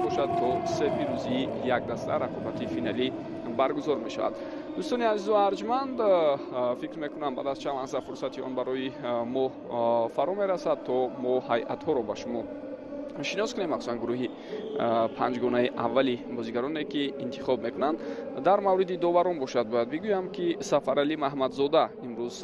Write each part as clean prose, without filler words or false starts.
бошад то 3 пирӯзии як даста рақобати финалӣ баргузор мешавад. Дӯстони азизу арҷманд, фикр мекунам баъд аз чанд лаҳза фурсати он барои мо фаро мерасад, то мо ҳайатҳоро ба шумо шинос кунем, махсусан гурӯҳи панҷгонаи аввали бозигароне ки интихоб мекунанд. Дар мавриди доварон бошад, бояд бигӯям, ки Сафаралӣ Маҳмадзода имрӯз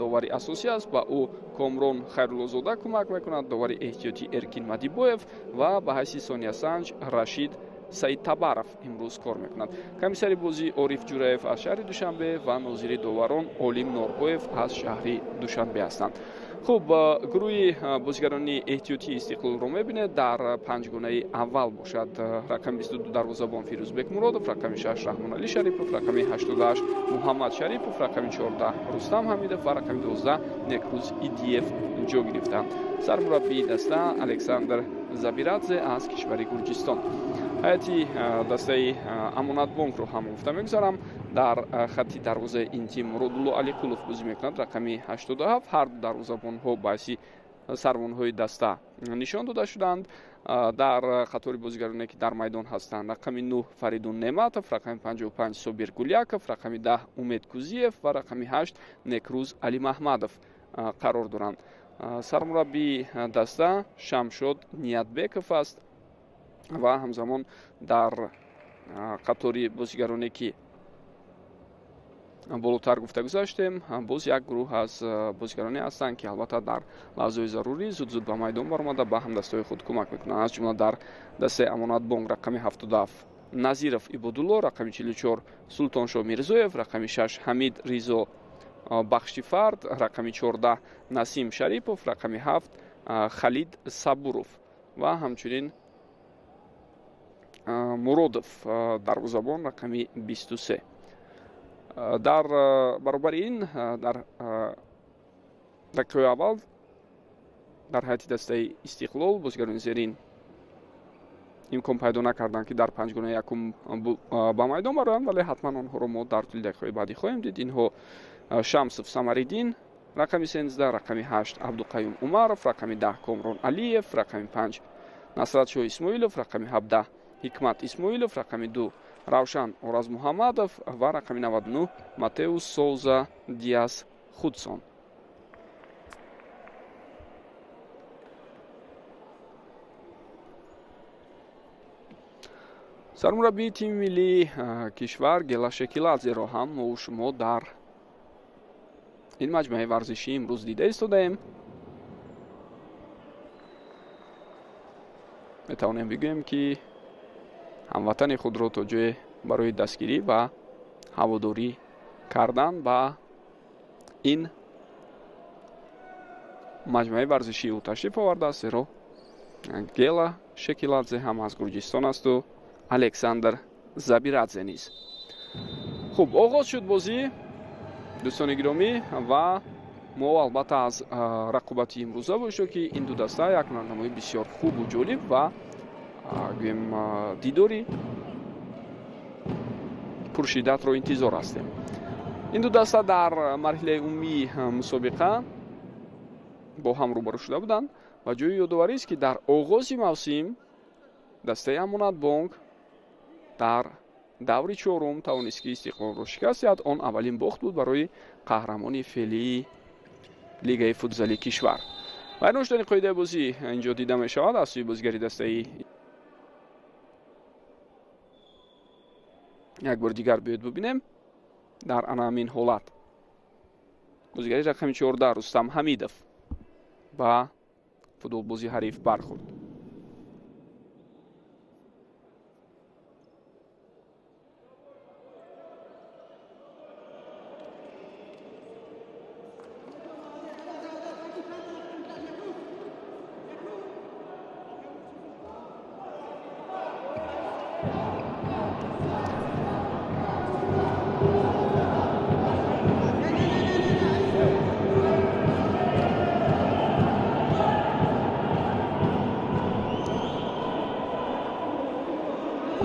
довари асосӣ аст, ба ӯ Комрон Хайруллозода кӯмак мекунад, довари эҳтиётӣ Эркин Мадибоев ва ба ҳайси сониясанҷ Рашид Саидтабаров имрӯз кор мекунад. Комиссари бозӣ Ориф Ҷураев аз шаҳри Душанбе ва нозири доварон Олим Норбоев аз шаҳри Душанбе ҳастанд. Хуб, гурӯҳи бозигарони эҳтиётии Истиқлолро мебинед. Дар панҷгонаи аввал бошад рақами 22 дарвозабон Фирӯзбек Муродов, рақами 6 Раҳмоналӣ Шарипов, рақами 88 Муҳаммад Шарипов, рақами 14 Рустам Ҳамидов ва рақами 12 Некрӯз Идиев ҷо гирифтанд. Сармураббии даста Александр Забирадзе аз кишвари Гурҷистон. Ҳайати дастаи Амонатбонкро ҳам гуфта мегузарам. Дар хатти дарвозаи ин тим Муродулло Алиқулов бозӣ мекунад, рақами 87. Ҳар ду дарвозабонҳо ба ҳайси сарвонҳои даста нишон дода шуданд. Дар қатори бозигароне ки дар майдон ҳастанд рақами 9 Фаридун Неъматов, рақами 55 Собир Гуляков, рақами 10 Умед Кузиев ва рақами 8 Некрӯз Алимаҳмадов қарор доранд. Сармураббии даста Шамшод Ниятбеков аст ва ҳамзамон дар қатори бозигароне ки болотар гуфта гузаштем, боз як гурӯҳ аз бозигароне ҳастанд, ки албатта дар лаҳзаҳои зарурӣ зуд-зуд ба майдон баромада ба ҳамдастаҳои худ кӯмак мекунанд. Аз ҷумла дар дастаи Амонатбонк рақами 77 Назиров Ибодулло, рақами 44 Султоншо Мирзоев, рақами 6 Ҳамид Ризо Бахшифард, рақами 14 Насим Шарипов, рақами 7 Халид Сабуров ва ҳамчунин Муродов дарвозабон рақами 23. Дар баробари ин дар дақиқаҳои аввал дар ҳайати дастаи Истиқлол бозигарони зерин имкон пайдо накарданд, ки дар панҷгонаи якум ба майдон бароянд, вале ҳатман онҳоро мо дар тӯли дақиқаҳои баъдӣ хоҳем дид. Инҳо Шамсов Самариддин рақами 13, рақами 8 Абдуқаюм Умаров, рақами 10 Комрон Алиев, рақами 5 Насратшоҳ Исмоилов, рақами 17 Ҳикмат Исмоилов, рақами 2 Равшан Оразмуҳаммадов ва рақами 99 Матеус Соуза Диас Худсон. Сармураббии тими миллии кишвар Гела Шекиладзеро ҳам мо шумо дар ин маҷмӯаи варзишӣ имрӯз дида истодаем. Метавонем бигӯем, ки ҳамватани худро то ҷое барои дастгирӣ ва ҳаводорӣ кардан ба ин маҷмӯаи варзишии ӯ ташриф овардааст, зеро Гела Шекиладзе ҳам аз Гурҷистон асту Александр Забирадзе низ. Хуб, оғоз шуд бозӣ, дӯстони гиромӣ, ва мо албатта аз рақобати имрӯза бошем, ки ин ду даста як ҳунарнамои бисёр хубу ҷолиб ва гӯем дидори пуршиддатро интизор ҳастем. Ин ду даста дар марҳилаи умумии мусобиқа бо ҳам рӯбарӯ шуда буданд ва ҷои ёдоварист, ки дар оғози мавсим дастаи Амонатбонк дар даври чорум тавонист, ки Истиқлолро шикаст диҳад. Он аввалин бохт буд барои қаҳрамони феълии лигаи футзали кишвар. Вайрон шудани қоидаи бозӣ инҷо дида мешавад аз сӯи бозигари дастаи. Як бори дигар биёед бубинем. Дар ана ҳамин ҳолат бозигари рақами 14 Рустам Ҳамидов ба футболбози ҳариф бархӯрд.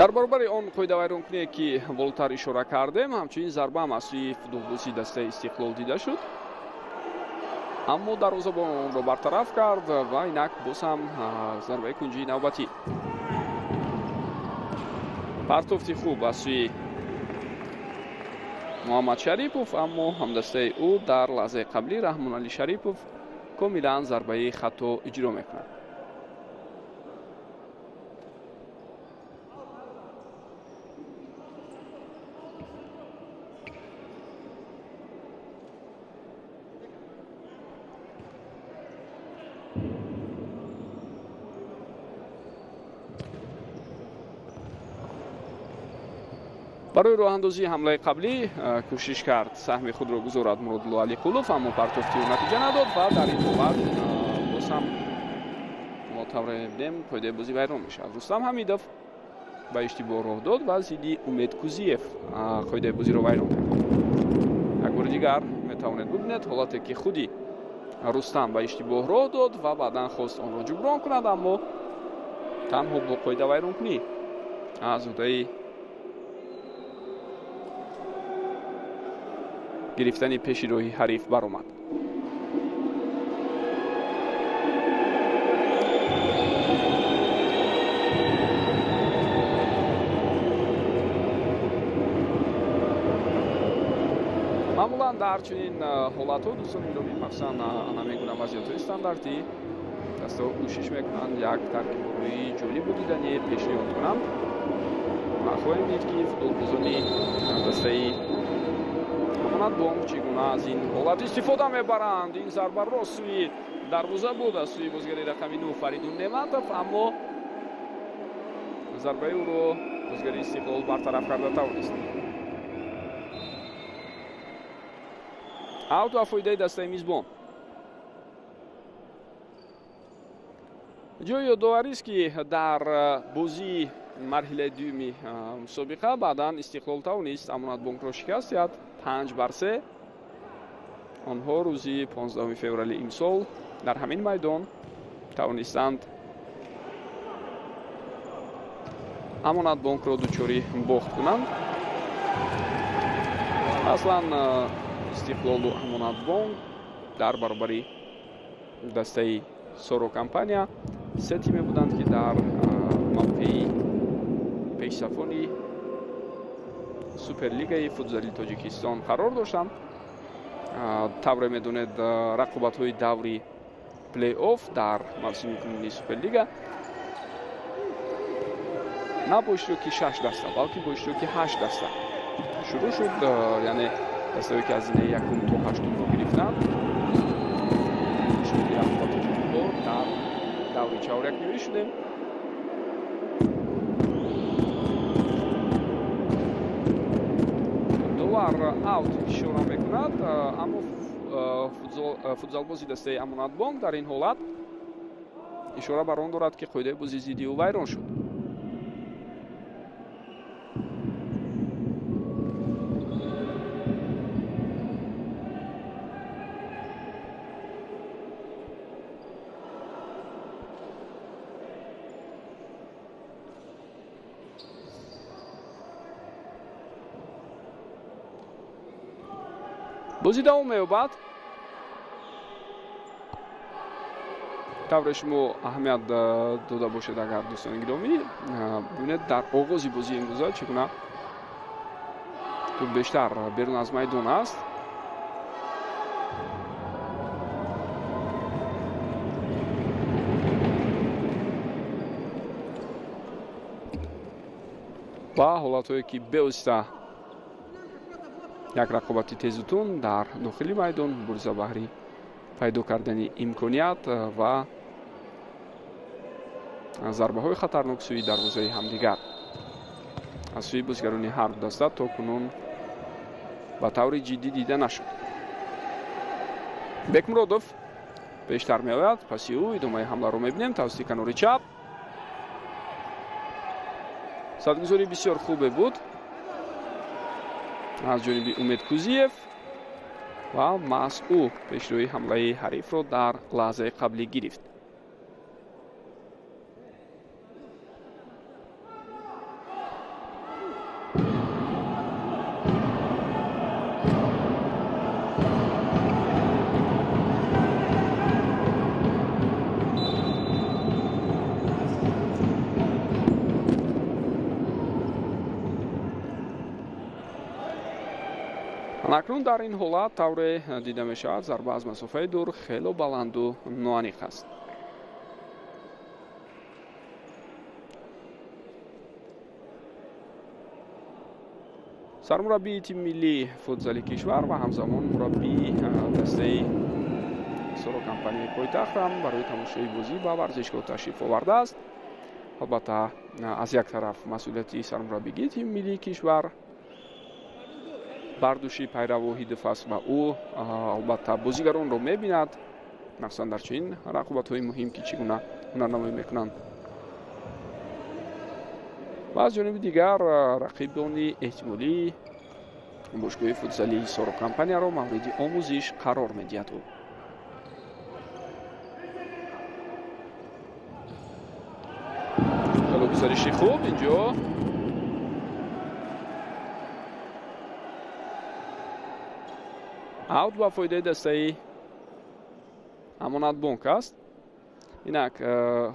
Дар баробари он қоидавайронкуние ки болотар ишора кардем, ҳамчунин зарба ҳам аз сӯи футболбози дастаи Истиқлол дида шуд, аммо дарвозабон онро бартараф кард ва инак боз ҳам зарбаи кунҷии навбатӣ. Партофти хуб аз сӯи Муҳаммад Шарипов, аммо ҳамдастаи ӯ дар лаҳзаи қаблӣ Раҳмоналӣ Шарипов комилан зарбаи хато иҷро мекунад. Барои роҳандозии ҳамлаи қаблӣ кӯшиш кард саҳми худро гузорад Муродулло Алиқулов, аммо партофти ӯ натиҷа надод ва дар ин ҳолат боз ҳам мо тавре мебинем қоидаи бозӣ вайрон мешавад. Рустам Ҳамидов ба иштибоҳ роҳ дод ва зидди Умед Кузиев қоидаи бозиро вайрон кард. Як бори дигар метавонед бубинед ҳолате ки худи Рустам ба иштибоҳ роҳ дод ва баъдан хост онро ҷуброн кунад, аммо танҳо бо қоида вайронкунӣ аз ӯҳдаи гирифтани пеши роҳи ҳариф баромад. Маъмулан дар чунин ҳолатҳо дӯстони гиромӣ, махсусан ҳамин гуна вазъиятҳои стандартӣ, дастаҳо кӯшиш мекунанд як таркибҳои ҷолибу дидани пешниҳод кунанд ва хоҳем дид, ки футболбозони дастаи Амонатбонк чӣ гуна аз ин ҳолат истифода мебаранд. Ин зарба рост сӯи дарвоза буд аз сӯи бозигари рақами 9 Фаридун Неъматов, аммо зарбаи ӯро бозигари Истиқлол бартараф карда тавонист. Аут ва фоидаи дастаи мизбон. Ҷои ёдоварист, ки дар бозии марҳилаи дуюми мусобиқа баъдан Истиқлол тавонист Амонатбонкро шикаст диҳад 5-3. Онҳо рӯзи 15 феврали имсол дар ҳамин майдон тавонистанд Амонатбонкро дучори бохт кунанд. Аслан Истиқлолу Амонатбонк дар баробари дастаи Соро компания се тиме буданд, ки дар мавқеи пешсафони Суперлигаи футзали Тоҷикистон қарор доштанд. Тавре медонед, рақобатҳои даври плей-офф дар мавсими кунунии Суперлига на бо иштироки 6 даста, балки бо иштироки 8 даста шурӯъ шуд. Яъне дастаҳое, ки аз зинаи якум то ҳаштумро гирифтанд, шоҳиди рақобати бор дар даври чаҳорякниҳоӣ шудем. Довар аут ишора мекунад, аммо футзалбози дастаи Амонатбонк дар ин ҳолат ишора бар он дорад, ки қоидаи бозӣ зидди ӯ вайрон шуд. Бозӣ давом меёбад. Тавре шумо аҳамият дода бошед, агар дӯстони гиромӣ, бибинед, дар оғози бозии имрӯза чӣ гуна тӯб бештар берун аз майдон аст. Ва ҳолатҳое, ки бевосита як рақобати тезу тунд дар дохили майдон, мубориза баҳри пайдо кардани имконият ва зарбаҳои хатарнок сӯи дарвозаи ҳамдигар аз сӯи бозигарони ҳар ду даста то кунун ба таври ҷиддӣ дида нашуд. Бекмуродов бештар меояд, паси ӯ идомаи ҳамларо мебинем тавассути канори чап. Садгузорӣ бисёр хубе буд аз ҷониби Умед Кузиев ва маҳз ӯ пешрӯи ҳамлаи ҳарифро дар лаҳзаи қаблӣ гирифт. Акнун дар ин ҳолат тавре дида мешавад, зарба аз масофаи дур хело баланду ноаниқ аст. Сармураббии тими миллии футзали кишвар ва ҳамзамон мураббии дастаи Ҳисоро компанияи пойтахт ҳам барои тамошои бозӣ ба варзишгоҳ ташриф овардааст. Албатта, аз як тараф масъулияти сармураббигии тими миллии кишвар бар дӯши Пайрав Воҳидов аст ва ӯ албатта бозигаронро мебинад, махсусан дар чунин рақобатҳои муҳим, ки чӣ гуна ҳунарнамоӣ мекунанд. Ва аз ҷониби дигар рақибони эҳтимолии бошгоҳи футзалии Ҳисоро компанияро мавриди омӯзиш қарор медиҳад ӯ. Хело гузариши хуб инҷо. Аут ба фоидаи дастаи Амонатбонк аст. Инак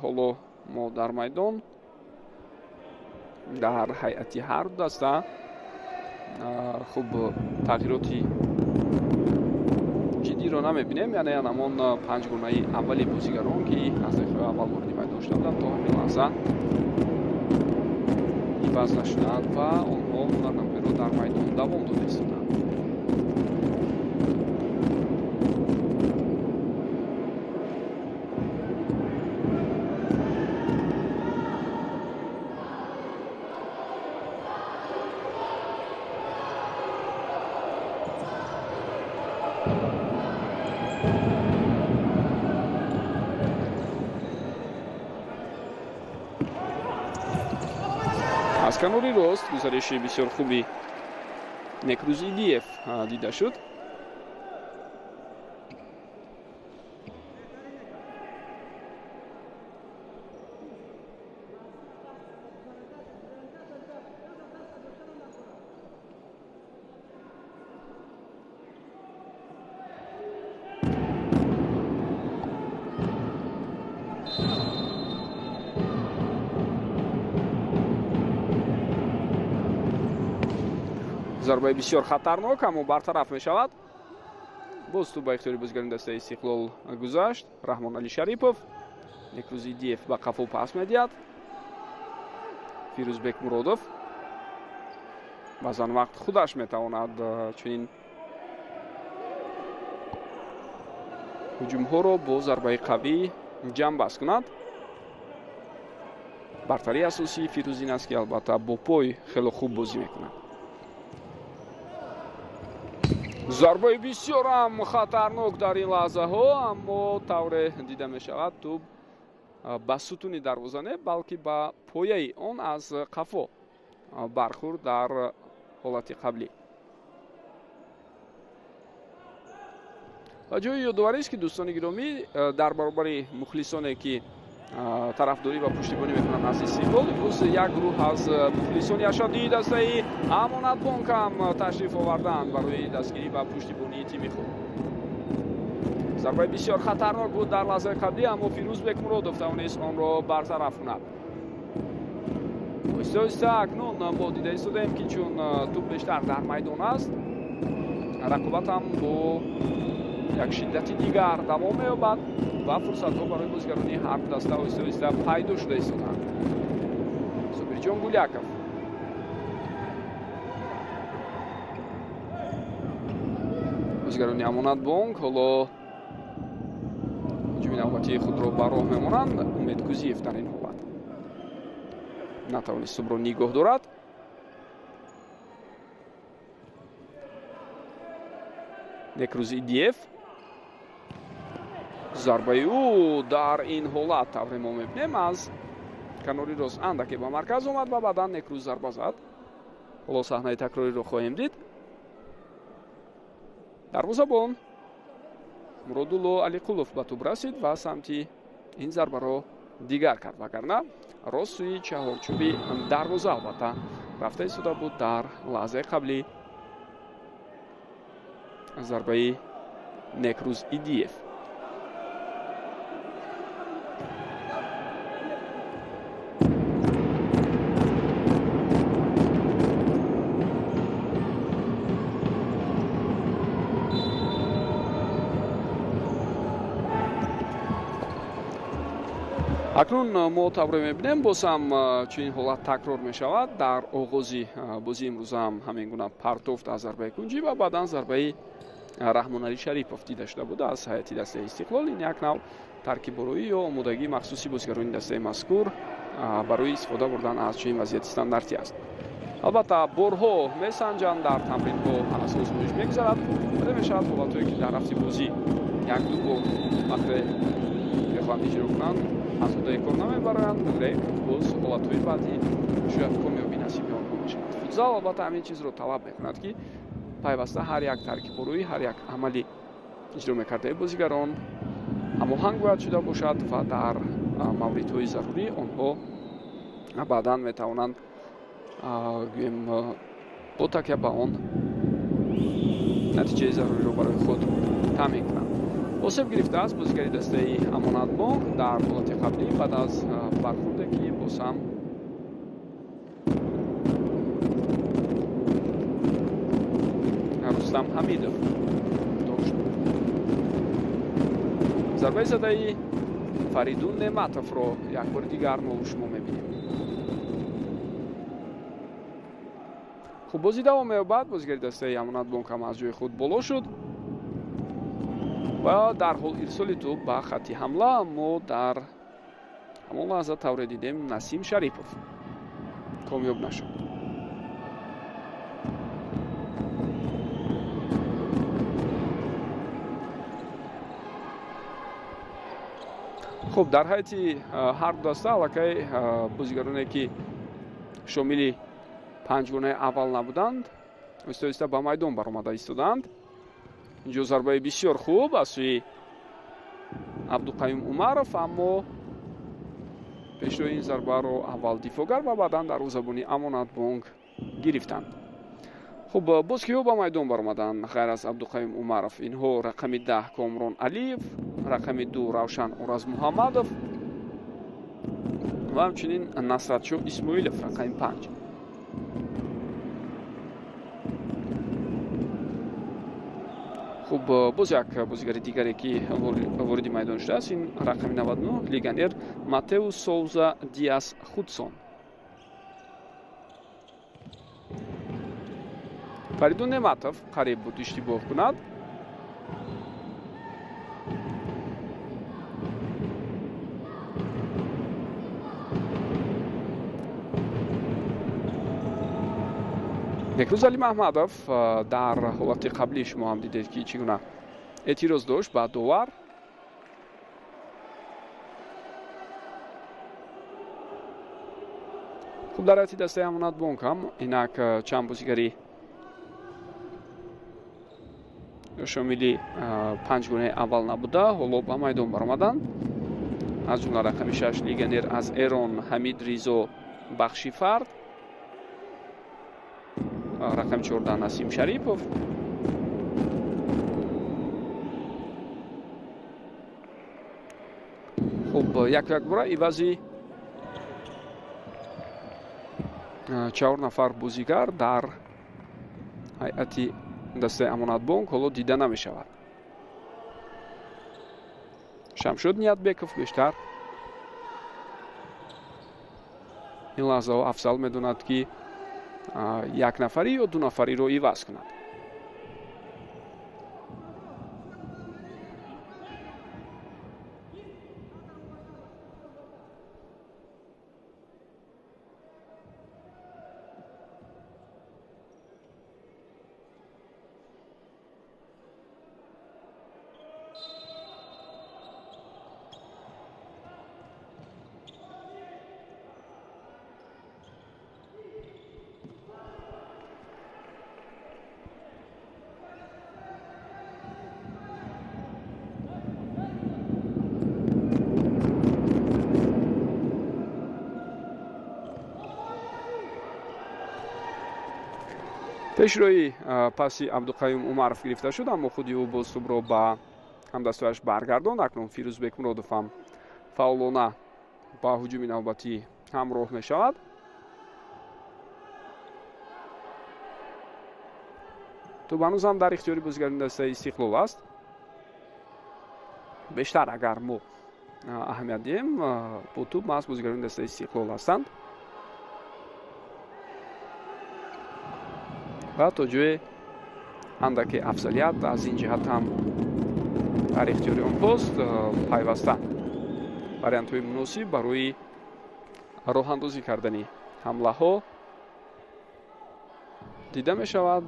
ҳоло мо дар майдон дар ҳайати ҳар ду даста хуб тағйироти ҷиддиро намебинем, яъне ҳамон панҷгонаи аввали бозигарон, ки аз дақиқаи аввал вориди майдон шуда буданд, то ҳамин лаҳза иваз нашуданд ва онҳо ҳунарнамоиро дар майдон давом дода истоданд. Аз канори рост гузариши бисёр хуби Некрӯз Идиев дида шуд. Зарбаи бисёр хатарнок, аммо бартараф мешавад. Боз тӯб ба ихтиёри бозигарони дастаи Истиқлол гузашт. Раҳмонали Шарипов. Некрӯз Идиев ба қафо пас медиҳад. Фирӯзбек Муродов баъзан вақт худаш метавонад чунин ҳуҷумҳоро бо зарбаи қавӣ ҷамъбаст кунад. Бартарии асосии Фирӯз ин аст, ки албатта бо пой хело хуб бозӣ мекунад. Зарбаи бисёрам хатарнок дар ин лаҳзаҳо, аммо тавре дида мешавад, тӯб ба сутуни дарвоза не, балки ба пояи он аз қафо бархӯрд дар ҳолати қаблӣ. Ва ҷои ёдоварист, ки дӯстони гиромӣ, дар баробари мухлисоне, ки тарафдорӣ ва пуштибонӣ мекунанд аз Истиқлол, имрӯз як гурӯҳ аз мухлисони ашаддии дастаи Амонатбонк ҳам ташриф оварданд барои дастгирӣ ва пуштибонии тими худ. Зарбаи бисёр хатарнок буд дар лаҳзаи қаблӣ, аммо Фирӯзбек Муродов тавонист онро бартараф кунад. Оҳиста оҳиста акнун мо дида истодаем, ки чун тӯб бештар дар майдон аст, рақобат ҳам бо як шиддати дигар давом меёбад ва фурсатҳо барои бозигарони ҳар ду даста оҳиста оҳиста пайдо шуда истоданд. Собирҷон Гуляков. Бозигарони Амонатбонк ҳоло ҳуҷуми навбатии худро ба роҳ мемонанд. Умед Кузиев дар ин ҳолат натавонист тӯбро нигоҳ дорад. Некрӯз Идиев. Зарбаи ӯ дар ин ҳолат тавре мо мебинем аз канори рост андаке ба марказ омад ва баъдан Некрӯз зарба зад. Ҳоло саҳнаи такрориро хоҳем дид. Дарвозабон Муродулло Алиқулов ба тӯб расид ва самти ин зарбаро дигар кард, вагарна рост сӯи чаҳорчӯби дарвоза албатта рафта истода буд дар лаҳзаи қаблӣ зарбаи Некрӯз Идиев. Акнун мо тавре мебинем, боз ҳам чунин ҳолат такрор мешавад. Дар оғози бозии имрӯза ҳам ҳамин гуна партофт аз зарбаи кунҷӣ ва баъдан зарбаи Раҳмоналӣ Шарипов дида шуда буд аз ҳайати дастаи Истиқлол. Ин як нав таркибороӣ ё омодагии махсуси бозигарони дастаи мазкур барои истифода бурдан аз чунин вазъияти стандартӣ аст. Албатта, борҳо месанҷанд, дар тамринҳо аз озмоиш мегузарад, вале мешавад ҳолатҳое ки дар рафти бозӣ як-ду бор вақте мехоҳанд иҷро кунанд, аз ҳудаи кор намебароянд, лек боз ҳолатҳои баъдӣ шояд комёбӣ насиби онҳо мешавад. Футзал албатта ҳамин чизро талаб мекунад, ки пайваста ҳар як таркибороӣ, ҳар як амали иҷро мекардаи бозигарон ҳамоҳанг бояд шуда бошад ва дар мавридҳои зарурӣ онҳо баъдан метавонанд, гӯем, бо такя ба он натиҷаи заруриро барои худ таъмин кунанд. Осеб гирифтааст бозигари дастаи Амонатбонк дар ҳолати қаблӣ баъд аз бархурде, ки боз ҳам Рустам Ҳамидов дошт. Зарбаи задаи Фаридун Неъматовро як бори дигар мо шумо мебинем. Хуб, бозӣ давом меёбад. Бозигари дастаи Амонатбонк ҳам аз ҷои худ боло шуд ва дарҳол ирсоли тӯб ба хатти ҳамла, аммо дар ҳамон лаҳза тавре дидем, Насим Шарипов комёб нашуд. Хуб, дар ҳайати ҳар ду даста аллакай бозигароне, ки шомили панҷгонаи аввал набуданд, оҳиста оҳиста ба майдон баромада истодаанд. Инҷо зарбаи бисёр хуб аз сӯи Абдуқаюм Умаров, аммо пешрои ин зарбаро аввал дифоъгар ва баъдан дарвозабони Амонатбонк гирифтанд. Хуб, боз киҳо ба майдон баромаданд ғайр аз Абдуқаюм Умаров? Инҳо рақами 10 Комрон Алиев, рақами 2 Равшан Оразмуҳаммадов ва ҳамчунин Насратшоҳ Исмоилов, рақами 5. Хуб, боз як бозигари дигаре, ки вориди майдон шудааст, ин рақами 99 легионер Матеус Соуза Диас Худсон. Фаридун Неъматов қариб буд иштибоҳ кунад. Бекрӯз Алимаҳмадов дар ҳолати қаблӣ шумо ҳам дидед, ки чӣ гуна эътироз дошт ба довар. Хуб, дар ҳайати дастаи Амонатбонк ҳам инак чанд бозигари шомили панҷгонаи аввал набуда ҳоло ба майдон баромаданд. Аз ҷумла рақами 6 легионер аз Эрон Ҳамид Ризо Бахшифард, рақами 14 Насим Шарипов, хуб, як якбора ивази 4 нафар бозигар дар ҳайати дастаи Амонатбонк ҳоло дида намешавад. Шамшод Ниятбеков бештар ин лаҳзаҳо афзал медонад, ки як нафарӣ ё ду нафариро иваз кунад. Пешрои паси Абдуқаюм Умаров гирифта шуд, аммо худи ӯ боз тӯбро ба ҳамдастояш баргардонд. Акнун Фирӯз Бекмуродов ҳам фаъолона ба ҳуҷуми навбатӣ ҳамроҳ мешавад. Тӯб ҳанӯз ҳам дар ихтиёри бозигарони дастаи Истиқлол аст. Бештар агар мо Аҳамият диҳем, бо тӯб маҳз бозигарони дастаи Истиқлол ҳастанд ва то ҷое андаке афзалият аз ин ҷиҳат ҳам дар ихтиёри онҳост. Пайваста вариантҳои муносиб барои роҳандозӣ кардани ҳамлаҳо дида мешавад.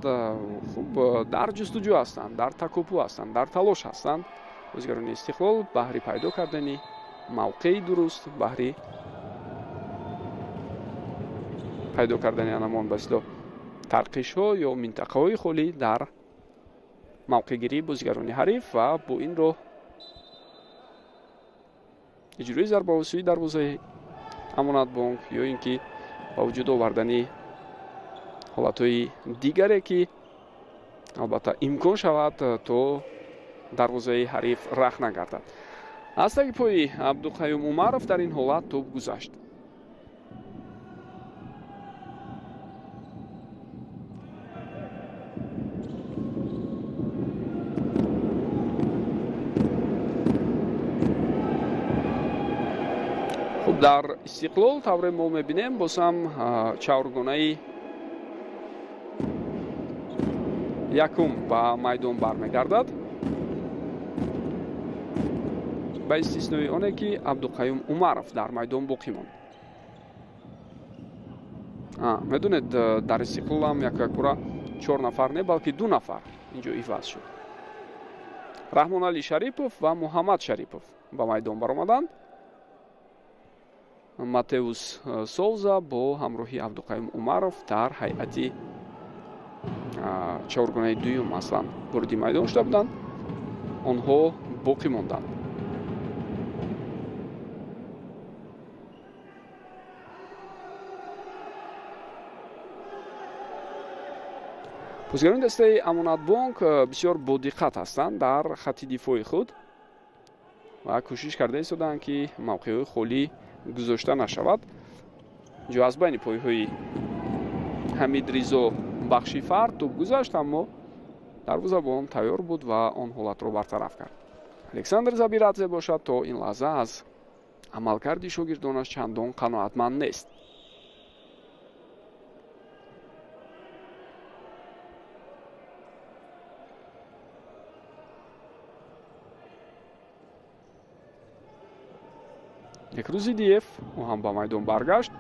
Хуб, дар ҷустуҷӯ ҳастанд, дар такопӯ ҳастанд, дар талош ҳастанд бозигарони Истиқлол баҳри пайдо кардани мавқеи дуруст, баҳри пайдо кардани анамон ба истилоҳ тарқишҳо ё минтақаҳои холӣ дар мавқеъгирии бозигарони ҳариф ва бо ин роҳ иҷрои зарбаҳо сӯи дарвозаи Амонатбонк ё ин ки ба вуҷуд овардани ҳолатҳои дигаре, ки албатта имкон шавад то дарвозаи ҳариф рах нагардад. Аз таги пои Абдуқаюм Умаров дар ин ҳолат тӯб гузашт. Хуб, дар Истиқлол тавре мо мебинем, боз ҳам чаҳоргонаи якум ба майдон бармегардад, ба истиснои оне ки Абдуқаюм Умаров дар майдон боқӣ монд. Медонед, дар Истиқлол ҳам якякура 4 нафар не, балки 2 нафар инҷо иваз шуд. Раҳмонали Шарипов ва Муҳаммад Шарипов ба майдон баромаданд. Матеус Соуза бо ҳамроҳи Абдуқаюм Умаров дар ҳайати чаҳоргонаи дуюм аслан вориди майдон шуда буданд, онҳо боқӣ монданд. Бозигарони дастаи Амонатбонк бисёр бодиққат ҳастанд дар хатти дифои худ ва кӯшиш карда истодаанд, ки мавқеъҳои холӣ гузошта нашавад. Инҷо аз байни пойҳои Ҳамидризо Бахшифар тӯб гузашт, аммо дарвозабон тайёр буд ва он ҳолатро бартараф кард. Александр Забирадзе бошад, то ин лаҳза аз амалкарди шогирдонаш чандон қаноатманд нест. Некрӯзи Диев ӯ ҳам ба майдон баргашт.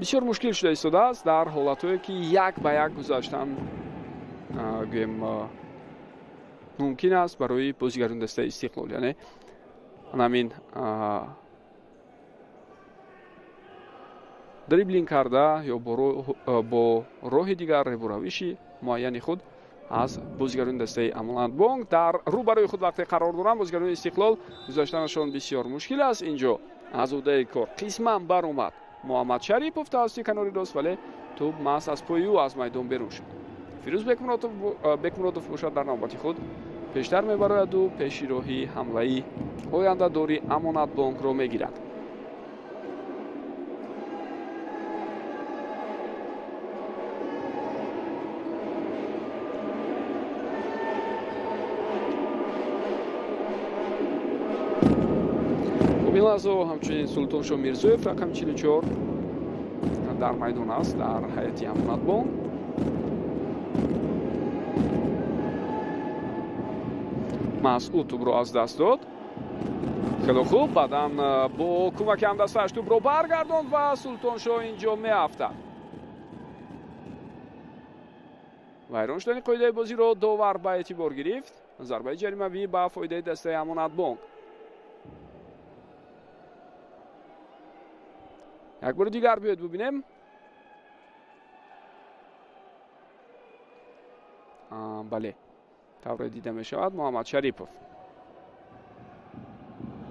Бисёр мушкил шуда истодааст дар ҳолатҳое, ки як ба як гузаштан гӯем мумкин аст барои бозигарони дастаи Истиқлол. Яъне ҳамин дриблинг карда ё бо роҳи дигар ребуравиши муайяни худ аз бозигарони дастаи Амонатбонк дар рӯбарӯи худ вақте қарор доранд, бозигарони Истиқлол гузаштанашон бисёр мушкил аст. Инҷо аз ӯҳдаи кор қисман баромад Муҳаммад Шарипов тавассути канори рост, вале тӯб маҳз аз пои ӯ аз майдон берун шуд. Фирӯз Бекмуродов бошад, дар навбати худ пештар мебарояду пеши роҳи ҳамлаи ояндадори Амонатбонкро мегирад. Ин лаҳзо ҳамчунин Султоншо Мирзоев рақами 44 дар майдон аст дар ҳайати Амонатбонк. Маҳз ӯ тӯбро аз даст дод. Хело хуб, баъдан бо кӯмаки ҳамдастааш тӯбро баргардонд ва Султоншо инҷо меафтад. Вайрон шудани қоидаи бозиро довар ба эътибор гирифт. Зарбаи ҷаримавӣ ба фоидаи дастаи Амонатбонк. Як бори дигар биёед бубинем. Бале, тавре дида мешавад, Муҳаммад Шарипов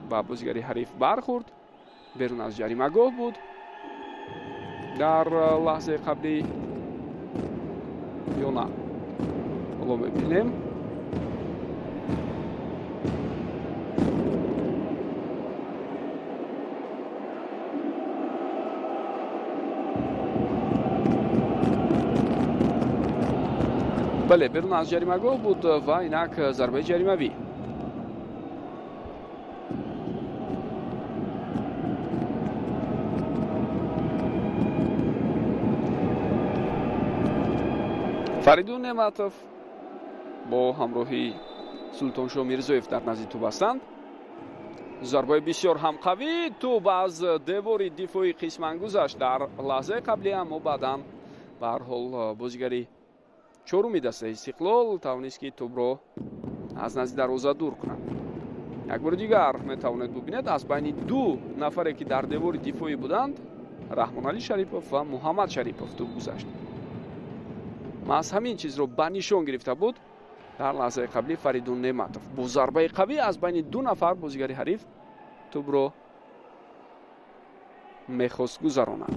ба бозигари ҳариф бархӯрд, берун аз ҷаримагоҳ буд дар лаҳзаи қаблӣ ё на, ҳоло мебинем. Бале, берун аз ҷаримагоҳ буд ва инак зарбаи ҷаримавӣ. Фаридун Неъматов бо ҳамроҳии Султоншоҳ Мирзоев дар назди тӯб ҳастанд. Зарбаи бисёр ҳам қавӣ, тӯб аз девори дифоӣ қисман гузашт дар лаҳзаи қаблӣ, аммо баъдан ба ҳар ҳол бозигари чоруми дастаи Истиқлол тавонист, ки тӯбро аз назди дарвоза дур кунад. Як бори дигар метавонед бубинед, аз байни ду нафаре, ки дар девори дифоӣ буданд, Раҳмоналӣ Шарипов ва Муҳаммад Шарипов, тӯб гузашт. Маҳз ҳамин чизро ба нишон гирифта буд дар лаҳзаи қаблӣ Фаридун Неъматов. Бо зарбаи қавӣ аз байни ду нафар бозигари ҳариф тӯбро мехост гузаронад.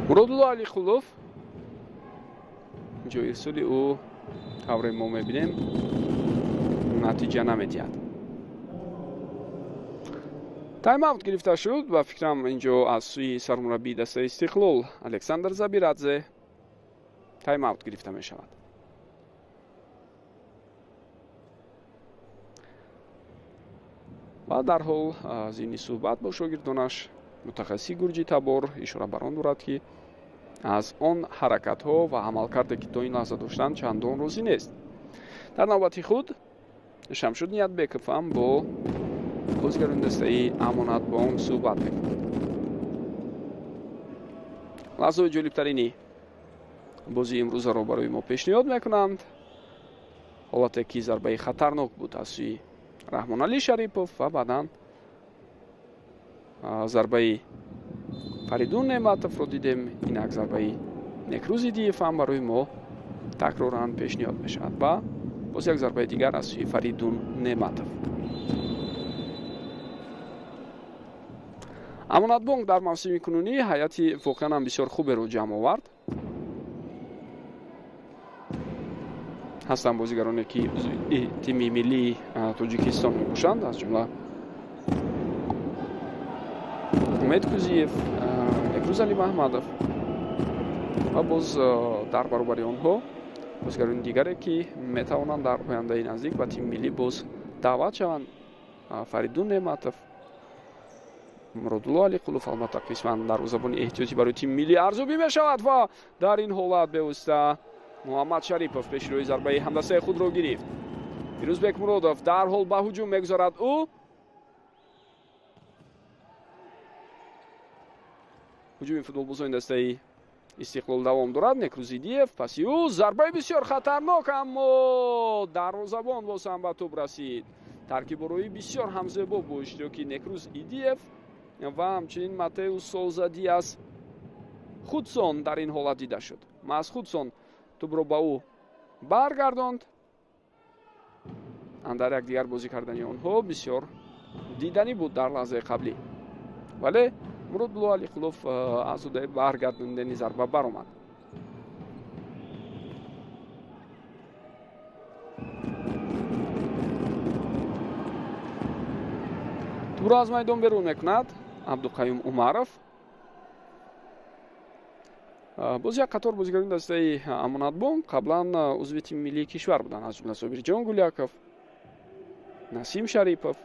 Муродулло Алиқулов, ҷои ирсоли ӯ тавре мо мебинем натиҷа намедиҳад. Тайм-аут гирифта шуд ва фикрам инҷо аз сӯи сармураббии дастаи Истиқлол Александр Забирадзе тайм-аут гирифта мешавад. Ва дарҳол зимни суҳбат бо шогирдонаш мутахассиси гурҷи табор ишора бар он дорад, ки аз он ҳаракатҳо ва амалкарде, ки то ин лаҳза доштанд, чандон розӣ нест. Дар навбати худ Шамшуд Ниятбеков ҳам бо бозигарони дастаи Амонатбонк суҳбат мекунад. Лаҳзаҳои ҷолибтарини бозии имрӯзаро барои мо пешниҳод мекунанд. Ҳолате ки зарбаи хатарнок буд аз сӯи Раҳмоналӣ Шарипов ва баъдан зарбаи Фаридун Неъматовро дидем. Инак зарбаи Некрӯз Идиев ҳам барои мо такроран пешниҳод мешавад ва боз як зарбаи дигар аз сӯи Фаридун Неъматов. Амонатбонк дар мавсими кунунӣ ҳайати воқеан ҳам бисёр хуберо ҷамъ овард. Ҳастанд бозигароне, ки узви тими миллии Тоҷикистон мебошанд, аз ҷумла Умед Кузиев, Некрӯз Алимаҳмадов ва боз дар баробари онҳо бозигарони дигаре, ки метавонанд дар ояндаи наздик ба тими миллӣ боз даъват шаванд. Фаридун Неъматов, Муродулло Алиқулов албатта қисман дарвозабони эҳтиётӣ барои тими миллӣ арзёбӣ мешавад ва дар ин ҳолат бевосита Муҳаммад Шарипов пешрӯи зарбаи ҳамдастаи худро гирифт. Фирӯзбек Муродов дарҳол ба ҳуҷум мегузарад. Ӯ ҳуҷуми футболбозони дастаи Истиқлол давом дорад. Некрӯз Идиев паси ӯ зарбаи бисёр хатарнок, аммо дарвозабон боз ҳам ба тӯб расид. Таркиборои бисёр ҳамзебо бо иштироки Некрӯз Идиев ва ҳамчунин Матеус Соуза Диас Худсон дар ин ҳолат дида шуд. Маҳз Худсон тӯбро ба ӯ баргардонд. Андар якдигар бозӣ кардани онҳо бисёр диданӣ буд дар лаҳзаи қаблӣ, вале Муродулло Алиқулов аз ӯдаи баргардондани зарба баромад. Тӯбро аз майдон берун мекунад Абдуқаюм Умаров. Боз як қатор бозигарони дастаи Амонатбонк қаблан узви тими миллии кишвар буданд, аз ҷумла Собирҷон Гуляков, Насим Шарипов.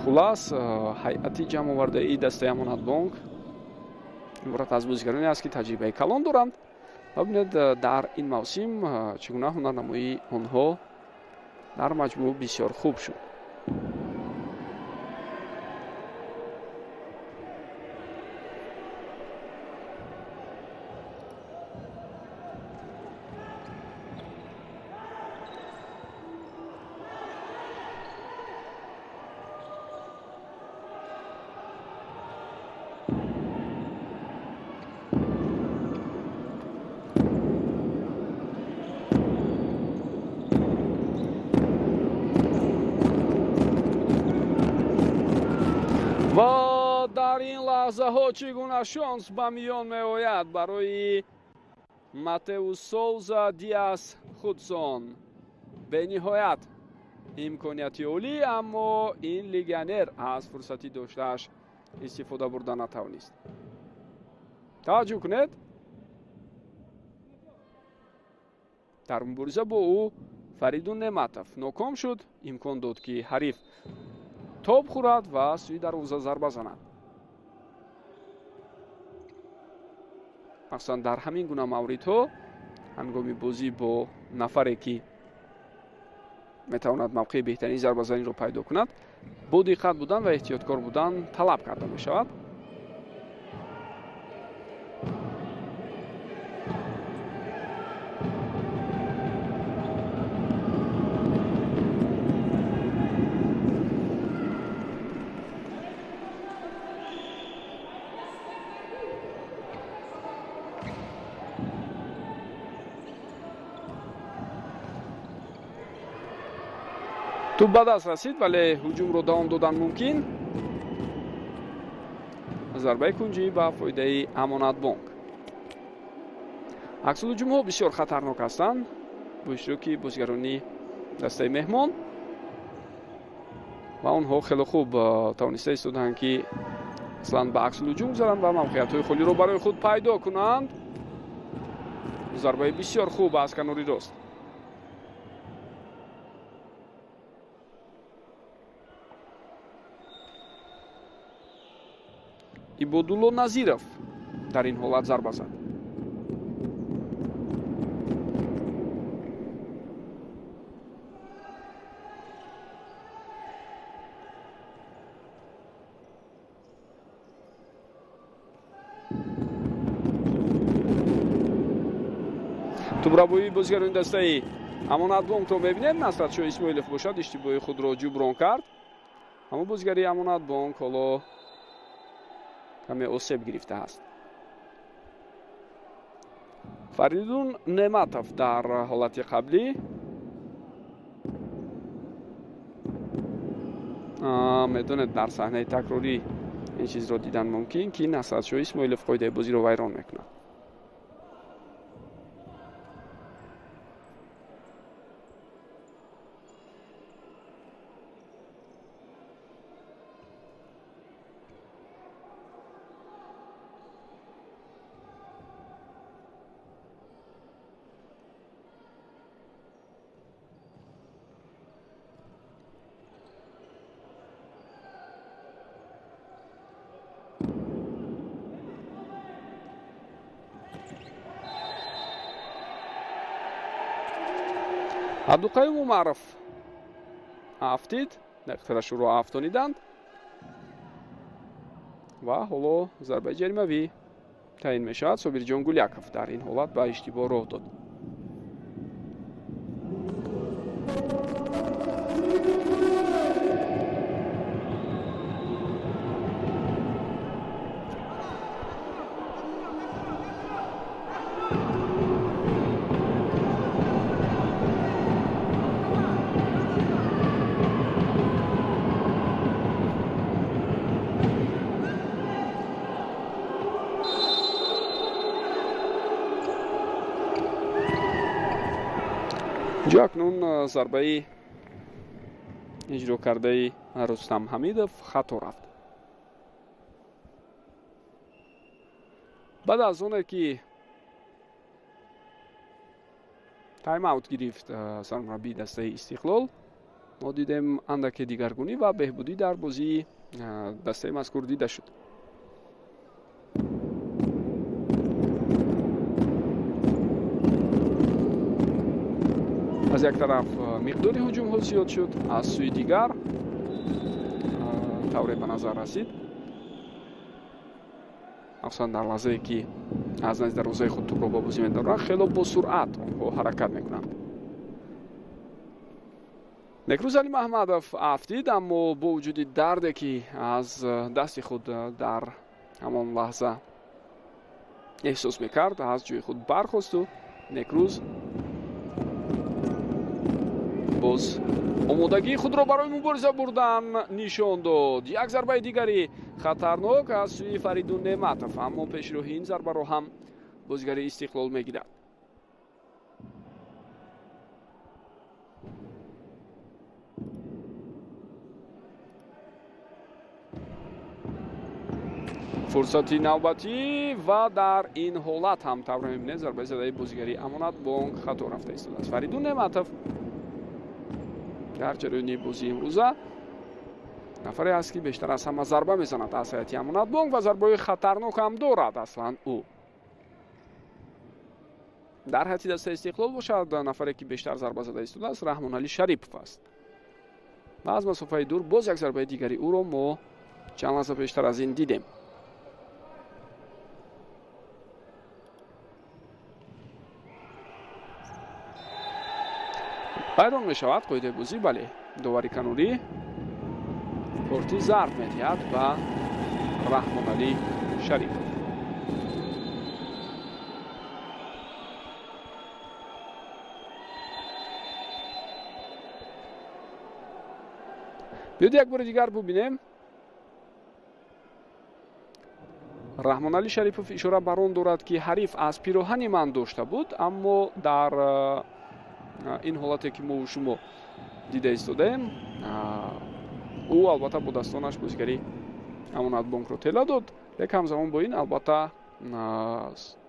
Хулас, ҳайати ҷамъовардаи дастаи Амонатбонк иборат аз бозигароне аст, ки таҷрибаи калон доранд. Ва бинед, дар ин мавсим чӣ гуна ҳунарнамоии онҳо дар маҷмӯъ бисёр хуб шуд. Дар ин лаҳзаҳо чӣ гуна шонс ба миён меояд барои Матеус Соуза Диас Худсон. Бениҳоят имконияти олӣ, аммо ин легионер аз фурсати доштааш истифода бурда натавонист. Таваҷҷӯҳ кунед, дар мубориза бо ӯ Фаридун Неъматов ноком шуд, имкон дод, ки ҳариф тоб хӯрад ва сӯи дарвоза зарба занад. Махсусан дар ҳамин гуна мавридҳо, ҳангоми бозӣ бо нафаре, ки метавонад мавқеи беҳтарини зарбазаниро пайдо кунад, бо диққат будан ва эҳтиёткор будан талаб карда мешавад. Туп ба даст расид, вале ҳуҷумро давом додан мумкин. Зарбаи кунҷӣ ба фоидаи Амонатбонк. Аксулҳуҷумҳо бисёр хатарнок ҳастанд бо иштироки бозигарони дастаи меҳмон ва онҳо хеле хуб тавониста истоданд, ки аслан ба аксулҳуҷум гузаранд ва мавқеиятҳои холиро барои худ пайдо кунанд. Зарбаи бисёр хуб аз канори рост. Ибодулло Назиров дар ин ҳолат зарба зад. Тубрабоии бозигарони дастаи Амонатбонкро мебинем. Насратшоҳ Исмоилов бошад, иштибоҳи худро ҷуброн кард, аммо бозигари Амонатбонк ҳоло каме осеб гирифтааст. Фаридун Неъматов дар ҳолати қаблӣ медонед, дар саҳнаи такрорӣ ин чизро дидан мумкин, ки Насратшоҳ Исмоилов қоидаи бозиро вайрон мекунад. Абдуқаюм Умаров афтид, дақиқтараш ӯро афтониданд ва ҳоло зарбаи ҷаримавӣ таъин мешавад. Собирҷон Гуляков дар ин ҳолат ба иштибоҳ роҳ дод. Инҷо акнун зарбаи иҷро кардаи Рустам Ҳамидов хато рафт. Баъд аз оне ки тайм-аут гирифт сармураббии дастаи Истиқлол, мо дидем андаке дигаргунӣ ва беҳбудӣ дар бозии дастаи мазкур дида шуд. Аз як тараф миқдори ҳуҷумҳо зиёд шуд, аз сӯи дигар тавре ба назар расид, махсусан дар лаҳзае ки аз назди дарвозаи худ тӯбро ба бозӣ медоранд, хело бо суръат онҳо ҳаракат мекунанд. Некрӯз Алимаҳмадов афтид, аммо бо вуҷуди дарде, ки аз дасти худ дар ҳамон лаҳза эҳсос мекард, аз ҷои худ бархосту Некрӯз бо Боз омодагии худро барои мубориза бурдан нишон дод. Як зарбаи дигари хатарнок аз сӯи Фаридун Неъматов, аммо пешроҳи ин зарбаро ҳам бозигари Истиқлол мегирад. Фурсати навбатӣ ва дар ин ҳолат ҳам тавре мебинед зарбаи задаи бозигари Амонатбонк хато рафта истодааст. Фаридун Неъматов дар ҷараёни бозии имрӯза нафаре аст, ки бештар аз ҳама зарба мезанад аз ҳайати Амонатбонк ва зарбаҳои хатарнок ҳам дорад. Аслан ӯ дар ҳайати дастаи Истиқлол бошад, нафаре ки бештар зарба зада истодааст Раҳмоналӣ Шарипов аст ва аз масофаи дур боз як зарбаи дигари ӯро мо чанд лаҳза пештар аз ин дидем. Вайрон мешавад қоидаи бозӣ, бале, довари канорӣ корти зард медиҳад ба Раҳмоналӣ Шарипов. Биёд як бори дигар бубинем. Раҳмоналӣ Шарипов ишора бар он дорад, ки ҳариф аз пироҳани ман дошта буд, аммо дар ин ҳолате ки мо шумо дида истодаем, ӯ албатта бо дастонаш бозигари Амонатбонкро тела дод. Лек ҳамзамон бо ин албатта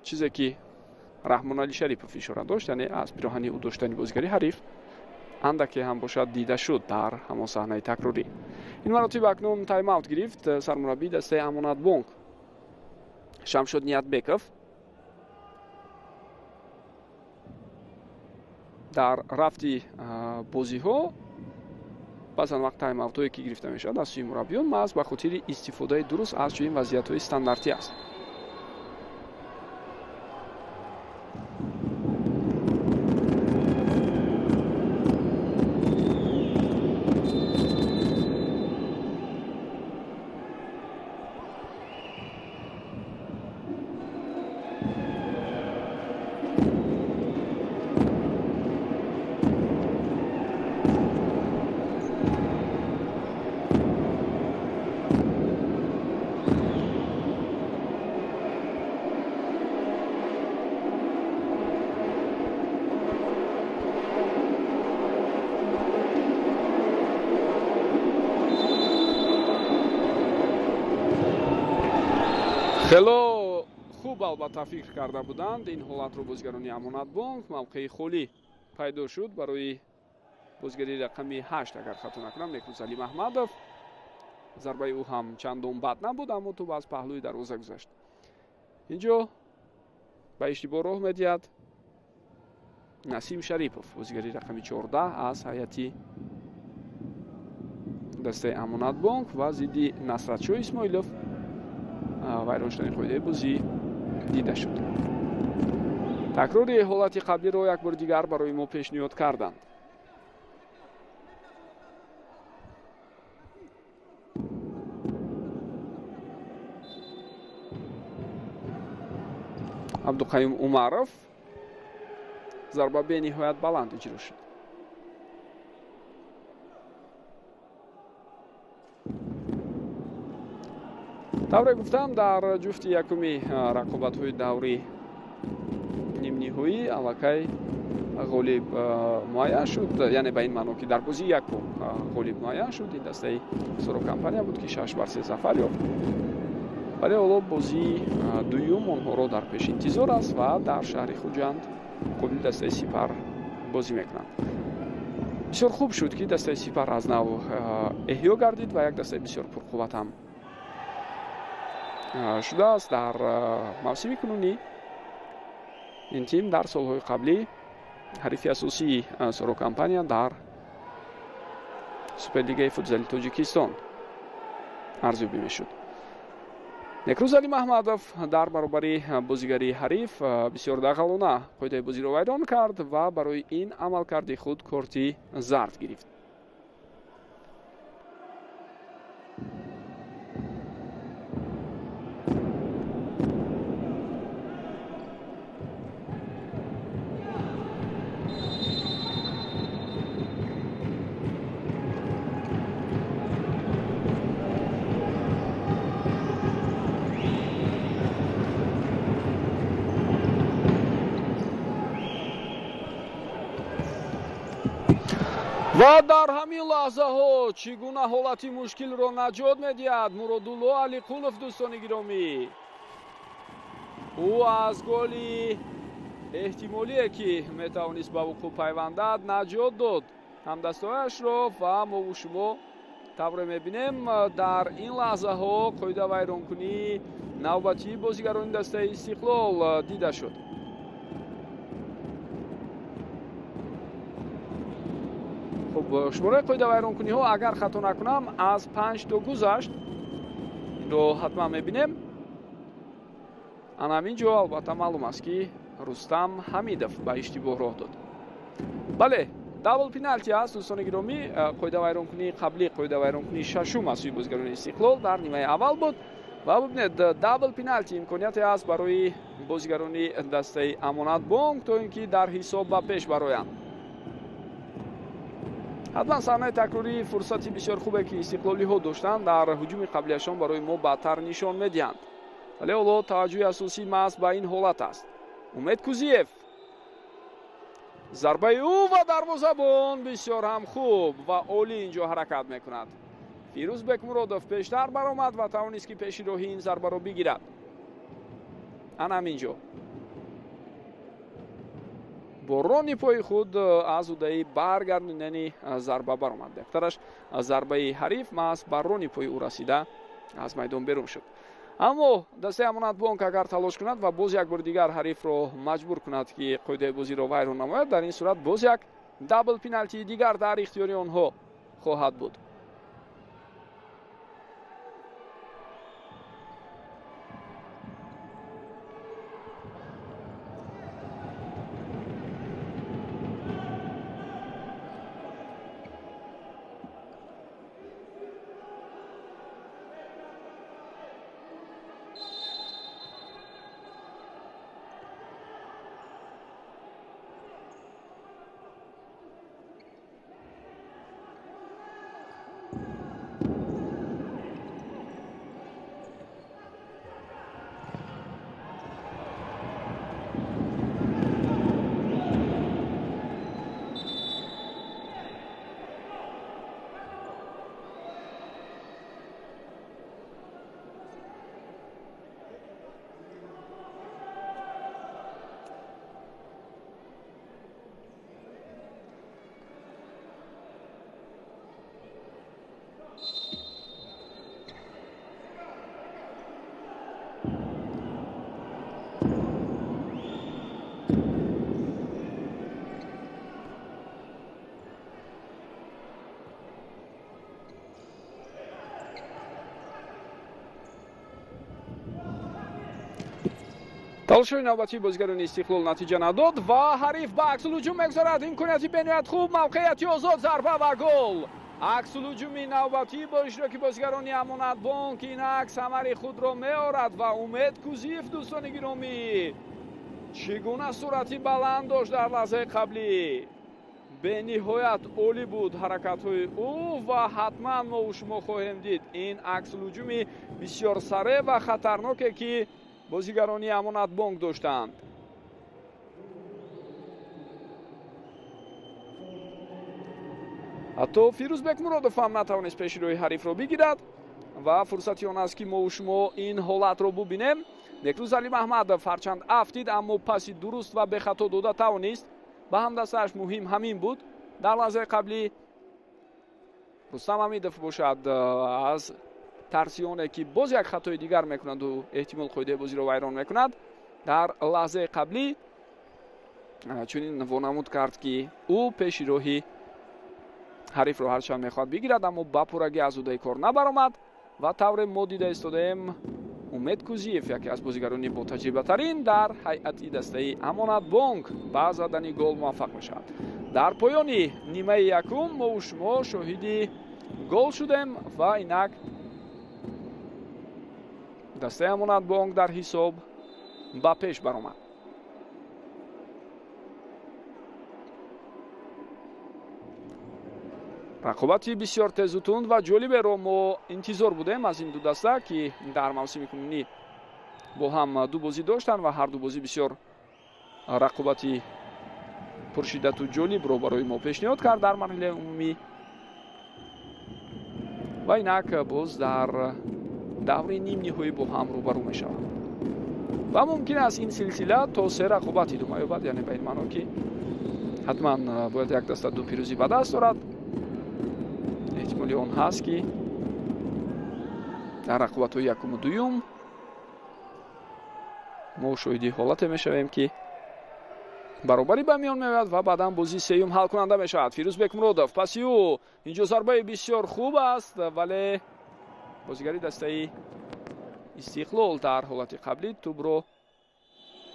чизе ки Раҳмоналӣ Шарипов ишора дошт, яъне аз пироҳани ӯ доштани бозигари ҳариф андаке ҳам бошад дида шуд дар ҳамон саҳнаи такрорӣ. Ин маротиба акнун тайм-аут гирифт сармураббии дастаи Амонатбонк Шамшод Ниятбеков. Дар рафти бозиҳо баъзан вақт тайм-аутҳое ки гирифта мешавад аз сӯи мураббиён маҳз ба хотири истифодаи дуруст аз чунин вазъиятҳои стандартӣ аст. Хело хуб албатта фикр карда буданд ин ҳолатро бозигарони Амонатбонк. Мавқеи холӣ пайдо шуд барои бозигари рақами 8, агар хато накунам, Некрӯзалӣ Маҳмадов. Зарбаи ӯ ҳам чандон бад набуд, аммо тӯб аз паҳлӯи дарвоза гузашт. Инҷо ба иштибоҳ роҳ медиҳад Насим Шарипов, бозигари рақами 14 аз ҳайати дастаи Амонатбонк ва зидди Насратшоҳ Исмоилов вайрон шудани қоидаи бозӣ дида шуд. Такрори ҳолати қаблиро як бори дигар барои мо пешниҳод карданд. Абдуқаюм Умаров, зарба бениҳоят баланд иҷро шуд. Тавре гуфтам, дар ҷуфти якуми рақобатҳои даври нимниҳоӣ аллакай ғолиб муайян шуд, яъне ба ин маъно ки дар бозии якум ғолиб муайян шуд. Ин дастаи Соро компания буд, ки 6-3 зафар ёфт. Вале ҳоло бозии дуюм онҳоро дар пеш интизор аст ва дар шаҳри Хуҷанд муқобили дастаи Сипар бозӣ мекунанд. Бисёр хуб шуд, ки дастаи Сипар аз нав эҳё гардид ва як дастаи бисёр пурқувват ҳам шудааст. Дар мавсими кунунӣ ин тим дар солҳои қаблӣ ҳарифи асосии Соро компания дар Суперлигаи футзали Тоҷикистон арзёбӣ мешуд. Некрӯзалӣ Маҳмадов дар баробари бозигари ҳариф бисёр дағалона қоидаи бозиро вайрон кард ва барои ин амалкарди худ корти зард гирифт. ҳамин лаҳзаҳо чӣ гуна ҳолати мушкилро наҷот медиҳад Муродулло Алиқулов, дӯстони гиромӣ. Ӯ аз голи эҳтимолие, ки метавонист ба вуқӯъ пайвандад, наҷот дод ҳамдастояшро ва мову шумо тавре мебинем, дар ин лаҳзаҳо қоидавайронкунии навбатии бозигарони дастаи Истиқлол дида шуд. Хуб, шумораи қоидавайронкуниҳо, агар хато накунам, аз 5 то гузашт. Инро ҳатман мебинем. Ана ҳамин ҷо албатта маълум аст, ки Рустам Ҳамидов ба иштибоҳ роҳ дод. Бале, дабл пеналти аст, дӯстони гиромӣ. Қоидавайронкунии қаблӣ, қоидавайронкунии шашум аз сӯи бозигарони Истиқлол дар нимаи аввал буд. Ва бибинед, дабл пеналти имконияте аст барои бозигарони дастаи Амонатбонк, то ин ки дар ҳисоб ба пеш бароянд. Ҳатман саҳнаи такрории фурсати бисёр хубе, ки истиқлолиҳо доштанд дар ҳуҷуми қаблияшон, барои мо баъдтар нишон медиҳанд. Вале ҳоло таваҷҷӯҳи асосии маҳз ба ин ҳолат аст. Умед Кузиев, зарбаи ӯ ва дарвозабон бисёр ҳам хуб ва олӣ инҷо ҳаракат мекунад. Фирӯз Бекмуродов пештар баромад ва тавонист, ки пеши роҳи ин зарбаро бигирад. Ана ҳамин ҷо бо рони пои худ аз удаи баргардонидани зарба баромад. Беҳтараш, зарбаи ҳариф маҳз ба рони пои ӯ расида, аз майдон берун шуд. Аммо дастаи Амонатбонк агар талош кунад ва боз як бори дигар ҳарифро маҷбур кунад, ки қоидаи бозиро вайрон намояд, дар ин сурат боз як дабл пеналтии дигар дар ихтиёри онҳо хоҳад буд. Талошҳои навбатии бозигарони Истиқлол натиҷа надод ва ҳариф ба аксулҳуҷум мегузорад. Имконияти бениҳоят хуб, мавқеияти озод, зарба ва гол. Аксулҳуҷуми навбатӣ бо иштироки бозигарони Амонатбонк инак самари худро меорад ва Умед Кузиев, дӯстони гиромӣ, чӣ гуна суръати баланд дошт дар лаҳзаи қаблӣ. Бениҳоят олӣ буд ҳаракатҳои ӯ ва ҳатман мо шумо хоҳем дид ин аксулҳуҷуми бисёр сареъ ва хатарноке, ки бозигарони Амонатбонк доштанд. Ҳатто Фирӯз Бекмуродов ҳам натавонист пеши роҳи ҳарифро бигирад ва фурсати он аст, ки мо шумо ин ҳолатро бубинем. Некрӯз Алимаҳмадов ҳарчанд афтид, аммо паси дуруст ва бехато дода тавонист ба ҳамдастааш. Муҳим ҳамин буд. Дар лаҳзаи қаблӣ Рустам Ҳамидов бошад, аз тарси оне, ки боз як хатои дигар мекунаду эҳтимол қоидаи бозиро вайрон мекунад, дар лаҳзаи қаблӣ чунин вонамуд кард, ки ӯ пеши роҳи ҳарифро ҳарчанд мехоҳад бигирад, аммо ба пуррагӣ аз удаи кор набаромад. Ва тавре мо дида истодаем, Умед Кузиев, яке аз бозигарони ботаҷрибатарин дар ҳайати дастаи Амонатбонк, ба задани гол муваффақ мешавад. Дар поёни нимаи якум мо шумо шоҳиди гол шудем ва инак дастаи Амонатбонк дар ҳисоб ба пеш баромад. Рақобати бисёр тезу тунд ва ҷолиберо мо интизор будем аз ин ду даста, ки дар мавсими кунунӣ бо ҳам ду бозӣ доштанд ва ҳар ду бозӣ бисёр рақобати пуршиддату ҷолибро барои мо пешниҳод кард дар марҳилаи умумӣ. Ва инак боз дар даври нимниҳоӣ бо ҳам рӯбарӯ мешаванд. Ва мумкин аст ин силсила то се рақобат идома ёбад, яъне ба ин маъно ки ҳатман бояд як даста ду пирӯзӣ ба даст орад. Эҳтимоли он ҳаст, ки дар рақобатҳои якуму дуюм мо шоҳиди ҳолате мешавем, ки баробарӣ ба миён меояд ва баъдан бозии сеюм ҳалкунанда мешавад. Фирӯз Бекмуродов паси ӯ, инҷо зарбаи бисёр хуб аст, вале бозигари дастаи Истиқлол дар ҳолати қаблӣ тӯбро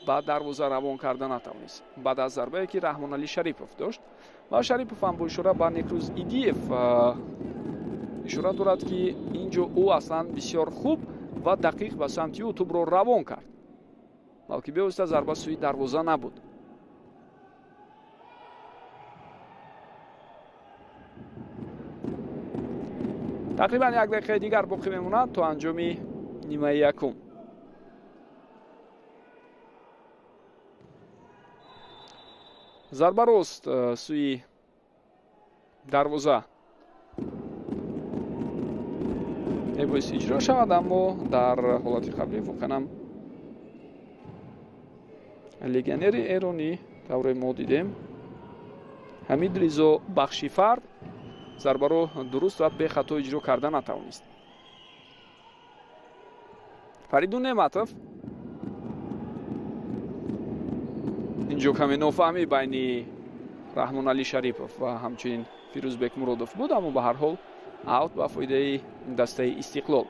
ба дарвоза равон карда натавонист. Баъд аз зарбае ки Раҳмоналӣ Шарипов дошт ва Шарипов ҳам бо ишора ба Некрӯз Идиев ишора дорад, ки ин ҷо ӯ аслан бисёр хуб ва дақиқ ба самти ӯ тӯбро равон кард, балки бевосита зарба сӯи дарвоза набуд. Тақрибан як дақиқаи дигар боқӣ мемонад то анҷоми нимаи якум. Зарба рост сӯи дарвоза мебоист иҷро шавад, аммо дар ҳолати қаблӣ воқеан легионери эронӣ, тавре мо дидем, Ҳамид Ризо Бахшифард зарбаро дуруст ва бехато иҷро карда натавонист. Фаридун Неъматов, инҷо каме нофаҳмӣ байни Раҳмоналӣ Шарипов ва ҳамчунин Фирӯз Бекмуродов буд, аммо ба ҳар ҳол аут ба фоидаи дастаи Истиқлол.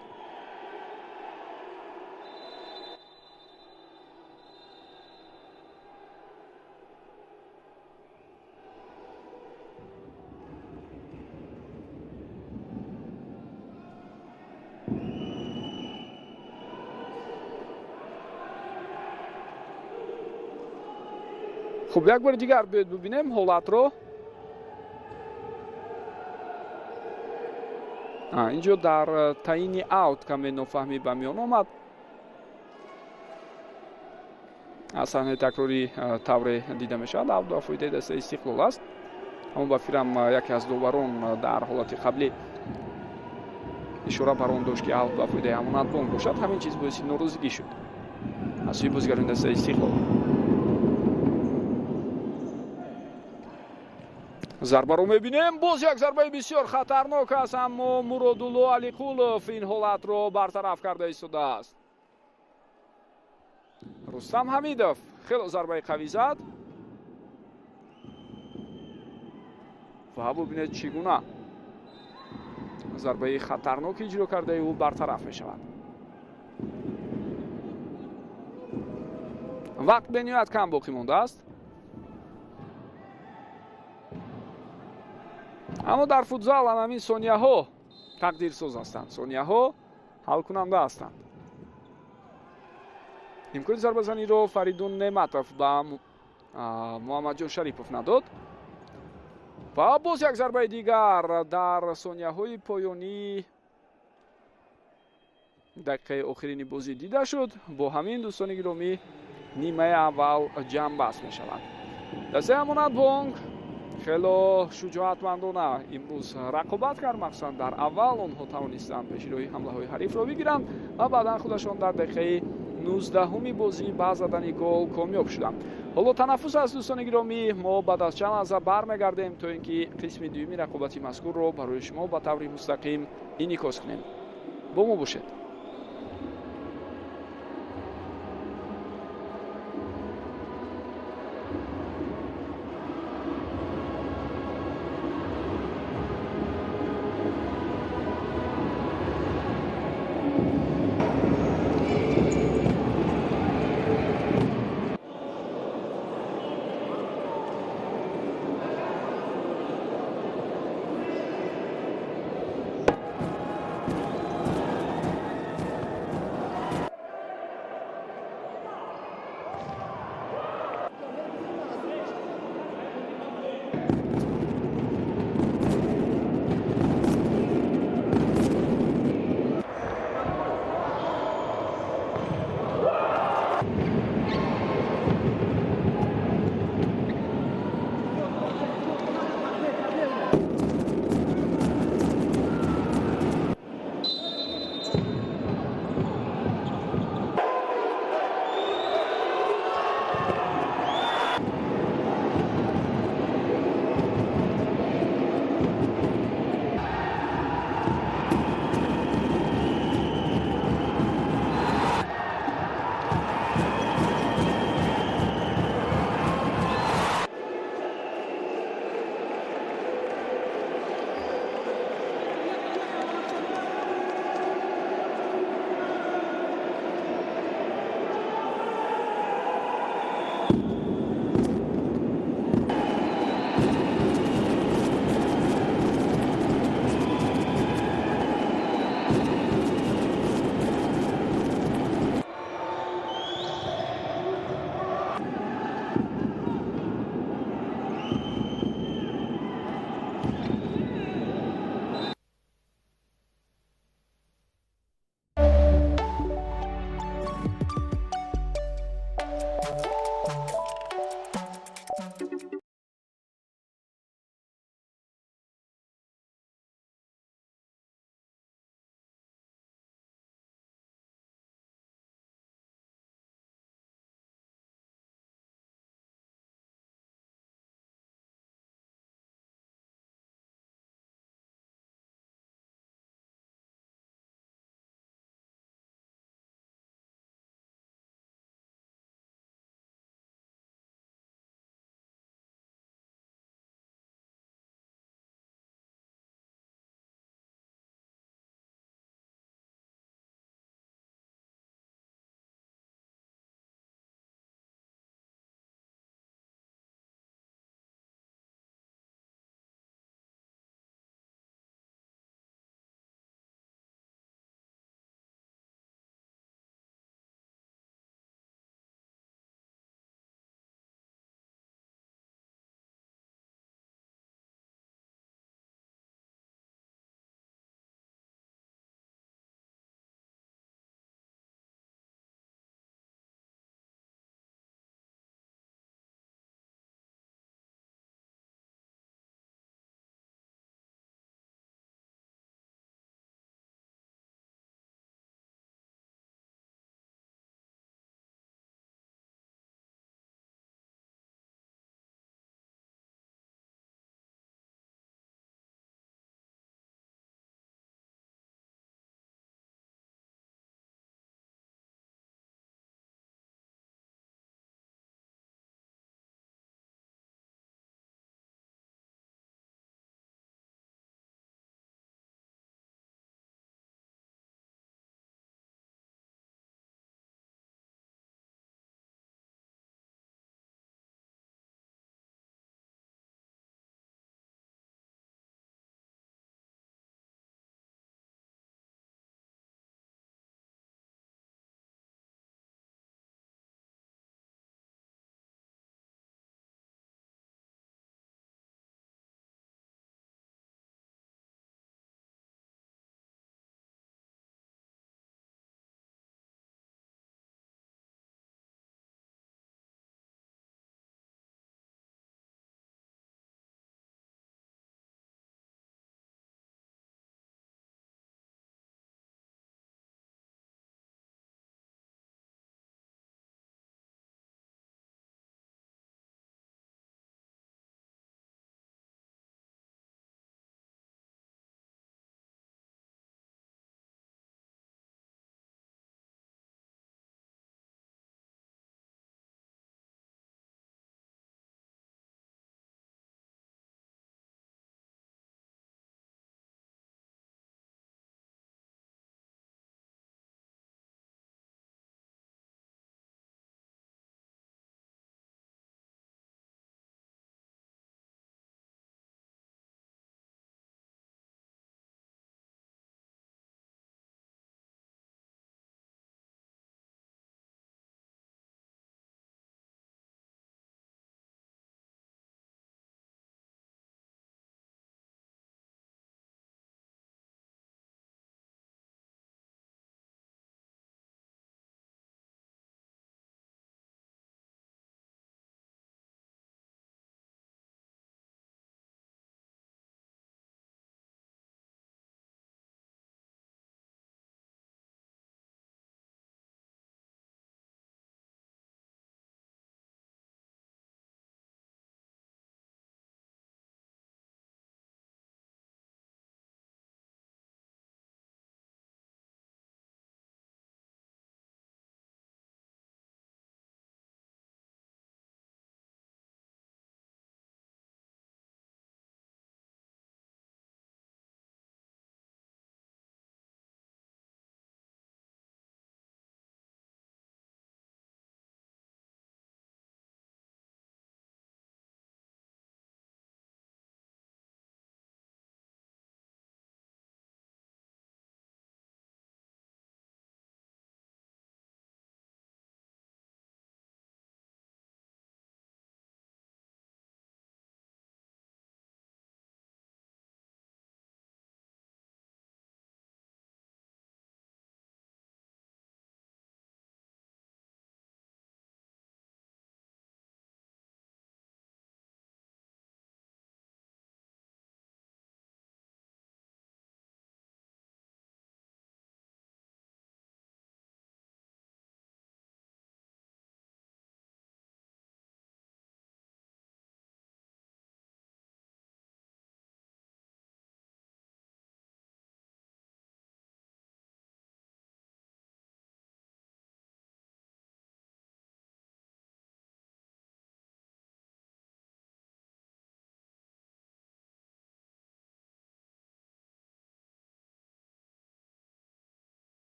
Хуб, як бори дигар биёед бибинем ҳолатро. Инҷо дар таъини аут каме нофаҳмӣ ба миён омад. Аз саҳнаи такрорӣ тавре дида мешавад, аут ба фоидаи дастаи Истиқлол аст. Аммо ба фикрам яке аз доварон дар ҳолати қаблӣ ишора бар он дошт, ки аут ба фоидаи Амонатбонк бошад. Ҳамин чиз боиси норозигӣ шуд аз сӯи бозигарони дастаи Истиқлол. Зарбаро мебинем, боз як зарбаи бисёр хатарнок аст, аммо Муродулло Алиқулов ин ҳолатро бартараф карда истодааст. Рустам Ҳамидов хело зарбаи қавӣ зад ва бубинед чӣ гуна зарбаи хатарнок иҷро кардаи ӯ бартараф мешавад. Вақт бениҳоят кам боқӣ мондааст. Аммо дар футзал ҳамин сонияҳо тақдирсоз ҳастанд, сонияҳо ҳалкунанда ҳастанд. Имкони зарбазаниро Фаридун Неъматов ба Муҳаммадҷон Шарипов надод. Ва боз як зарбаи дигар дар сонияҳои поёнии дақиқаи охирини бозӣ дида шуд. Бо ҳамин, дӯстони гиромӣ, нимаи аввал ҷамъбаст мешавад. Дастаи Амонатбонк хело шуҷоатмандона имрӯз рақобат кард, махсусан дар аввал онҳо тавонистанд пеши роҳи ҳамлаҳои ҳарифро бигиранд ва баъдан худашон дар дақиқаи 19-уми бозӣ ба задани гол комёб шуданд. Ҳоло танаффус аст, дӯстони гиромӣ. Мо баъд аз чанд лаҳза бармегардем, то ин ки қисми дуюми рақобати мазкурро барои шумо ба таври мустақим инъикос кунем. Бо мо бошед.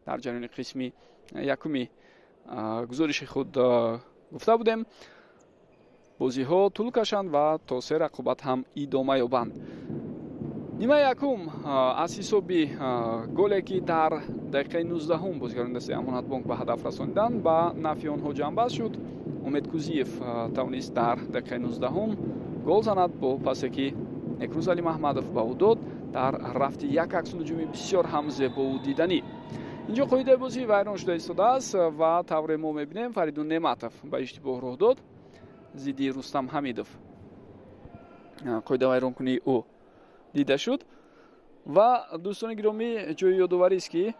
Дар ҷараёни қисми якуми гузориши худ гуфта будем, бозиҳо тӯл кашанд ва то се рақобат ҳам идома ёбанд. Нимаи якум аз ҳисоби голе, ки дар дақиқаи 19-ум бозигарони дастаи Амонатбонк ба ҳадаф расониданд, ба нафъи онҳо ҷамъбаст шуд. Умед Кузиев тавонист дар дақиқаи 19-ум гол занад бо пасе, ки Некрӯз Алимаҳмадов ба ӯ дод дар рафти як аксулҳуҷуми бисёр ҳам зебову диданӣ. Инҷо қоидаи бозӣ вайрон шуда истодааст ва тавре мо мебинем, Фаридун Неъматов ба иштибоҳ роҳ дод зидди Рустам Ҳамидов. Қоида вайронкунии ӯ дида шуд. Ва дӯстони гиромӣ, ҷои ёдоварист, ки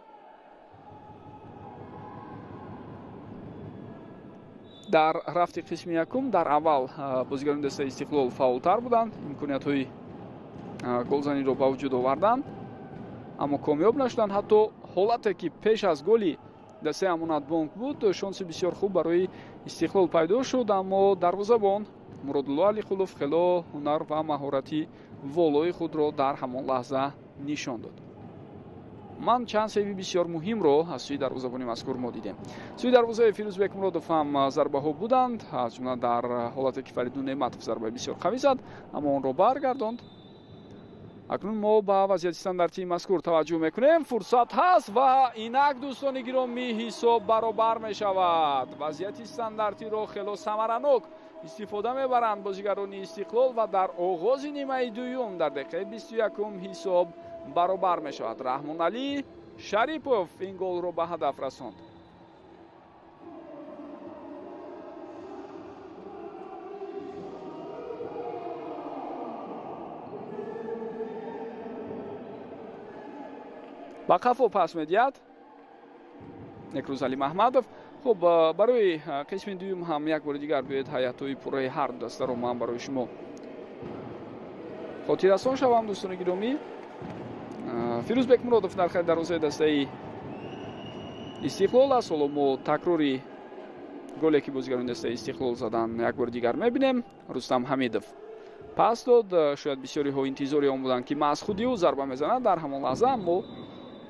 дар рафти қисми якум дар аввал бозигарони дастаи Истиқлол фаъолтар буданд, имкониятҳои голзаниро ба вуҷуд оварданд, аммо комёб нашуданд. Ҳатто ҳолате, ки пеш аз голи дастаи Амонатбонк буд, шонси бисёр хуб барои Истиқлол пайдо шуд, аммо дарвозабон Муродулло Алиқулов хело ҳунар ва маҳорати волои худро дар ҳамон лаҳза нишон дод. Ман чанд сейви бисёр муҳимро аз сӯи дарвозабони мазкур мо дидем. Сӯи дарвозаи Фирӯзбек Муродов ҳам зарбаҳо буданд, аз ҷумла дар ҳолате, ки Фаридун Неъматов зарбаи бисёр қавӣ зад, аммо онро баргардонд. Акнун мо ба вазъияти стандартии мазкур таваҷҷӯҳ мекунем. Фурсат ҳаст ва инак, дӯстони гиромӣ, ҳисоб баробар мешавад. Вазъияти стандартиро хело самаранок истифода мебаранд бозигарони Истиқлол ва дар оғози нимаи дуюм дар дақиқаи 21-ум ҳисоб баробар мешавад. Раҳмоналӣ Шарипов ин голро ба ҳадаф расонд. Ба қафо пас медиҳад Некрӯз Алимаҳмадов. Хуб, барои қисми дуюм ҳам як бори дигар биёед ҳайатҳои пурраи ҳар ду дастаро ман барои шумо хотиррасон шавам, дӯстони гиромӣ. Фирӯзбек Муродов дар хайри дарвозаи дастаи Истиқлол аст. Ҳоло мо такрори голе, ки бозигарони дастаи Истиқлол задан, як бори дигар мебинем. Рустам Ҳамидов пас дод. Шояд бисёриҳо интизори он буданд, ки маҳз худи ӯ зарба мезанад дар ҳамон лаҳза, аммо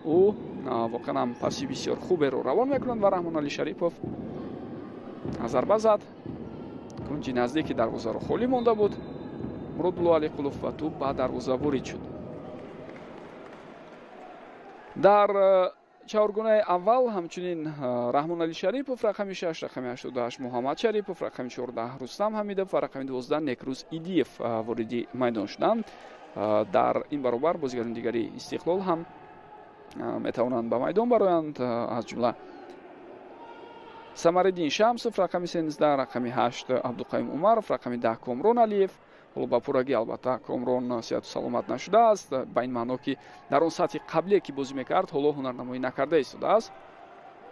ӯ воқеан ҳам паси бисёр хуберо равон мекунад ва Раҳмоналӣ Шарипов зарба зад. Кунҷи наздики дарвозаро холӣ монда буд Муродулло Алиқулов ва тӯб ба дарвоза ворид шуд. Дар чаҳоргунаи аввал ҳамчунин Раҳмоналӣ Шарипов рақами 6, рақами 88 Муҳаммад Шарипов, рақами 14 Рустам Ҳамидов ва рақами 12 Некрӯз Идиев вориди майдон шуданд. Дар ин баробар бозигарони дигари Истиқлол ҳам метавонанд ба майдон бароянд, аз ҷумла Самариддин Шамсов рақами 13, рақами 8 Абдуқаюм Умаров, рақами 10 Комрон Алиев. Ҳоло ба пуррагӣ албатта Комрон сиҳату саломат нашудааст, ба ин маъно, ки дар он сатҳи қаблие, ки бозӣ мекард, ҳоло ҳунарнамоӣ накарда истодааст.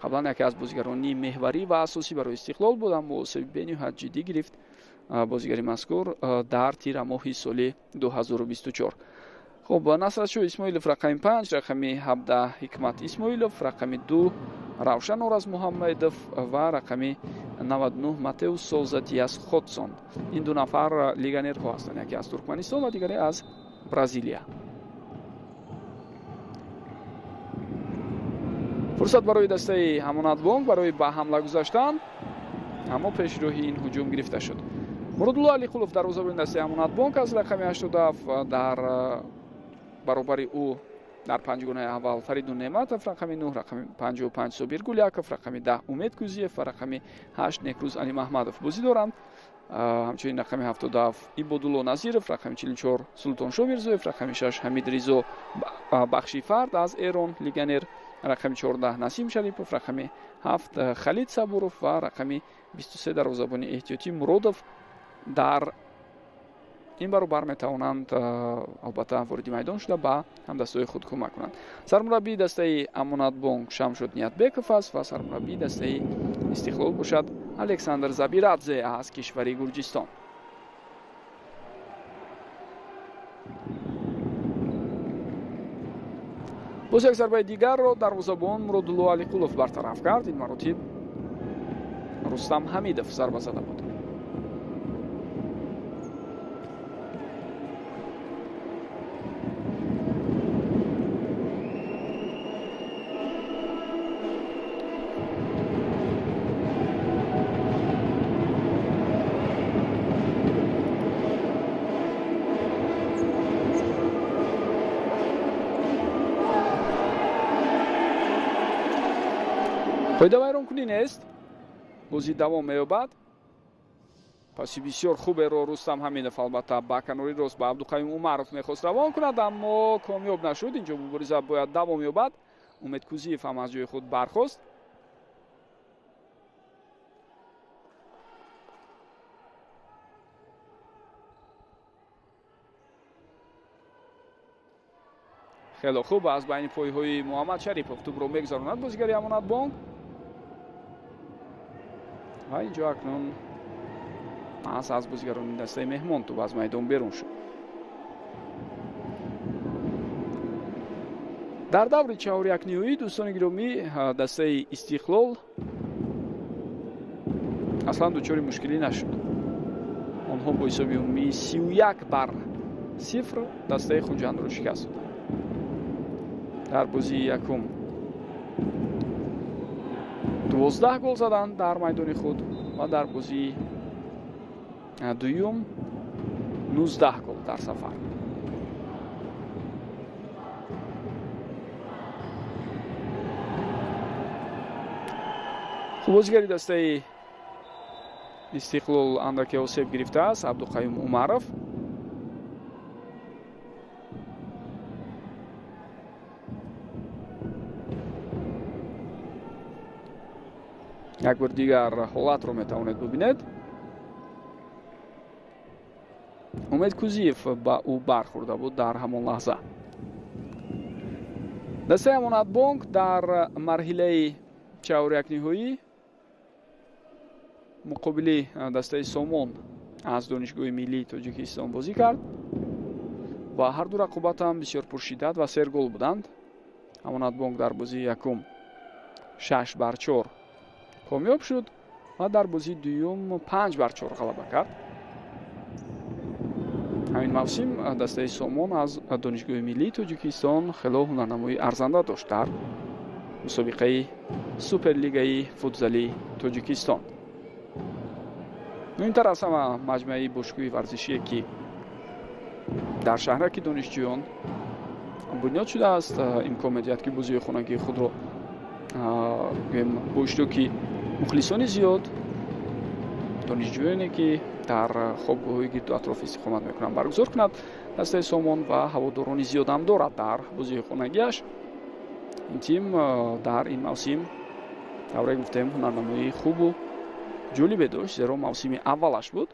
Қаблан яке аз бозигарони меҳварӣ ва асосӣ барои Истиқлол буд, аммо осеби бениҳоят ҷиддӣ гирифт бозигари мазкур дар тирамоҳи соли 2024. Хуб, Насратшоҳ Исмоилов рақами 5, рақами 17 Ҳикмат Исмоилов, рақами 2 Равшан Оразмуҳаммедов ва рақами 99 Матеус Соза Диас Ходсон. Ин ду нафар легионерҳо ҳастанд, яке аз Туркманистон ва дигаре аз Бразилия. Фурсат барои дастаи Амонатбонк барои ба ҳамла гузаштан, аммо пешроҳи ин ҳуҷум гирифта шуд. Муродулло Алиқулов дарвозабони дастаи Амонатбонк аз рақами 87, дар баробари ӯ дар панҷгунаи аввал Фаридун Неъматов рақами 9, рақами 55 Собир Гуляков, рақами 10 Умед Кузиев ва рақами 8 Некрӯз Алимаҳмадов бозӣ доранд. Ҳамчунин рақами 77 Ибодулло Назиров, рақами 44 Султоншо Мирзоев, рақами 6 Ҳамид Ризо Бахшифард аз Эрон легионер, рақами 14 Насим Шарипов, рақами 7 Халид Сабуров ва рақами 23 дарвозабони эҳтиётӣ Муродов дар ин баробар метавонанд албатта вориди майдон шуда ба ҳамдастаҳои худ кӯмак кунанд. Сармураббии дастаи Амонатбонк Шамшод Ниятбеков аст ва сармураббии дастаи Истиқлол бошад Александр Забирадзе аз кишвари Гурҷистон. Боз як зарбаи дигарро дарвозабон Муродулло Алиқулов бартараф кард. Ин маротиб Рустам Ҳамидов зарба зада буд. Қоидавайронкунӣ нест, бозӣ давом меёбад. Паси бисёр хуберо Рустам Ҳаминов албатта ба канори рост ба Абдуқаюм Умаров мехост равон кунад, аммо комёб нашуд. Инҷо мубориза бояд давом ёбад. Умед Кузиев ҳам аз ҷои худ бархост. Хеле хуб аз байни пойҳои Муҳаммад Шарипов тӯбро мегузаронад бозигари Амонатбонк. Ва инҷо акнун аз бозигарони дастаи меҳмон тӯб аз майдон берун шуд. Дар даври чаҳорякниҳоӣ, дӯстони гиромӣ, дастаи Истиқлол аслан дучори мушкилӣ нашуд. Онҳо бо ҳисоби умумии 31-0 дастаи Хуҷандро шикаст доданд. Дар бозии якум 12 гол заданд дар майдони худ ва дар бозии дуюм 19 гол дар сафар. Хуб, бозигари дастаи Истиқлол андаке осеб гирифтааст, Абдуқаюм Умаров. Як бор дигар ҳолатро метавонед бубинед. Умед Кузиев ба ӯ бархӯрда буд дар ҳамон лаҳза. Дастаи Амонатбонк дар марҳилаи чаҳорякниҳоӣ муқобили дастаи Сомон аз Донишгоҳи миллии Тоҷикистон бозӣ кард ва ҳар ду рақобат ҳам бисёр пуршиддат ва сергол буданд. Амонатбонк дар бозии якум 6-4 комёб шуд ва дар бозии дуюм 5-4 ғалаба кард. Ҳамин мавсим дастаи Сомон аз Донишгоҳи миллии Тоҷикистон хело ҳунарнамоии арзанда дошт дар мусобиқаи Суперлигаи футзали Тоҷикистон. Муҳимтар аз ҳама маҷмӯаи бошгоҳи варзишие, ки дар шаҳраки донишҷӯён бунёд шудааст, имкон медиҳад, ки бозиҳои хонагии худро бо иштироки мухлисони зиёд, донишҷӯёне, ки дар хобгоҳҳои гирду атроф истиқомат мекунанд, баргузор кунад. Дастаи Сомон ва ҳаводорони зиёдам дорад дар бозиҳои хонагиаш. Ин тим дар ин мавсим, тавре гуфтем, ҳунарнамоии хубу ҷолибе дошт, зеро мавсими аввалаш буд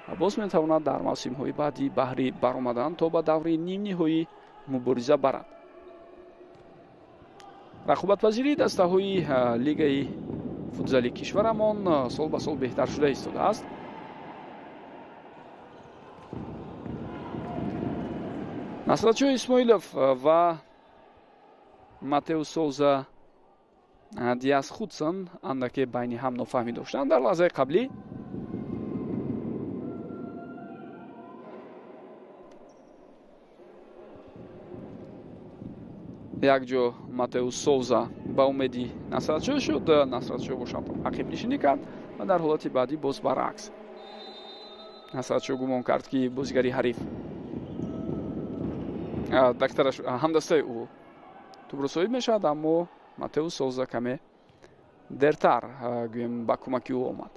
ва боз метавонад дар мавсимҳои баъдӣ баҳри баромадан то ба даври нимниҳоӣ мубориза барад. Рақобатпазирии дастаҳои лигаи футзали кишварамон сол ба сол беҳтар шуда истодааст. Насратшоҳ Исмоилов ва Матеус Соуза Диас Худсон андаке байни ҳам нофаҳмӣ доштанд дар лаҳзаи қаблӣ. Якҷо Матеус Соуза ба умеди Насратшоҳ шуд, Насратшоҳ бошад ақибнишинӣ кард ва дар ҳолати баъдӣ боз баръакс. Насратшоҳ гумон кард, ки бозигари ҳариф дактараш ҳамдастаи ӯ тӯбро соҳиб мешавад, аммо Матеус Соуза каме дертар гӯем ба кӯмаки ӯ омад.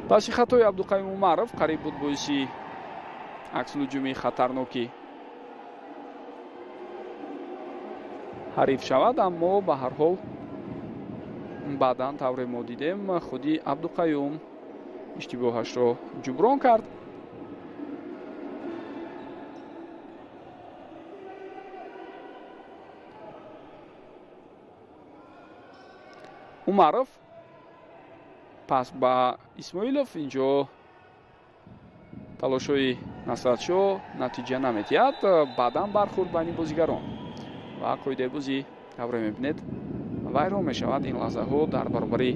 Паси хатои Абдуқаюм Умаров қариб буд боиси аксулҳуҷуми хатарноки ҳариф шавад, аммо ба ҳар ҳол баъдан тавре мо дидем, худи Абдуқаюм иштибоҳашро ҷуброн кард. Умаров пас ба Исмоилов. Инҷо талошҳои Насратшоҳ натиҷа намедиҳад. Баъдан бархӯрд байни бозигарон ва қоидаи бозӣ тавре мебинед вайрон мешавад ин лаҳзаҳо дар баробари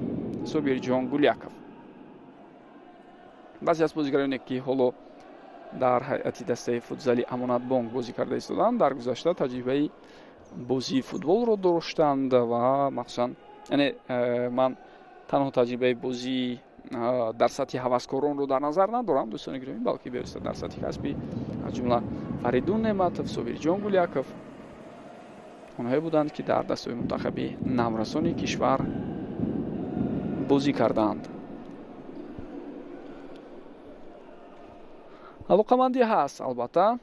Собирҷон Гуляков. Баъзе аз бозигароне, ки ҳоло дар ҳайати дастаи футзали Амонатбонк бозӣ карда истоданд, дар гузашта таҷрибаи бозии футболро доштанд ва махсусан, яъне ман Танҳо таҷрибаи бозӣ дар сатҳи ҳаваскоронро дар назар надорам, дӯстони гиромӣ, балки бевосита дар сатҳи касбӣ, аз ҷумла Фаридун Неъматов, Собирҷон Гуляков, онҳое буданд, ки дар дастаҳои мунтахаби наврасони кишвар бозӣ кардаанд. Алоқамандӣ ҳаст албатта,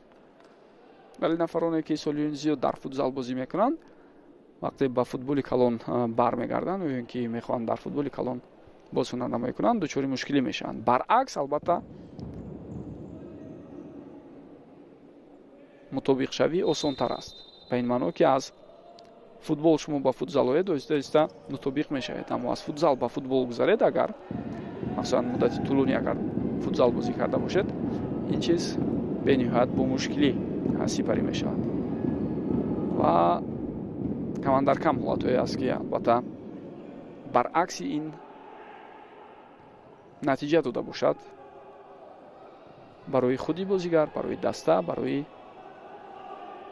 вале нафароне ки солиёни зиёд дар футзал бозӣ мекунанд, вақте ба футболи калон бармегарданд ё ин ки мехоҳанд дар футболи калон боз ҳунарнамоӣ кунанд, дучори мушкилӣ мешаванд. Баръакс, албатта, мутобиқшавӣ осонтар аст. Ба ин маъно, ки аз футбол шумо ба футзал оед, оҳиста оҳиста мутобиқ мешавед, аммо аз футзал ба футбол гузаред, агар махсусан муддати тӯлонӣ агар футзал бозӣ карда бошед, ин чиз бениҳоят бо мушкилӣ сипарӣ мешавад. Ва камандар кам ҳолатҳое аст, ки албатта баръакси ин натиҷа дода бошад барои худи бозигар, барои даста, барои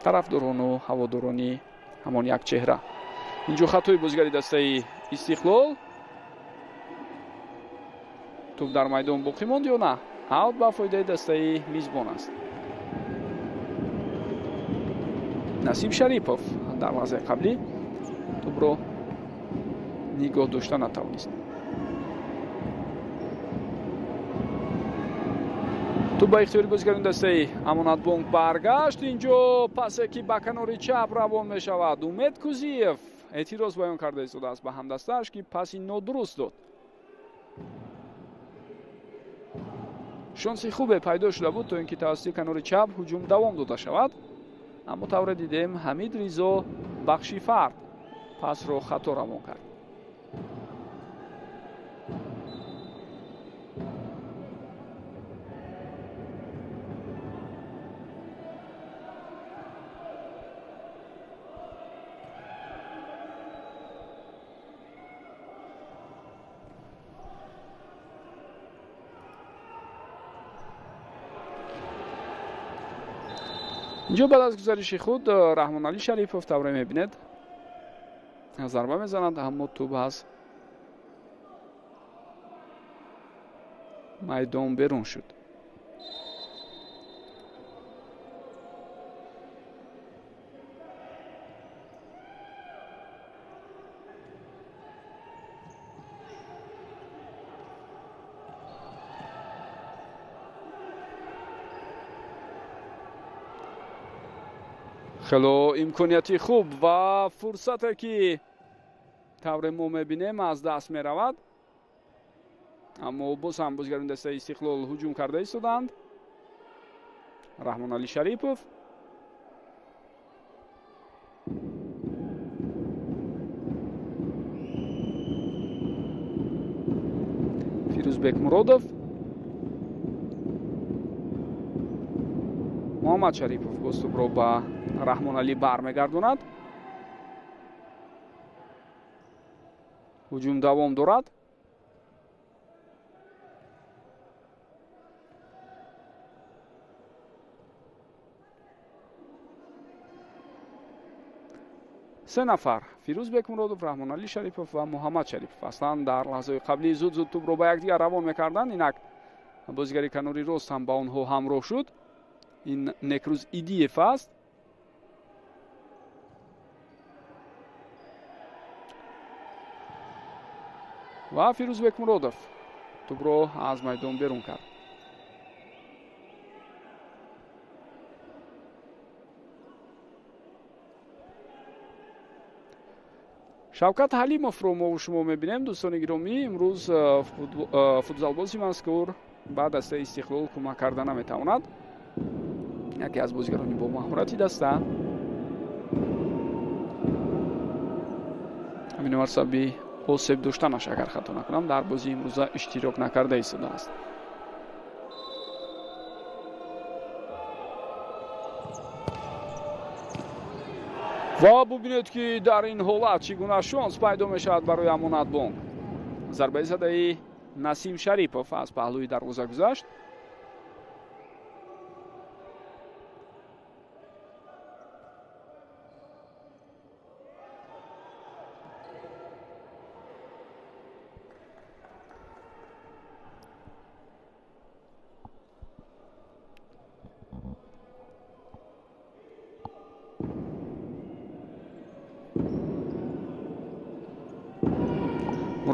тарафдорону ҳаводорони ҳамон як чеҳра. Инҷо хатои бозигари дастаи Истиқлол. Тӯб дар майдон боқӣ монд ё на? Аут ба фоидаи дастаи мизбон аст. Насиб Шарипов дар лаҳзаи қаблӣ тӯбро нигоҳ дошта натавонист. Тӯб ба ихтиёри бозигарони дастаи Амонатбонк баргашт. Инҷо пасе ки ба канори чап равон мешавад. Умед Кузиев эътироз баён карда истодааст ба ҳамдастааш, ки паси нодуруст дод. Шонси хубе пайдо шуда буд, то ин ки тавассути канори чап ҳуҷум давом дода шавад, аммо тавре дидем Ҳамид Ризо Бахшифард пасро хато равон кард. Инҷо баъд аз гузариши худ Раҳмоналӣ Шарипов тавре мебинед зарба мезанад, аммо тӯб аз майдон берун шуд. Хело имконияти хуб ва фурсате ки тавре мо мебинем аз даст меравад, аммо боз ҳам бозигарони дастаи Истиқлол ҳуҷум карда истоданд. Раҳмоналӣ Шарипов Фирӯзбек Муродов, Муҳаммад Шарипов боз тӯбро ба Раҳмоналӣ бармегардонад. Ҳуҷум давом дорад. Се нафар: Фирӯзбек Муродов, Раҳмоналӣ Шарипов ва Муҳаммад Шарипов. Аслан дар лаҳзаҳои қаблӣ зуд-зуд тӯбро ба якдигар равон мекарданд. Инак бозигари канори рост ҳам ба онҳо ҳамроҳ шуд. Ин Некрӯз Идиев аст. Ва Фирӯзбек Муродов тӯбро аз майдон берун кард. Шавкат Ҳалимовро мо шумо мебинем, дӯстони гиромӣ. Имрӯз футзалбози мазкур ба дастаи Истиқлол кӯмак карда наметавонад. Яке аз бозигарони бо маҳорати даста. Ҳамин сабаби осеб доштанаш, агар хато накунам, дар бозии имрӯза иштирок накарда истодааст. Ва бубинед, ки дар ин ҳолат чӣ гуна шонс пайдо мешавад барои Амонатбонк. Зарбаи задаи Насим Шарипов аз паҳлӯи дарвоза гузашт.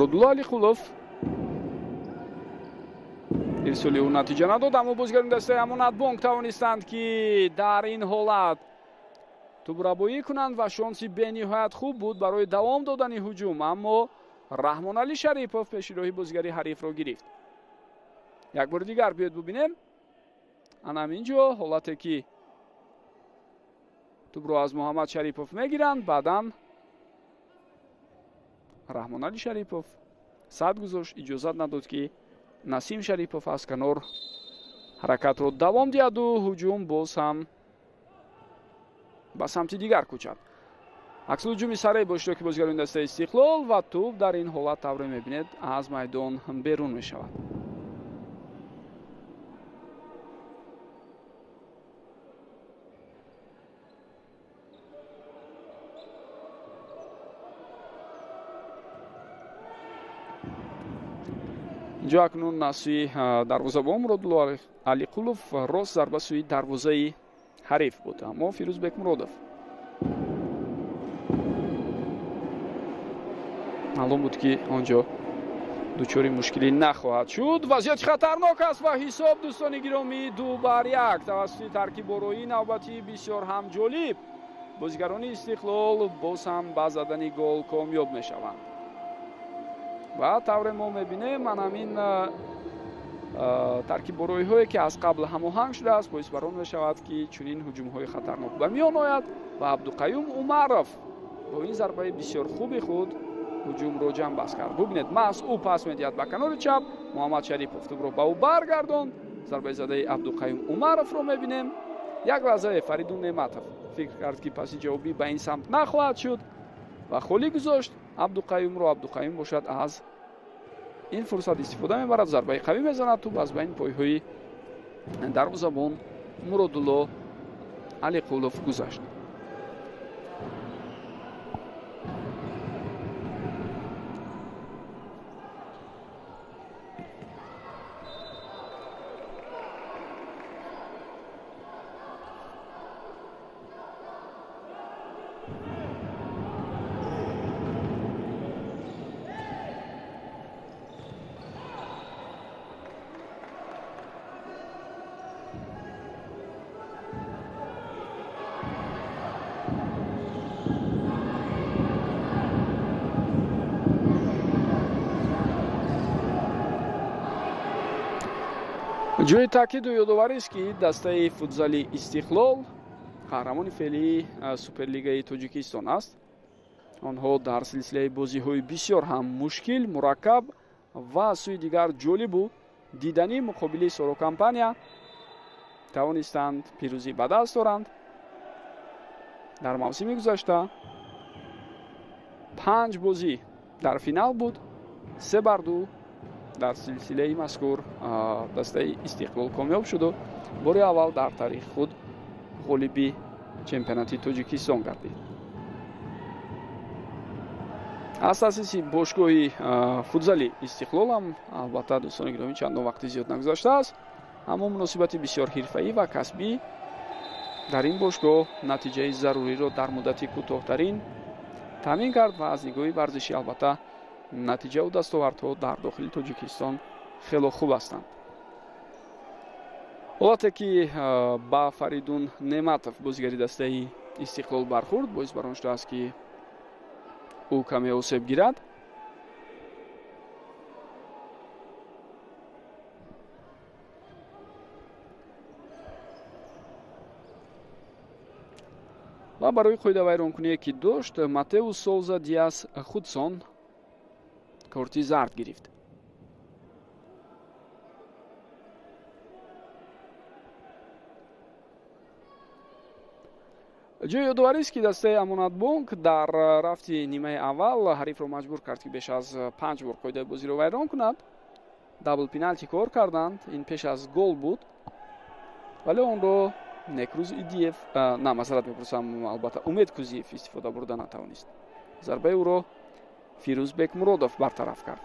Муродулло Алиқулов ирсоли ӯ натиҷа надод, аммо бозигарони дастаи Амонатбонк тавонистанд, ки дар ин ҳолат тӯбрабоӣ кунанд ва шонси бениҳоят хуб буд барои давом додани ҳуҷум, аммо Раҳмоналӣ Шарипов пеши роҳи бозигари ҳарифро гирифт. Як бори дигар биёед бубинем. Ана ҳамин ҷо ҳолате ки тӯбро аз Муҳаммад Шарипов мегиранд, баъдан Раҳмоналӣ Шарипов сад гузошт, иҷозат надод, ки Насим Шарипов аз канор ҳаракатро давом диҳаду ҳуҷум боз ҳам ба самти дигар кӯчад. Аксулҳуҷуми сареъ бо иштироки бозигарони дастаи Истиқлол ва тӯб дар ин ҳолат, тавре мебинед, аз майдон берун мешавад. Инҷо акнун аз сӯи дарвозабон Муродулло Алиқулов рост зарба сӯи дарвозаи ҳариф буд, аммо Фирӯз Бекмуродов маълум буд, ки он ҷо дучори мушкилӣ нахоҳад шуд. Вазъияти хатарнок аст ва ҳисоб, дӯстони гиромӣ, 2-1 тавассути таркибороии навбатии бисёр ҳам ҷолиб бозигарони Истиқлол боз ҳам ба задани гол комёб мешаванд. Ва тавре мо мебинем, ман ҳамин таркиббороиҳое, ки аз қабл ҳамоҳанг шудааст, боис бар он мешавад, ки чунин ҳуҷумҳои хатарнок ба миён ояд ва Абдуқаюм Умаров бо ин зарбаи бисёр хуби худ ҳуҷумро ҷамъбаст кард. Бубинед, маҳз ӯ пас медиҳад ба канори чап, Муҳаммад Шарипов тӯбро ба ӯ баргардонд. Зарбаи задаи Абдуқаюм Умаровро мебинем. Як лаҳзае Фаридун Неъматов фикр кард, ки паси ҷавобӣ ба ин самт нахоҳад шуд ва холӣ гузошт Абдуқаюмро. Абдуқаюм бошад, аз ин фурсат истифода мебарад, зарбаи қавӣ мезанад, тӯб аз байни пойҳои дарвозабон Муродулло Алиқулов гузашт. Ҷои таъкиду ёдоварист, ки дастаи футзали Истиқлол қаҳрамони феълии Суперлигаи Тоҷикистон аст. Онҳо дар силсилаи бозиҳои бисёр ҳам мушкил, мураккаб ва аз сӯи дигар ҷолибу диданӣ муқобили Сорокомпания тавонистанд пирӯзӣ ба даст оранд. Дар мавсими гузашта панҷ бозӣ дар финал буд, 3-2 дар силсилаи мазкур дастаи Истиқлол комёб шуду бори аввал дар таърихи худ ғолиби чемпионати Тоҷикистон гардид. Аз таъсиси бошгоҳи футзали Истиқлол ҳам, албатта, дӯстони гиромӣ, чандон вақти зиёд нагузаштааст, аммо муносибати бисёр ҳирфаӣ ва касбӣ дар ин бошгоҳ натиҷаи заруриро дар муддати кӯтоҳтарин таъмин кард ва аз нигоҳи варзишӣ, албатта, натиҷаву дастовардҳо дар дохили Тоҷикистон хело хуб ҳастанд. Ҳолате ки ба Фаридун Неъматов бозигари дастаи Истиқлол бархӯрд, боис бар он шудааст, ки ӯ каме осеб гирад. Ва барои қоидавайронкуние, ки дошт, Матеус Соуза Диас Худсон корти зард гирифт. Ҷои ёдоварист, ки дастаи Амонатбонк дар рафти нимаи аввал ҳарифро маҷбур кард, ки беш аз панҷ бор қоидаи бозиро вайрон кунад. Дабл пеналти кор карданд, ин пеш аз гол буд, вале онро Некрӯз Идиев, на, масарат мепурсам, албатта, Умед Кузиев истифода бурда натавонист. Зарбаи ӯро Фирӯз Бекмуродов бартараф кард.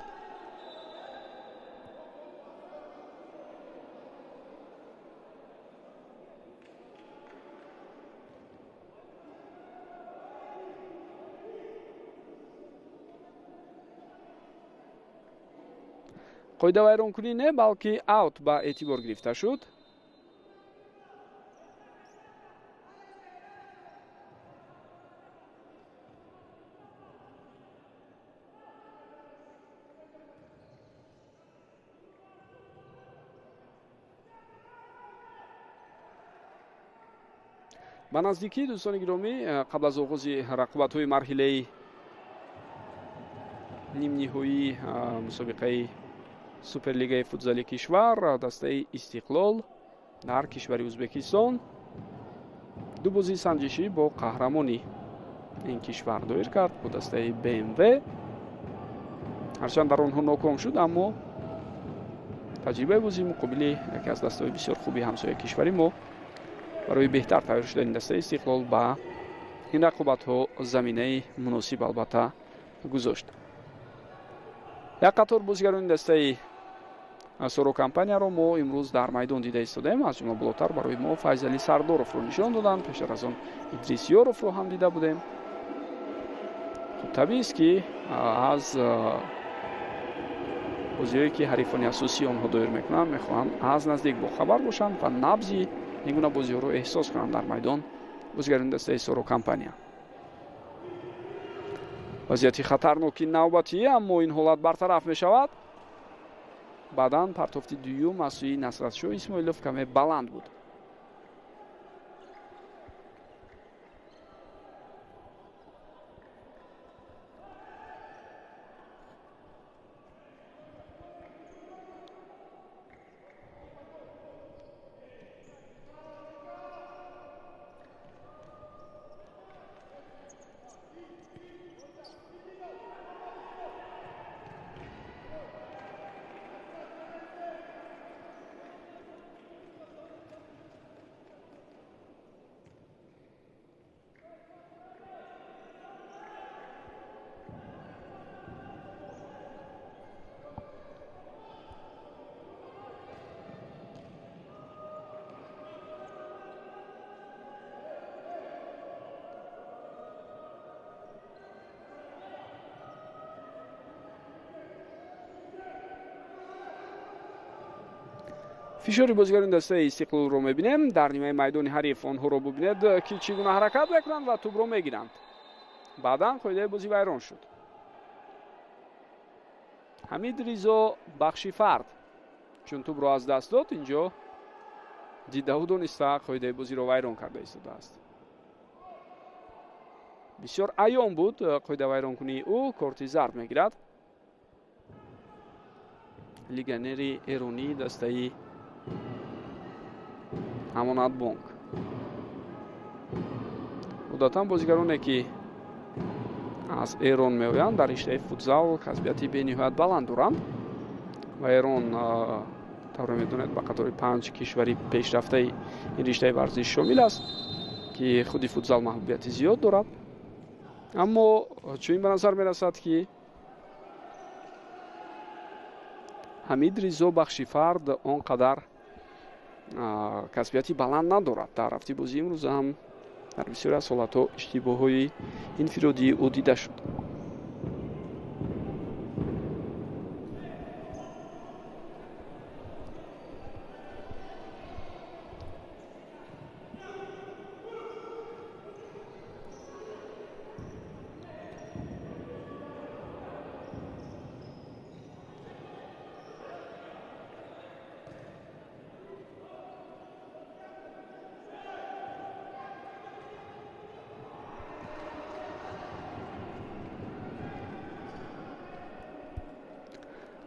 Қоидавайронкунӣ не, балки аут ба эътибор гирифта шуд. Ба наздикӣ, дӯстони гиромӣ, қабл аз оғози рақобатҳои марҳилаи нимниҳоии мусобиқаи Суперлигаи футзали кишвар, дастаи Истиқлол дар кишвари Ӯзбекистон ду бозии санҷишӣ бо қаҳрамони ин кишвар доир кард, бо дастаи БМВ. Ҳарчанд дар онҳо ноком шуд, аммо таҷрибаи бозии муқобили яке аз дастаҳои бисёр хуби ҳамсояи кишвари мо барои беҳтар тайёр шудани дастаи Истиқлол ба ин рақобатҳо заминаи муносиб албатта гузошт. Як қатор бозигарони дастаи Соро компанияро мо имрӯз дар майдон дида истодаем. Аз ҷумла болотар барои мо Файзали Сардоровро нишон доданд. Пештар аз он Идрис Ёровро ҳам дида будем. Хуб, табиист, ки аз бозиҳое ки ҳарифони асосии онҳо доир мекунанд, мехоҳанд аз наздик бохабар бошанд ва набзи ин гуна бозиҳоро эҳсос кунанд дар майдон бозигарони дастаи Соро компания. Вазъияти хатарноки навбатӣ, аммо ин ҳолат бартараф мешавад. Баъдан партофти дуюм аз сӯи Насратшоҳ Исмоилов каме баланд буд. Фишори бозигарони дастаи Истиқлолро мебинем. Дар нимаи майдони ҳариф онҳоро бубинед, ки чӣ гуна ҳаракат мекунанд ва тӯбро мегиранд. Баъдан қоидаи бозӣ вайрон шуд. Ҳамид Ризо Бахшифард чун тӯбро аз даст дод, инҷо дидаву дониста қоидаи бозиро вайрон карда истодааст. Бисёр аён буд қоидавайронкунии ӯ, корти зард мегирад. Легионери эронии дастаи Амонатбонк. Одатан бозигароне ки аз Эрон меоянд, дар риштаи футзал касбияти бениҳоят баланд доранд ва Эрон, тавре медонед, ба қатори 5 кишвари пешрафтаи ин риштаи варзиш шомил аст, ки худи футзал маҳбубияти зиёд дорад. Аммо чунин ба назар мерасад, ки Ҳамид Ризо Бахшифард он қадар касбияти баланд надорад. Дар рафти бозии имрӯза ҳам дар бисёре аз ҳолатҳо иштибоҳҳои инфиродии ӯ дида шуд.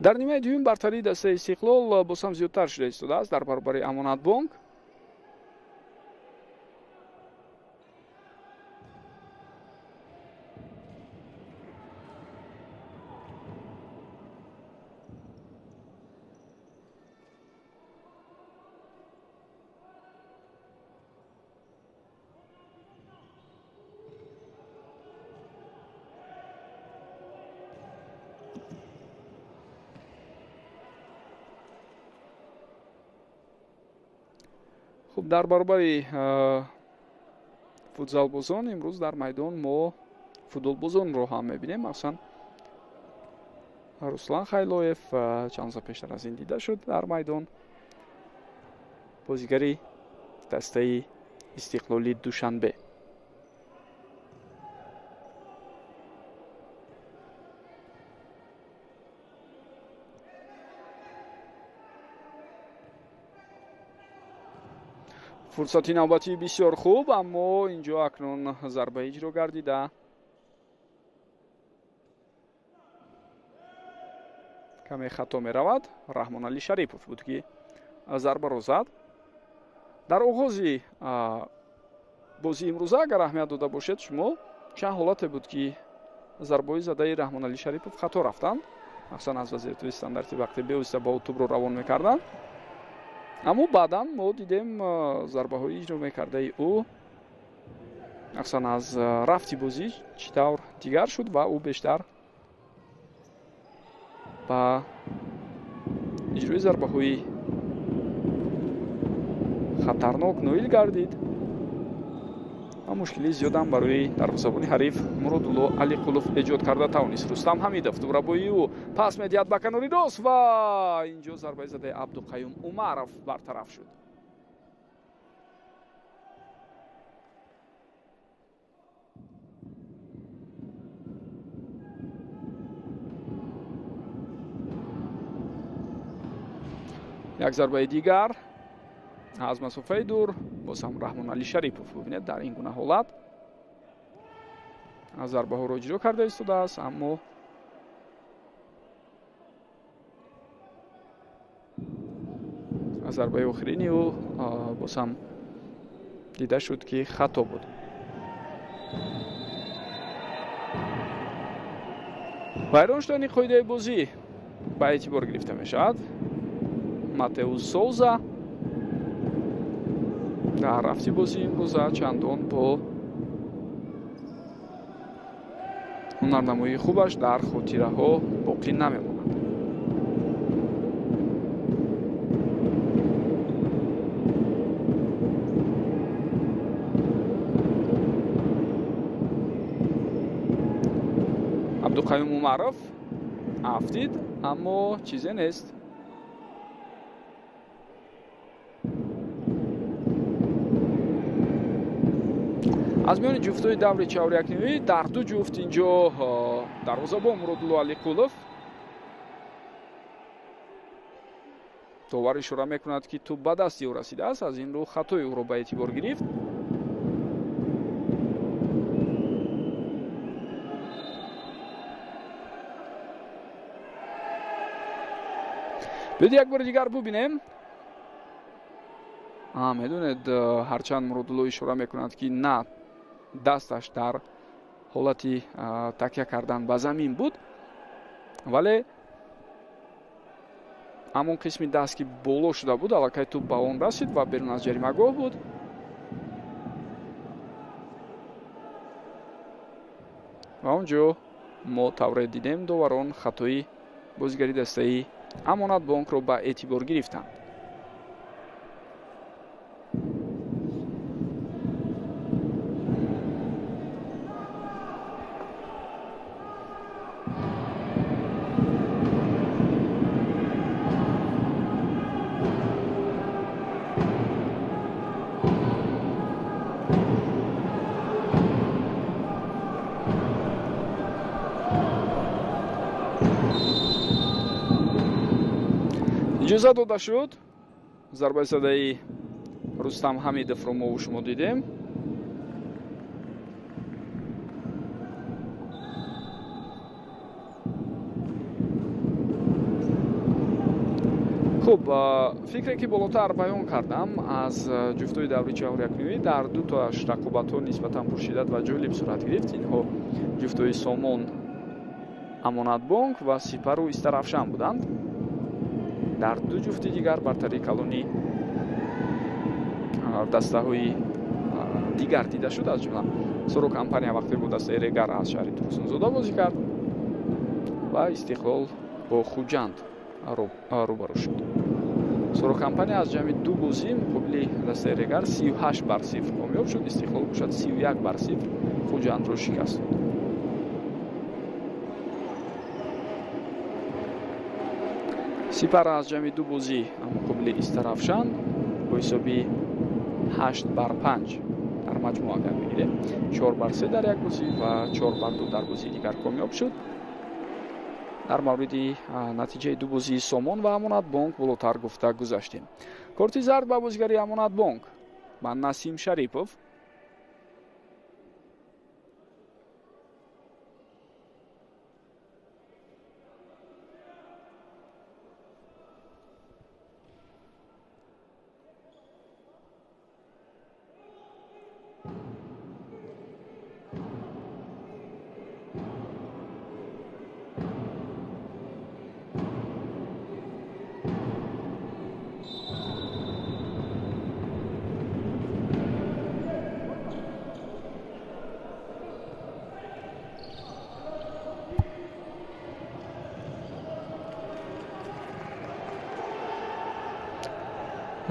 Дар нимаи дуюм бартарии дастаи Истиқлол боз ҳам зиёдтар шуда истодааст дар баробари Амонатбонк. Хуб, дар баробари футзалбозон имрӯз дар майдон мо футболбозонро ҳам мебинем. Махсусан Руслан Хайлоев чанд рӯза пештар аз ин дида шуд дар майдон, бозигари дастаи Истиқлоли Душанбе. Фурсати навбатии бисёр хуб, аммо инҷо акнун зарба иҷро гардида. Каме хато меравад. Раҳмоналӣ Шарипов буд, ки зарбаро зад. Дар оғози бозии имрӯза, агар аҳамият дода бошед, шумо чанд ҳолате буд, ки зарбаҳои задаи Раҳмоналӣ Шарипов хато рафтанд, махсусан аз вазъиятҳои стандарти вақте бевосита ба ӯ тӯбро равон мекарданд. Аммо баъдан мо дидем зарбаҳои иҷро мекардаи ӯ, махсусан аз рафти бозӣ, чӣ тавр дигар шуд ва ӯ бештар ба иҷрои зарбаҳои хатарнок ноил гардид ва мушкилии зиёдам барои дарвозабони ҳариф Муродулло Алиқулов эҷод карда тавонист. Рустам Ҳамидов дурабои ӯ пас медиҳад ба канори рост ва инҷо зарбаи задаи Абдуқаюм Умаров бартараф шуд. Як зарбаи дигар аз масофаи дур, боз ҳам Раҳмоналӣ Шарипов. Бубинед, дар ин гуна ҳолат зарбаҳоро иҷро карда истодааст, аммо зарбаи охирини ӯ боз ҳам дида шуд, ки хато буд. Вайрон шудани қоидаи бозӣ ба эътибор гирифта мешавад. Матеус Соуза дар рафти бозии имрӯза чандон бо ҳунарнамоии хубаш дар хотираҳо боқӣ намемонад. Абдуқаюм Умаров афтид, аммо чизе нест. Аз миёни ҷуфтҳои даври чаҳорякнимӣ дар ду ҷуфт инҷо дарвозабон Муродулло Алиқулов довар ишора мекунад, ки тӯб ба дасти ӯ расидааст, аз ин рӯ хатои ӯро ба эътибор гирифт. Биёед як бори дигар бубинем. Медонед, ҳарчанд Муродулло ишора мекунад, ки на дасташ дар ҳолати такя кардан ба замин буд, вале ҳамон қисми даст, ки боло шуда буд, аллакай тӯб ба он расид ва берун аз ҷаримагоҳ буд. Ва он ҷо мо тавре дидем, доварон хатои бозигари дастаи Амонатбонкро ба эътибор гирифтанд. Иҷоза дода шуд. Зарбаи задаи Рустам Ҳамидовро мо шумо дидем. Хуб, фикре ки болотар баён кардам, аз ҷуфтҳои даври чаҳорякнимӣ дар ду тоаш рақобатҳо нисбатан пуршиддат ва ҷолиб сурат гирифт. Инҳо ҷуфтҳои Сомон Амонатбонк ва Сипару Истаравшан буданд. Дар ду ҷуфти дигар бартарии калони дастаҳои дигар дида шуд, аз ҷумла Соро компания вақте бо дастаи Регар аз шаҳри Турсунзода бозӣ кард ва Истиқлол бо Хуҷанд рӯбарӯ шуд. Соро компания аз ҷамъи ду бозӣ муқобили дастаи Регар 38-0 комёб шуд, Истиқлол бошад 31-0 Хуҷандро шикаст дод. Сипар аз ҷамъи ду бозӣ муқобили Истаравшан бо ҳисоби 8-5 дар маҷмӯъ агар бигирем, 4-3 дар як бозӣ ва 4-2 дар бозии дигар комёб шуд. Дар мавриди натиҷаи ду бозии Сомон ва Амонатбонк болотар гуфта гузаштем. Корти зард ба бозигари Амонатбонк ба Насим Шарипов.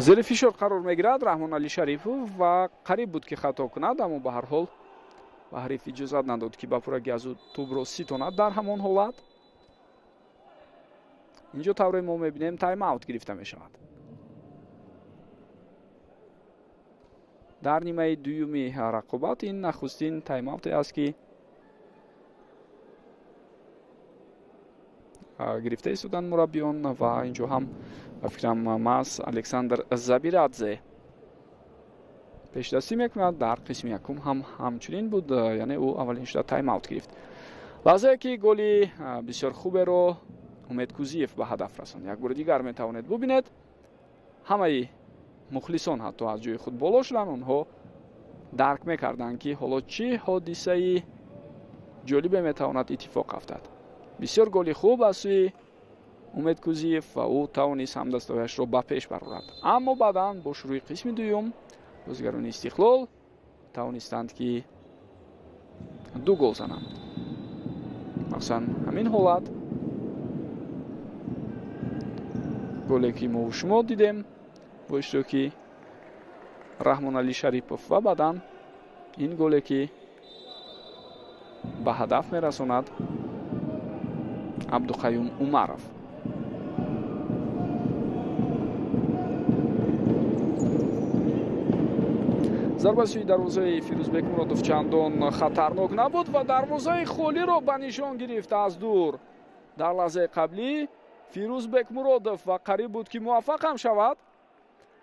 Зери фишор қарор мегирад Раҳмоналӣ Шарипов ва қариб буд ки хато кунад, аммо ба ҳар ҳол ба ҳариф иҷозат надод, ки ба пуррагӣ аз ӯ тӯбро ситонад. Дар ҳамон ҳолат инҷо тавре мо мебинем тайм-аут гирифта мешавад. Дар нимаи дуюми рақобат ин нахустин тайм-ауте аст, ки гирифта истоданд мураббиён ва инҷо ҳам ба фикрам маҳз Александр Забирадзе пешдастӣ мекунад. Дар қисми якум ҳам ҳамчунин буд, яъне ӯ аввалин шуда тайм-аут гирифт. Лаҳзае ки голи бисёр хуберо Умед Кузиев ба ҳадаф расонд. Як бори дигар метавонед бубинед, ҳамаи мухлисон ҳатто аз ҷои худ боло шуданд. Онҳо дарк мекарданд, ки ҳоло чӣ ҳодисаи ҷолибе метавонад иттифоқ афтад. Бисёр голи хуб аз сӯи Умед Кузиев ва ӯ тавонист ҳамдастояшро ба пеш барорад. Аммо баъдан бо шурӯи қисми дуюм бозигарони Истиқлол тавонистанд, ки ду гол зананд. Махсусан ҳамин ҳолат, голе ки мо шумо дидем бо иштироки Раҳмоналӣ Шарипов ва баъдан ин голе ки ба ҳадаф мерасонад Абдуқаюм Умаров. Зарба сӯи дарвозаи Фирӯзбек Муродов чандон хатарнок набуд ва дарвозаи холиро ба нишон гирифт аз дур. Дар лаҳзаи қаблӣ Фирӯзбек Муродов ва қариб буд, ки муваффақ ҳам шавад.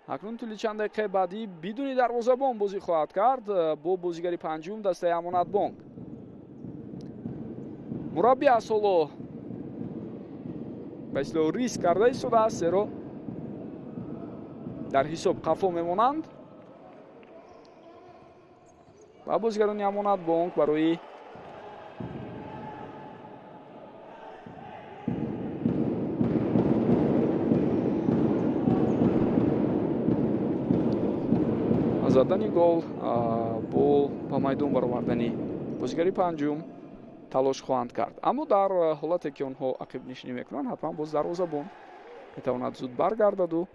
Акнун тӯли чанд дақиқаи баъдӣ бидуни дарвозабон бозӣ хоҳад кард бо бозигари панҷум дастаи Амонатбонк. Мураббӣ аз ҳоло ба истилоҳ риск карда истодааст, зеро дар ҳисоб қафо мемонанд ва бозигарони Амонатбонк барои задани гол бо ба майдон баровардани бозигари панҷум талош хоҳанд кард. Аммо дар ҳолате ки онҳо ақибнишинӣ мекунанд, ҳатман боз дарвозабон метавонад зуд баргардаду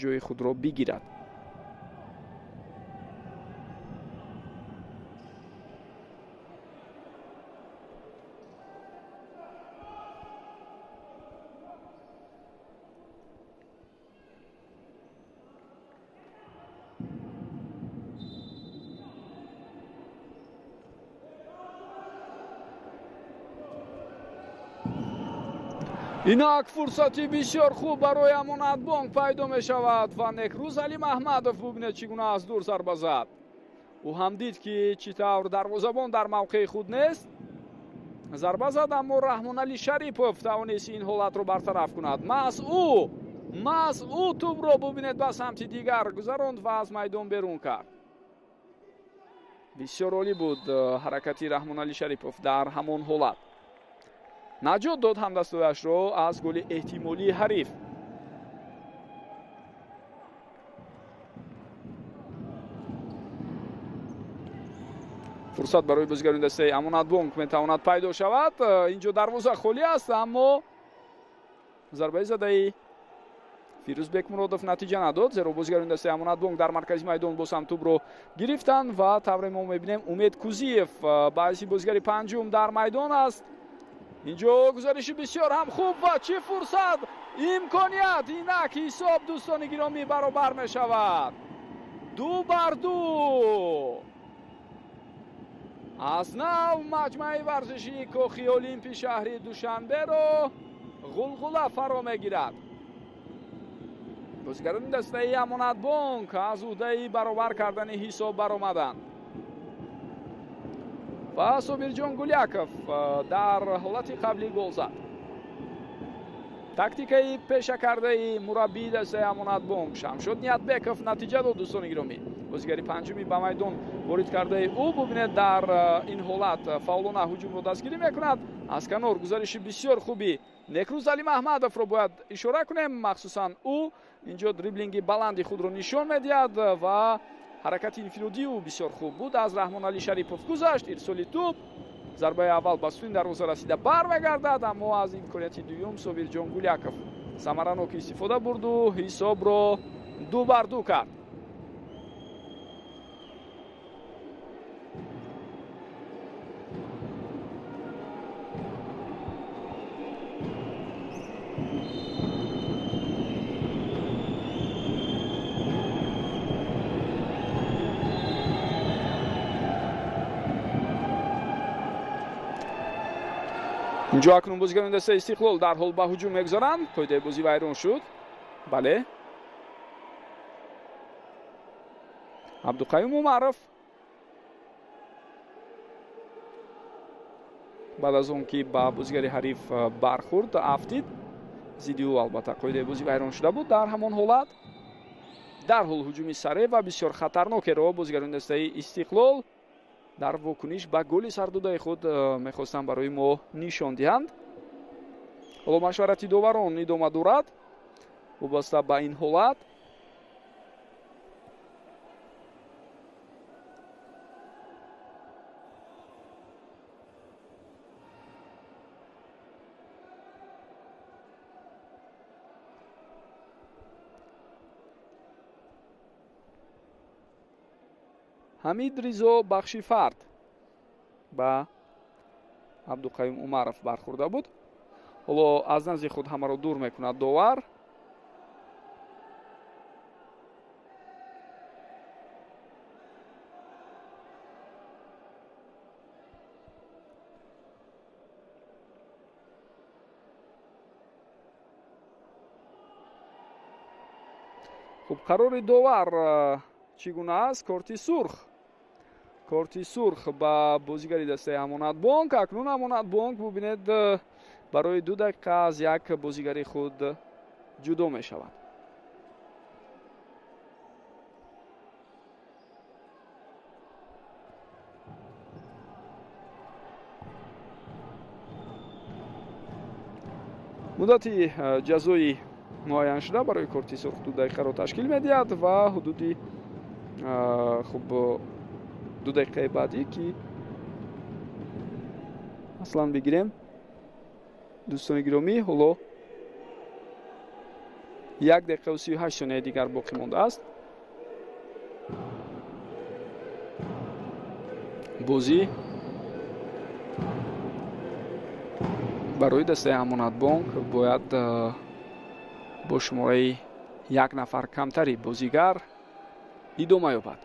ҷои худро бигирад. Инак фурсати бисёр хуб барои Амонатбонк пайдо мешавад ва Некрӯз Алимаҳмадов бубинед чӣ гуна аз дур зарба зад. Ӯ ҳам дид, ки чӣ тавр дарвозабон дар мавқеи худ нест. Зарба зад, аммо Раҳмоналӣ Шарипов тавонист ин ҳолатро бартараф кунад. Маҳз ӯ тӯбро бубинед ба самти дигар гузаронд ва аз майдон берун кард. Бисёр олӣ буд ҳаракати Раҳмоналӣ Шарипов дар ҳамон ҳолат. Наҷот дод ҳамдастояшро аз голи эҳтимолии ҳариф. Фурсат барои бозигарони дастаи Амонатбонк метавонад пайдо шавад. Инҷо дарвоза холӣ аст, аммо зарбаи задаи Фирӯзбек Муродов натиҷа надод, зеро бозигарони дастаи Амонатбонк дар маркази майдон боз ҳам тӯбро гирифтанд ва тавре мо мебинем Умед Кузиев ба ҳайси бозигари панҷум дар майдон аст. Инҷо гузариши бисёр ҳам хуб ва чӣ фурсат, имконият. Инак ҳисоб, дӯстони гиромӣ, баробар мешавад. 2-2. Аз нав маҷмӯаи варзишии Кохи Олимпи шаҳри Душанберо ғулғула фаро мегирад. Бозигарони дастаи Амонатбонк аз уҳдаи баробар кардани ҳисоб баромаданд ва Собирҷон Гуляков дар ҳолати қаблӣ гол зад. Тактикаи пешакардаи мураббии дастаи Амонатбонк Шамшод Ниятбеков натиҷа дод, дӯстони гиромӣ. Бозигари панҷуми ба майдон ворид кардаи ӯ, бубинед, дар ин ҳолат фаъолона ҳуҷумро дастгирӣ мекунад. Аз канор гузариши бисёр хуби Некрӯз Алимаҳмадовро бояд ишора кунем. Махсусан ӯ инҷо дриблинги баланди худро нишон медиҳад ва ҳаракати инфиродии ӯ бисёр хуб буд. Аз Раҳмоналӣ Шарипов гузашт, ирсоли тӯб, зарбаи аввал ба сӯи дарвоза расида бармегардад, аммо аз имконияти дуюм Собирҷон Гуляков самаранок истифода бурду ҳисобро 2-2 кард. Инҷо акнун бозигарони дастаи Истиқлол дарҳол ба ҳуҷум мегузоранд. Қоидаи бозӣ вайрон шуд. Бале, Абдуқаюм Умаров баъд аз он ки ба бозигари ҳариф бархӯрд, афтид. Зидди ӯ албатта қоидаи бозӣ вайрон шуда буд. Дар ҳамон ҳолат дарҳол ҳуҷуми сареъ ва бисёр хатарнокеро бозигарони дастаи Истиқлол дар вокуниш ба голи сардодаи худ мехостанд барои мо нишон диҳанд. Ҳоло машварати доварон идома дорад вобаста ба ин ҳолат. Ҳамид Ризо Бахшифард ба Абдуқаюм Умаров бархӯрда буд. Ҳоло аз назди худ ҳамаро дур мекунад довар. Хуб, қарори довар чӣ гуна аст? Корти сурх. Корти сурх ба бозигари дастаи Амонатбонк. Акнун Амонатбонк, бубинед, барои 2 дақиқа аз як бозигари худ ҷудо мешавад. Муддати ҷазои муайяншуда барои корти сурх 2 дақиқаро ташкил медиҳад ва ҳудуди хуб 2 дақиқаи баъдӣ, ки аслан бигирем, дӯстони гиромӣ, ҳоло 1 дақиқаю 38 сонияи дигар боқӣ мондааст. Бозӣ барои дастаи Амонатбонк бояд бо шумораи як нафар камтари бозигар идома ёбад.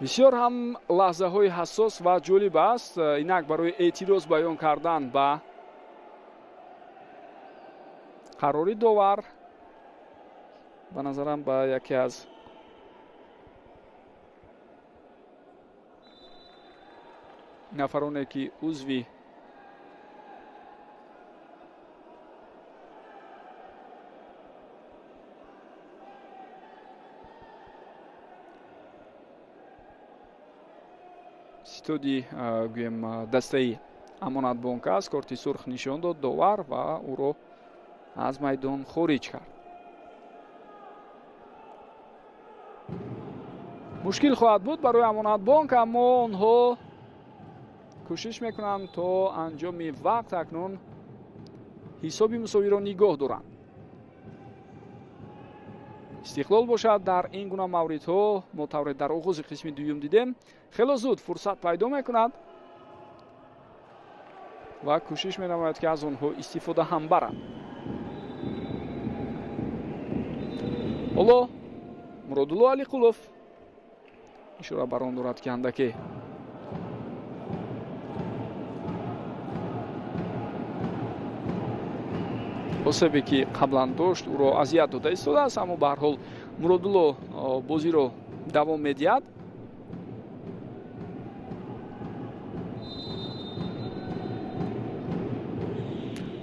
Бисёр ҳам лаҳзаҳои ҳассос ва ҷолиб аст. Инак барои эътироз баён кардан ба қарори довар, ба назарам, ба яке аз нафароне ки узви ситоди гӯем дастаи Амонатбонк аст, корти сурх нишон дод довар ва ӯро аз майдон хориҷ кард. Мушкил хоҳад буд барои Амонатбонк, аммо онҳо кӯшиш мекунанд то анҷоми вақт акнун ҳисоби мусовиро нигоҳ доранд. Истиқлол бошад дар ин гуна мавридҳо мо тавре дар оғози қисми дуюм дидем, хело зуд фурсат пайдо мекунад ва кӯшиш менамояд, ки аз онҳо истифода ҳам барад. Ҳоло Муродулло Алиқулов ишора бар он дорад, ки андаке осебе ки қаблан дошт ӯро азият дода истодааст, аммо ба ҳар ҳол Муродулло бозиро давом медиҳад.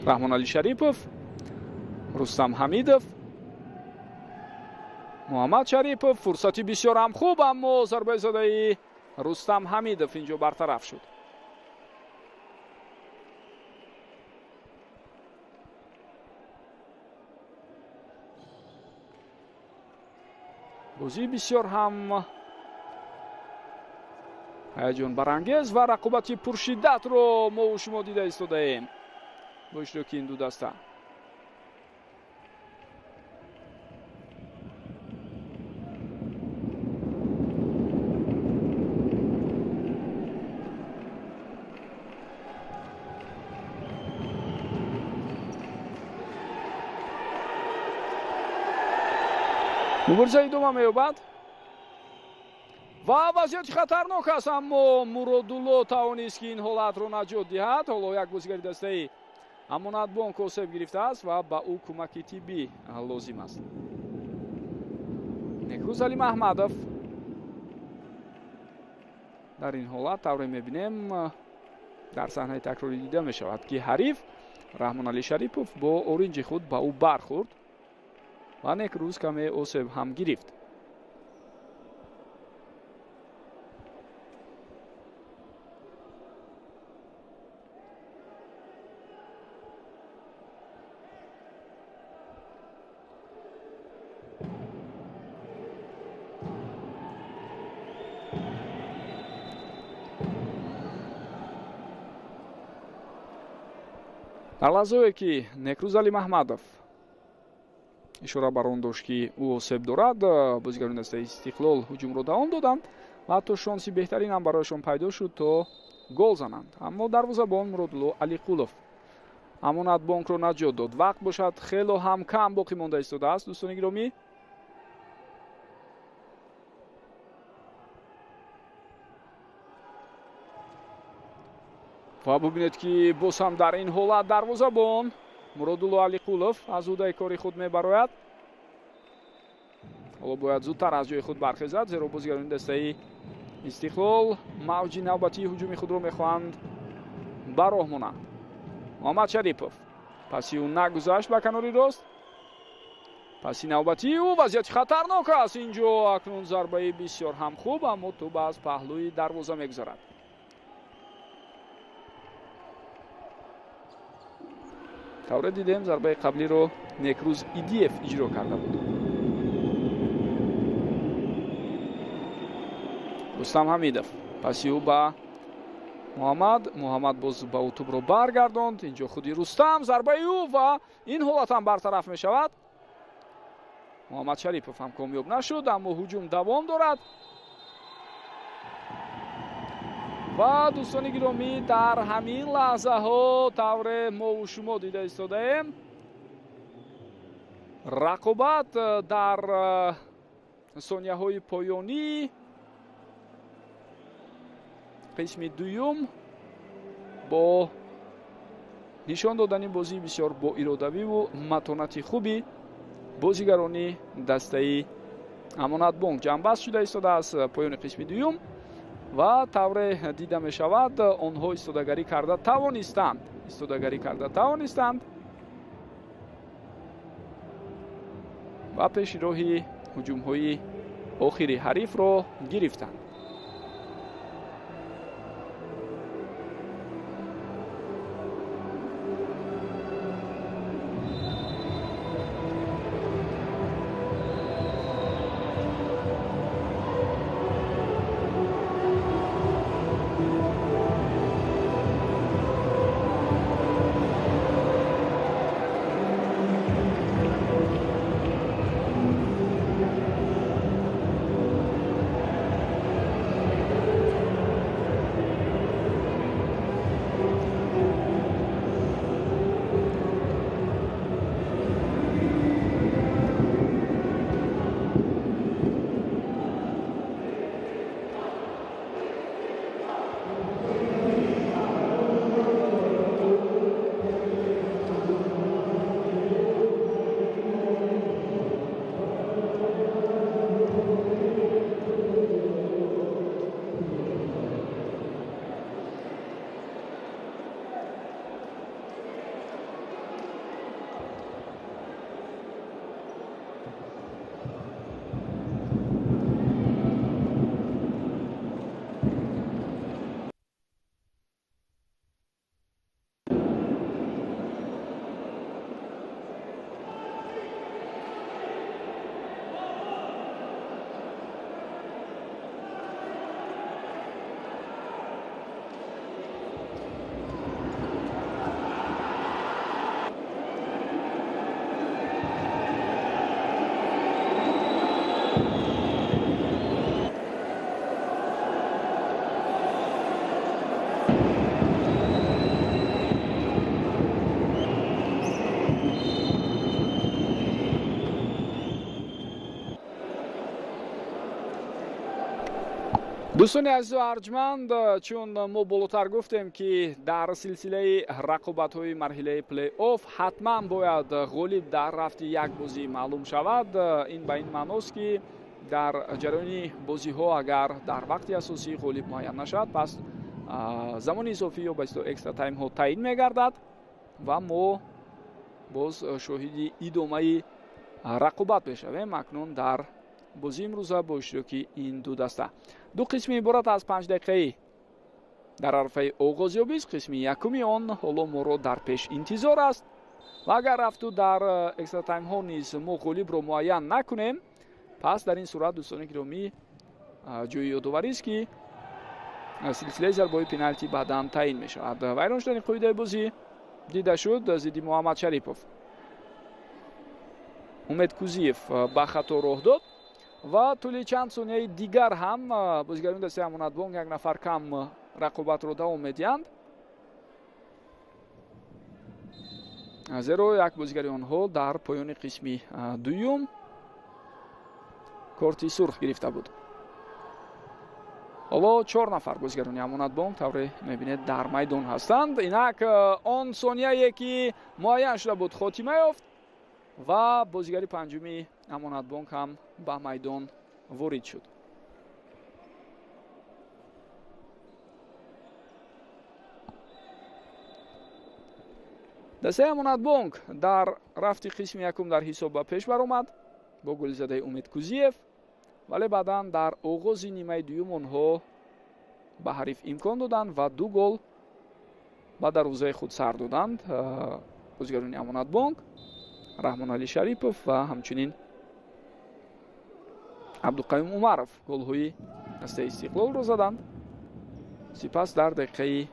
Раҳмонали Шарипов, Рустам Ҳамидов, Муҳаммад Шарипов. Фурсати бисёр ҳам хуб, аммо зарбаи задаи Рустам Ҳамидов инҷо бартараф шуд. Бозии бисёр ҳам ҳаяҷонбарангез ва рақобати пуршиддатро мову шумо дида истодаем бо иштироки ин ду даста. Мубориза идома меёбад ва вазъияти хатарнок аст, аммо Муродулло тавонист, ки ин ҳолатро наҷот диҳад. Ҳоло як бозигари дастаи Амонатбонк осеб гирифтааст ва ба ӯ кӯмаки тиббӣ лозим аст. Некрӯз Алимаҳмадов дар ин ҳолат тавре мебинем дар саҳнаи такрорӣ дида мешавад, ки ҳариф Раҳмонали Шарипов бо оринҷи худ ба ӯ бархӯрд ва Некрӯз каме осеб ҳам гирифт. Дар лаҳзое ки Некрӯз Алимаҳмадов ишора бар он дошт, ки ӯ осеб дорад, бозигарони дастаи Истиқлол ҳуҷумро давом доданд ва ҳатто шонси беҳтарин ҳам барояшон пайдо шуд, то гол зананд, аммо дарвозабон Муродулло Алиқулов Амонатбонкро наҷот дод. Вақт бошад хело ҳам кам боқӣ монда истодааст, дӯстони гиромӣ. Ва бубинед, ки боз ҳам дар ин ҳолат дарвозабон Муродулло Алиқулов аз ӯҳдаи кори худ мебарояд. Ҳоло бояд зудтар аз ҷои худ бархезад, зеро бозигарони дастаи Истиқлол мавҷи навбатии ҳуҷуми худро мехоҳанд ба роҳ монанд. Муҳаммад Шарипов паси ӯ нагузашт ба канори рост. Паси навбатии ӯ вазъияти хатарнок аст. Инҷо акнун зарбаи бисёр ҳам хуб, аммо тӯб аз паҳлӯи дарвоза мегузарад. Тавре дидем, зарбаи қаблиро Некрӯз Идиев иҷро карда буд. Рустам Ҳамидов паси ӯ ба Муҳаммад, Муҳаммад боз ба ӯ тӯбро баргардонд. Инҷо худи Рустам, зарбаи ӯ ва ин ҳолат ҳам бартараф мешавад. Муҳаммад Шарипов ҳам комёб нашуд, аммо ҳуҷум давом дорад. Ва дӯстони гиромӣ, дар ҳамин лаҳзаҳо тавре мову шумо дида истодаем, рақобат дар сонияҳои поёнӣ қисми дуюм бо нишон додани бозии бисёр боиродавиву матонати хуби бозигарони дастаи Амонатбонк ҷамъбаст шуда истодааст поёни қисми дуюм ва тавре дида мешавад, онҳо истодагарӣ карда тавонистанд ва пеши роҳи ҳуҷумҳои охири ҳарифро гирифтанд. Дӯстони азизу арҷманд, чун мо болотар гуфтем, ки дар силсилаи рақобатҳои марҳилаи плей-офф ҳатман бояд ғолиб дар рафти як бозӣ маълум шавад. Ин ба ин маъност, ки дар ҷараёни бозиҳо агар дар вақти асосӣ ғолиб муайян нашавад, пас замони изофӣ ё ба истилоҳ экстра таймҳо таъин мегардад ва мо боз шоҳиди идомаи рақобат мешавем. Акнун дар бозии имрӯза бо иштироки ин ду даста ду қисми иборат аз 5 дақиқаӣ дар арафаи оғозёбист. Қисми якуми он ҳоло моро дар пеш интизор аст ва агар рафту дар экстратаймҳо низ мо ғолибро муайян накунем, пас дар ин сурат, дӯстони гиромӣ, ҷои ёдоварист, ки силсилаи зарбаҳои пеналти баъдан таъин мешавад. Вайрон шудани қоидаи бозӣ дида шуд зидди Муҳаммад Шарипов. Умед Кузиев ба хато роҳ дод ва тӯли чанд сонияи дигар ҳам бозигарони дастаи Амонатбонк як нафар кам рақобатро давом медиҳанд, зеро як бозигари онҳо дар поёни қисми дуюм корти сурх гирифта буд. Ҳоло 4 нафар бозигарони Амонатбонк, тавре мебинед, дар майдон ҳастанд. Инак он сонияе, ки муайян шуда буд, хотима ёфт ва бозигари панҷуми Амонатбонк ҳам ба майдон ворид шуд. Дастаи Амонатбонк дар рафти қисми якум дар ҳисоб ба пеш баромад бо голи задаи Умед Кузиев, вале баъдан дар оғози нимаи дуюм онҳо ба ҳариф имкон доданд ва 2 гол ба дарвозаи худ сар доданд бозигарони Амонатбонк, Раҳмоналӣ Шарипов ва ҳамчунин Абдуқаюм Умаров голҳои дастаи Истиқлолро заданд. Сипас дар дақиқаи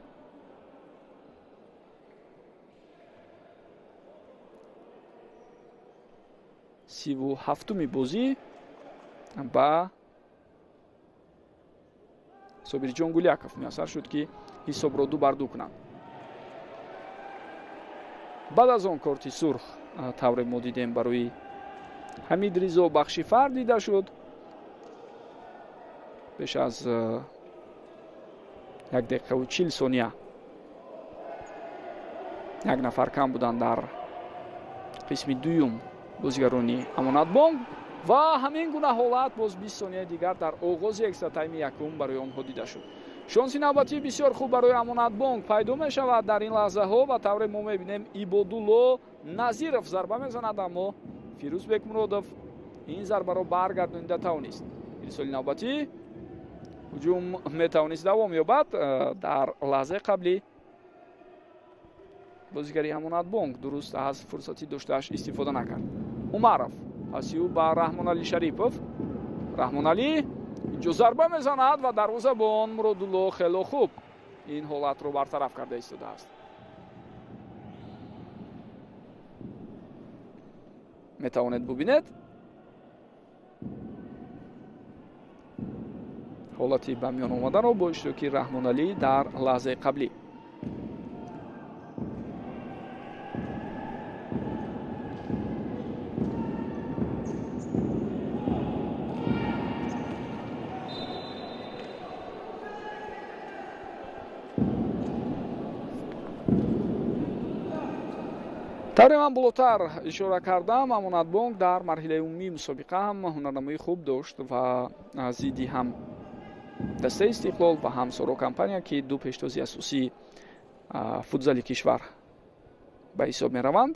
37-уми бозӣ ба Собирҷон Гуляков муяссар шуд, ки ҳисобро 2-2 кунанд. Баъд аз он корти сурх, тавре мо дидем, барои Ҳамид Ризо Бахшифар дида шуд. Беш аз 1 дақиқаву 40 сония як нафар кам буданд дар қисми дуюм бозигарони Амонатбонк ва ҳамин гуна ҳолат боз 20 сонияи дигар дар оғози экстратайми якум барои онҳо дида шуд. Шонси навбатӣ бисёр хуб барои Амонатбонк пайдо мешавад дар ин лаҳзаҳо ва тавре мо мебинем, Ибодулло Назиров зарба мезанад, аммо Фирӯз Бекмуродов ин зарбаро баргардонида тавонист. Ирсоли навбатӣ ҳуҷум метавонист давом ёбад. Дар лаҳзаи қаблӣ бозигари Амонатбонк дуруст аз фурсати доштааш истифода накард. Умаров паси ӯ ба Раҳмоналӣ Шарипов. Раҳмоналӣ инҷо зарба мезанад ва дарвозабон Муродулло хело хуб ин ҳолатро бартараф карда истодааст. Метавонед бубинед ҳолати ба миён омаданро бо иштироки Раҳмоналӣ дар лаҳзаи қаблӣ. Тавре ман болотар ишора кардам, Амонатбонк дар марҳилаи умумии мусобиқа ҳам ҳунарнамоии хуб дошт ва зидди ҳам дастаи Истиқлол ва ҳам Соро компания, ки ду пештози асосии футзали кишвар ба ҳисоб мераванд,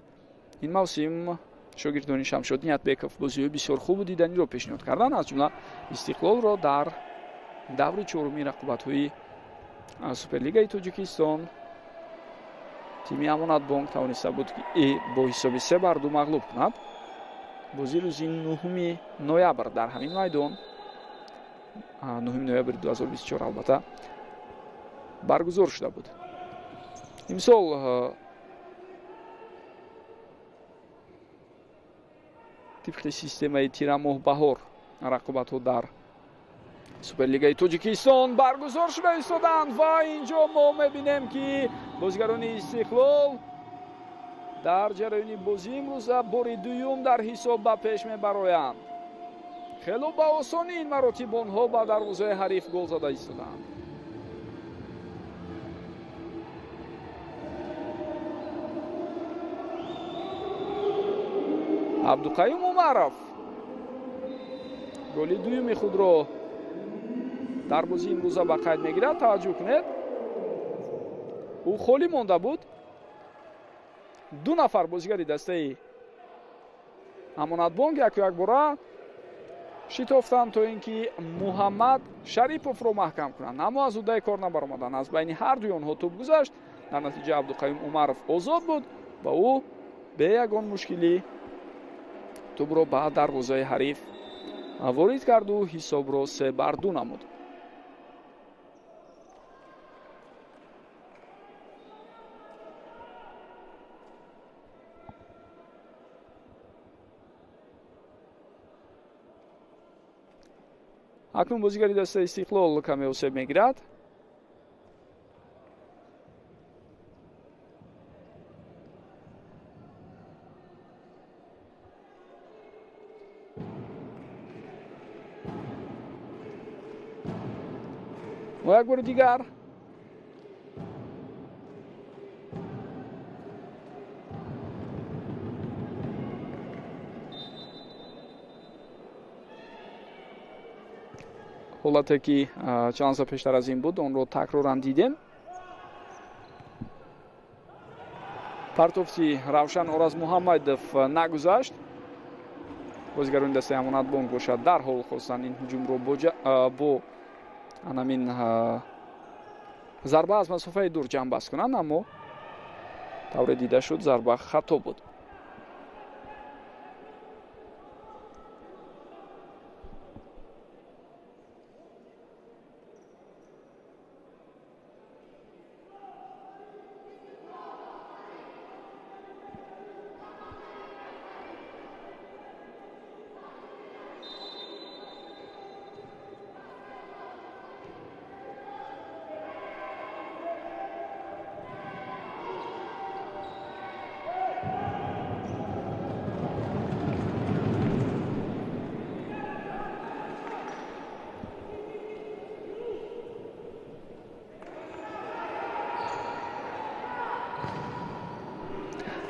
ин мавсим шогирдони Шамшод Ниятбеков бозиҳои бисёр хубу диданиро пешниҳод карданд, аз ҷумла Истиқлолро дар даври чоруми рақобатҳои Суперлигаи Тоҷикистон тими Амонатбонк тавониста буд, ки бо ҳисоби 3-2 мағлуб кунад. Бозӣ рӯзи 9 ноябр дар ҳамин майдон, 9 ноябри 2024 албатта, баргузор шуда буд. Имсол тибқи системаи тирамоҳ баҳор рақобатҳо дар Суперлигаи Тоҷикистон баргузор шуда истоданд ва инҷо мо мебинем, ки бозигарони Истиқлол дар ҷараёни бозии имрӯза бори дуюм дар ҳисоб ба пеш мебароянд. Хело ба осонӣ ин маротиб онҳо ба дарвозаи ҳариф гол зада истодаанд. Абдуқаюм Умаров голи дуюми худро дар бозии имрӯза ба қайд мегирад. Таваҷҷӯҳ кунед, ӯ холӣ монда буд. Ду нафар бозигари дастаи Амонатбонк яку якбора шитофтанд, то ин ки Муҳаммад Шариповро маҳкам кунанд, аммо аз ӯдаи кор набаромаданд. Аз байни ҳар дуи онҳо тӯб гузашт. Дар натиҷа Абдуқаюм Умаров озод буд ва ӯ бе ягон мушкилӣ тӯбро ба дарвозаи ҳариф ворид карду ҳисобро 3-2 намуд. Акнун бозигари дастаи Истиқлол каме осеб мегирад. Ва як бори дигар ҳолате ки чанд лаҳза пештар аз ин буд, онро такроран дидем. Партофти Равшан Оразмуҳаммадов нагузашт. Бозигарони дастаи Амонатбонк бошад дарҳол хостанд ин ҳуҷумро бо анамин зарба аз масофаи дур ҷамъбаст кунанд, аммо тавре дида шуд, зарба хато буд.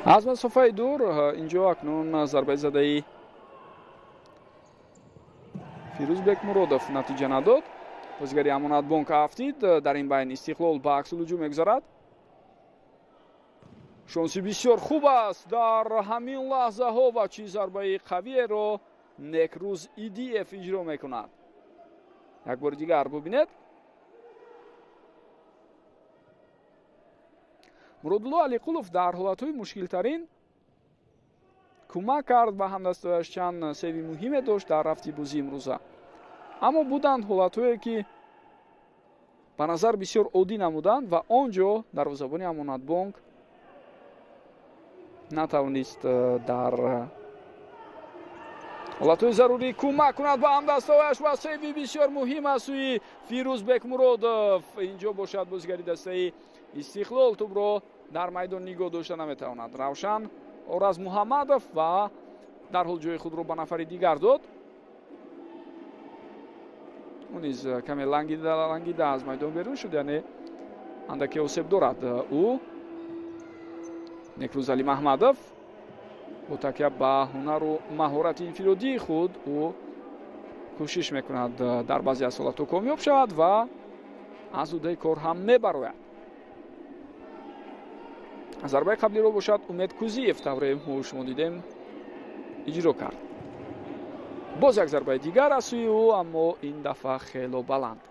Аз масофаи дур инҷо акнун зарбаи задаи Фирӯз Бекмуродов натиҷа надод. Бозигари Амонатбонк афтид. Дар ин байн Истиқлол ба аксулҳуҷум мегузарад. Шонси бисёр хуб аст дар ҳамин лаҳзаҳо ва чӣ зарбаи қавиеро Некрӯз Идиев иҷро мекунад. Як бори дигар бубинед. Муродулло Алиқулов дар ҳолатҳои мушкилтарин кӯмак кард ба ҳамдастояш, чанд сейви муҳиме дошт дар рафти бозии имрӯза. Аммо буданд ҳолатҳое ки ба назар бисёр оддӣ намуданд ва он ҷо дарвозабони Амонатбонк натавонист дар ҳолатҳои зарурӣ кӯмак кунад ба ҳамдастояш ва сейви бисёр муҳим аз сӯи Фирӯз Бекмуродов. Инҷо бошад бозигари дастаи Истиқлол тӯбро дар майдон нигоҳ дошта наметавонад. Равшан Оразмуҳаммадов ва дарҳол ҷои худро ба нафари дигар дод. Ӯ низ каме лангида аз майдон берун шуд, яъне андаке осеб дорад ӯ. Некрӯз Алимаҳмадов бо такя ба ҳунару маҳорати инфиродии худ ӯ кӯшиш мекунад дар баъзе аз ҳолатҳо комёб шавад ва аз ӯдаи кор ҳам мебарояд. Зарбаи қаблиро бошад Умед Кузиев тавре мо шумо дидем иҷро кард. Боз як зарбаи дигар аз сӯи ӯ, аммо ин дафъа хело баланд.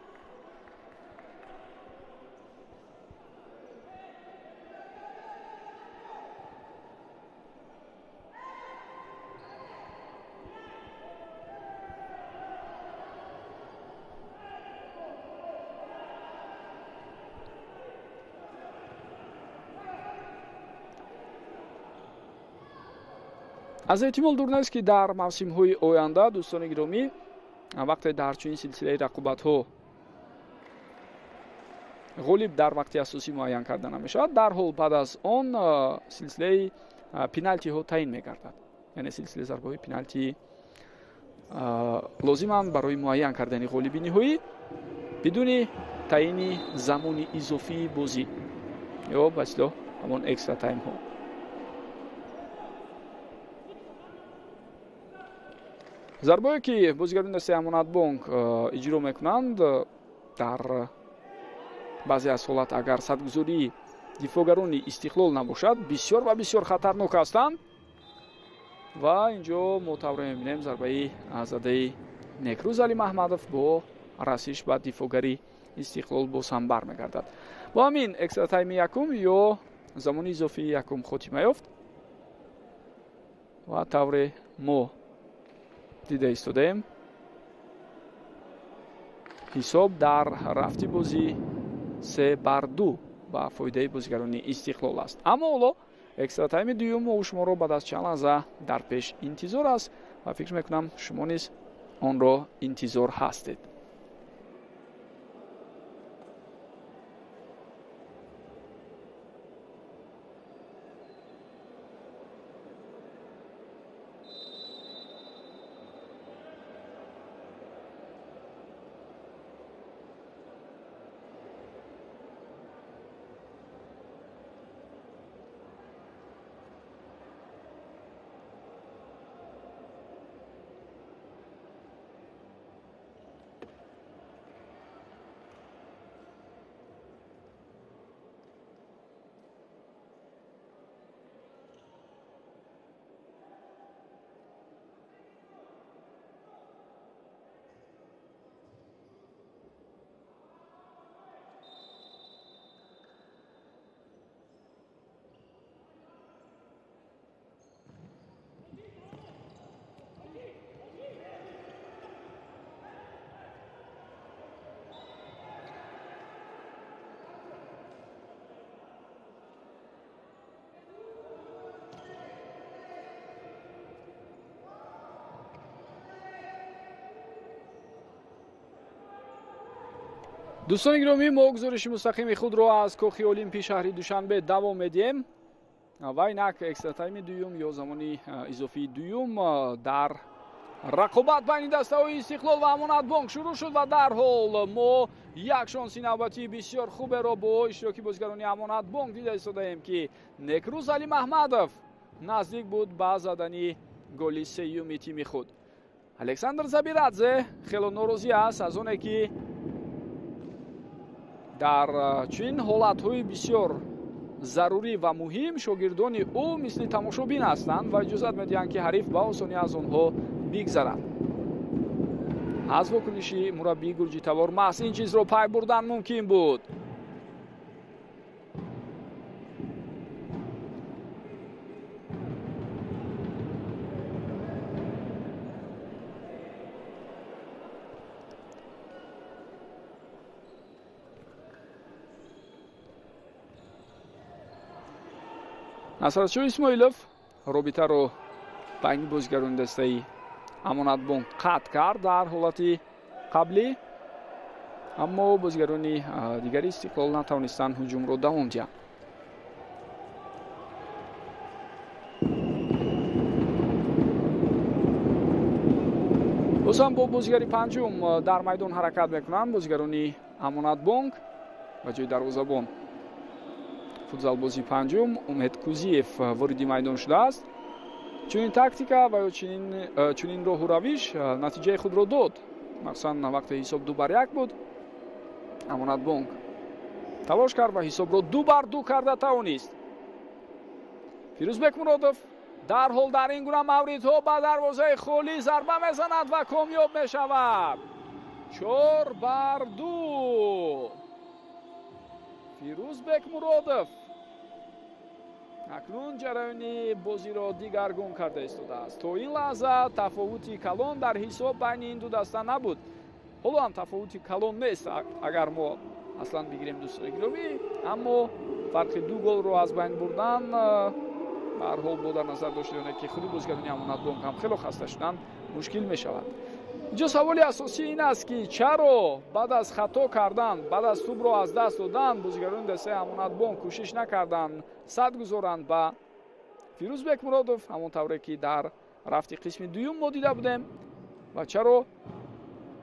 Аз эҳтимол дур нест, ки дар мавсимҳои оянда, дӯстони гиромӣ, вақте дар чунин силсилаи рақобатҳо ғолиб дар вақти асосӣ муайян карда намешавад, дарҳол баъд аз он силсилаи пеналтиҳо таъин мегардад, яъне силсилаи зарбаҳои пеналтӣ Лозиманд барои муайян кардани ғолиби ниҳоӣ бидуни таъйини замони изофии бозӣ ё ба истилоҳ ҳамон экстра таймҳо. Зарбое ки бозигарони дастаи Амонатбонк иҷро мекунанд, дар баъзе аз ҳолат агар садгузории дифоъгарони Истиқлол набошад, бисёр ва бисёр хатарнок ҳастанд. Ва инҷо мо тавре мебинем зарбаи задаи Некрӯз Алимаҳмадов бо расиш ба дифоъгари Истиқлол боз ҳам бармегардад. Бо ҳамин экстра тайми якум ё замони изофии якум хотима ёфт ва тавре мо дида истодаем, ҳисоб дар рафти бозӣ 3-2 ба фоидаи бозигарони Истиқлол аст. Аммо ҳоло экстра тайми дуюм мо шуморо баъд аз чанд лаҳза дар пеш интизор аст ва фикр мекунам шумо низ онро интизор ҳастед. Дӯстони гиромӣ, мо гузориши мустақими худро аз кохи Олимпи шаҳри Душанбе давом медиҳем ва инак экстра тайми дуюм ё замони изофии дуюм дар рақобат байни дастаҳои Истиқлол ва Амонатбонк шурӯъ шуд ва дарҳол мо як шонси навбатии бисёр хуберо бо иштироки бозигарони Амонатбонк дида истодаем, ки Некрӯз Алимаҳмадов наздик буд ба задани голи сеюми тими худ. Александр Забирадзе хело норозӣ аст аз оне ки дар чунин ҳолатҳои бисёр зарурӣ ва муҳим шогирдони ӯ мисли тамошобин ҳастанд ва иҷозат медиҳанд, ки ҳариф ба осонӣ аз онҳо бигзарад. Аз вокуниши мураббии гурҷитавор маҳз ин чизро пай бурдан мумкин буд. Насратшоҳ Исмоилов робитаро байни бозигарони дастаи Амонатбонк қатъ кард дар ҳолати қаблӣ, аммо бозигарони дигари Истиқлол натавонистанд ҳуҷумро давом диҳанд. Боз ҳам бо бозигари панҷум дар майдон ҳаракат мекунанд бозигарони Амонатбонк. Ба ҷои дарвозабон футзалбози панҷум Умед Кузиев вориди майдон шудааст. Чунин тактика ва ё чунин роҳу равиш натиҷаи худро дод. Махсусан вақте ҳисоб 2-1 буд, Амонатбонк талош кард ва ҳисобро 2-2 карда тавонист. Фирӯзбек Муродов дарҳол дар ин гуна мавридҳо ба дарвозаи холӣ зарба мезанад ва комёб мешавад. 4-2. Фирӯзбек Муродов акнун ҷараёни бозиро дигаргун карда истодааст. То ин лаҳза тафовути калон дар ҳисоб байни ин ду даста набуд. Ҳоло ҳам тафовути калон нест, агар мо аслан бигирем, дӯстони гиромӣ, аммо фарқи ду голро аз байн бурдан ба ҳар ҳол бо дар назар дошти оне ки худи бозигарони Амонатбонк ҳам хело хаста шуданд, мушкил мешавад. Инҷо саволи асосӣ ин аст, ки чаро баъд аз хато кардан, баъд аз тӯбро аз даст додан бозигарони дастаи Амонатбонк кӯшиш накарданд сад гузоранд ба Фирӯзбек Муродов, ҳамон тавре ки дар рафти қисми дуюм мо дида будем. Ва чаро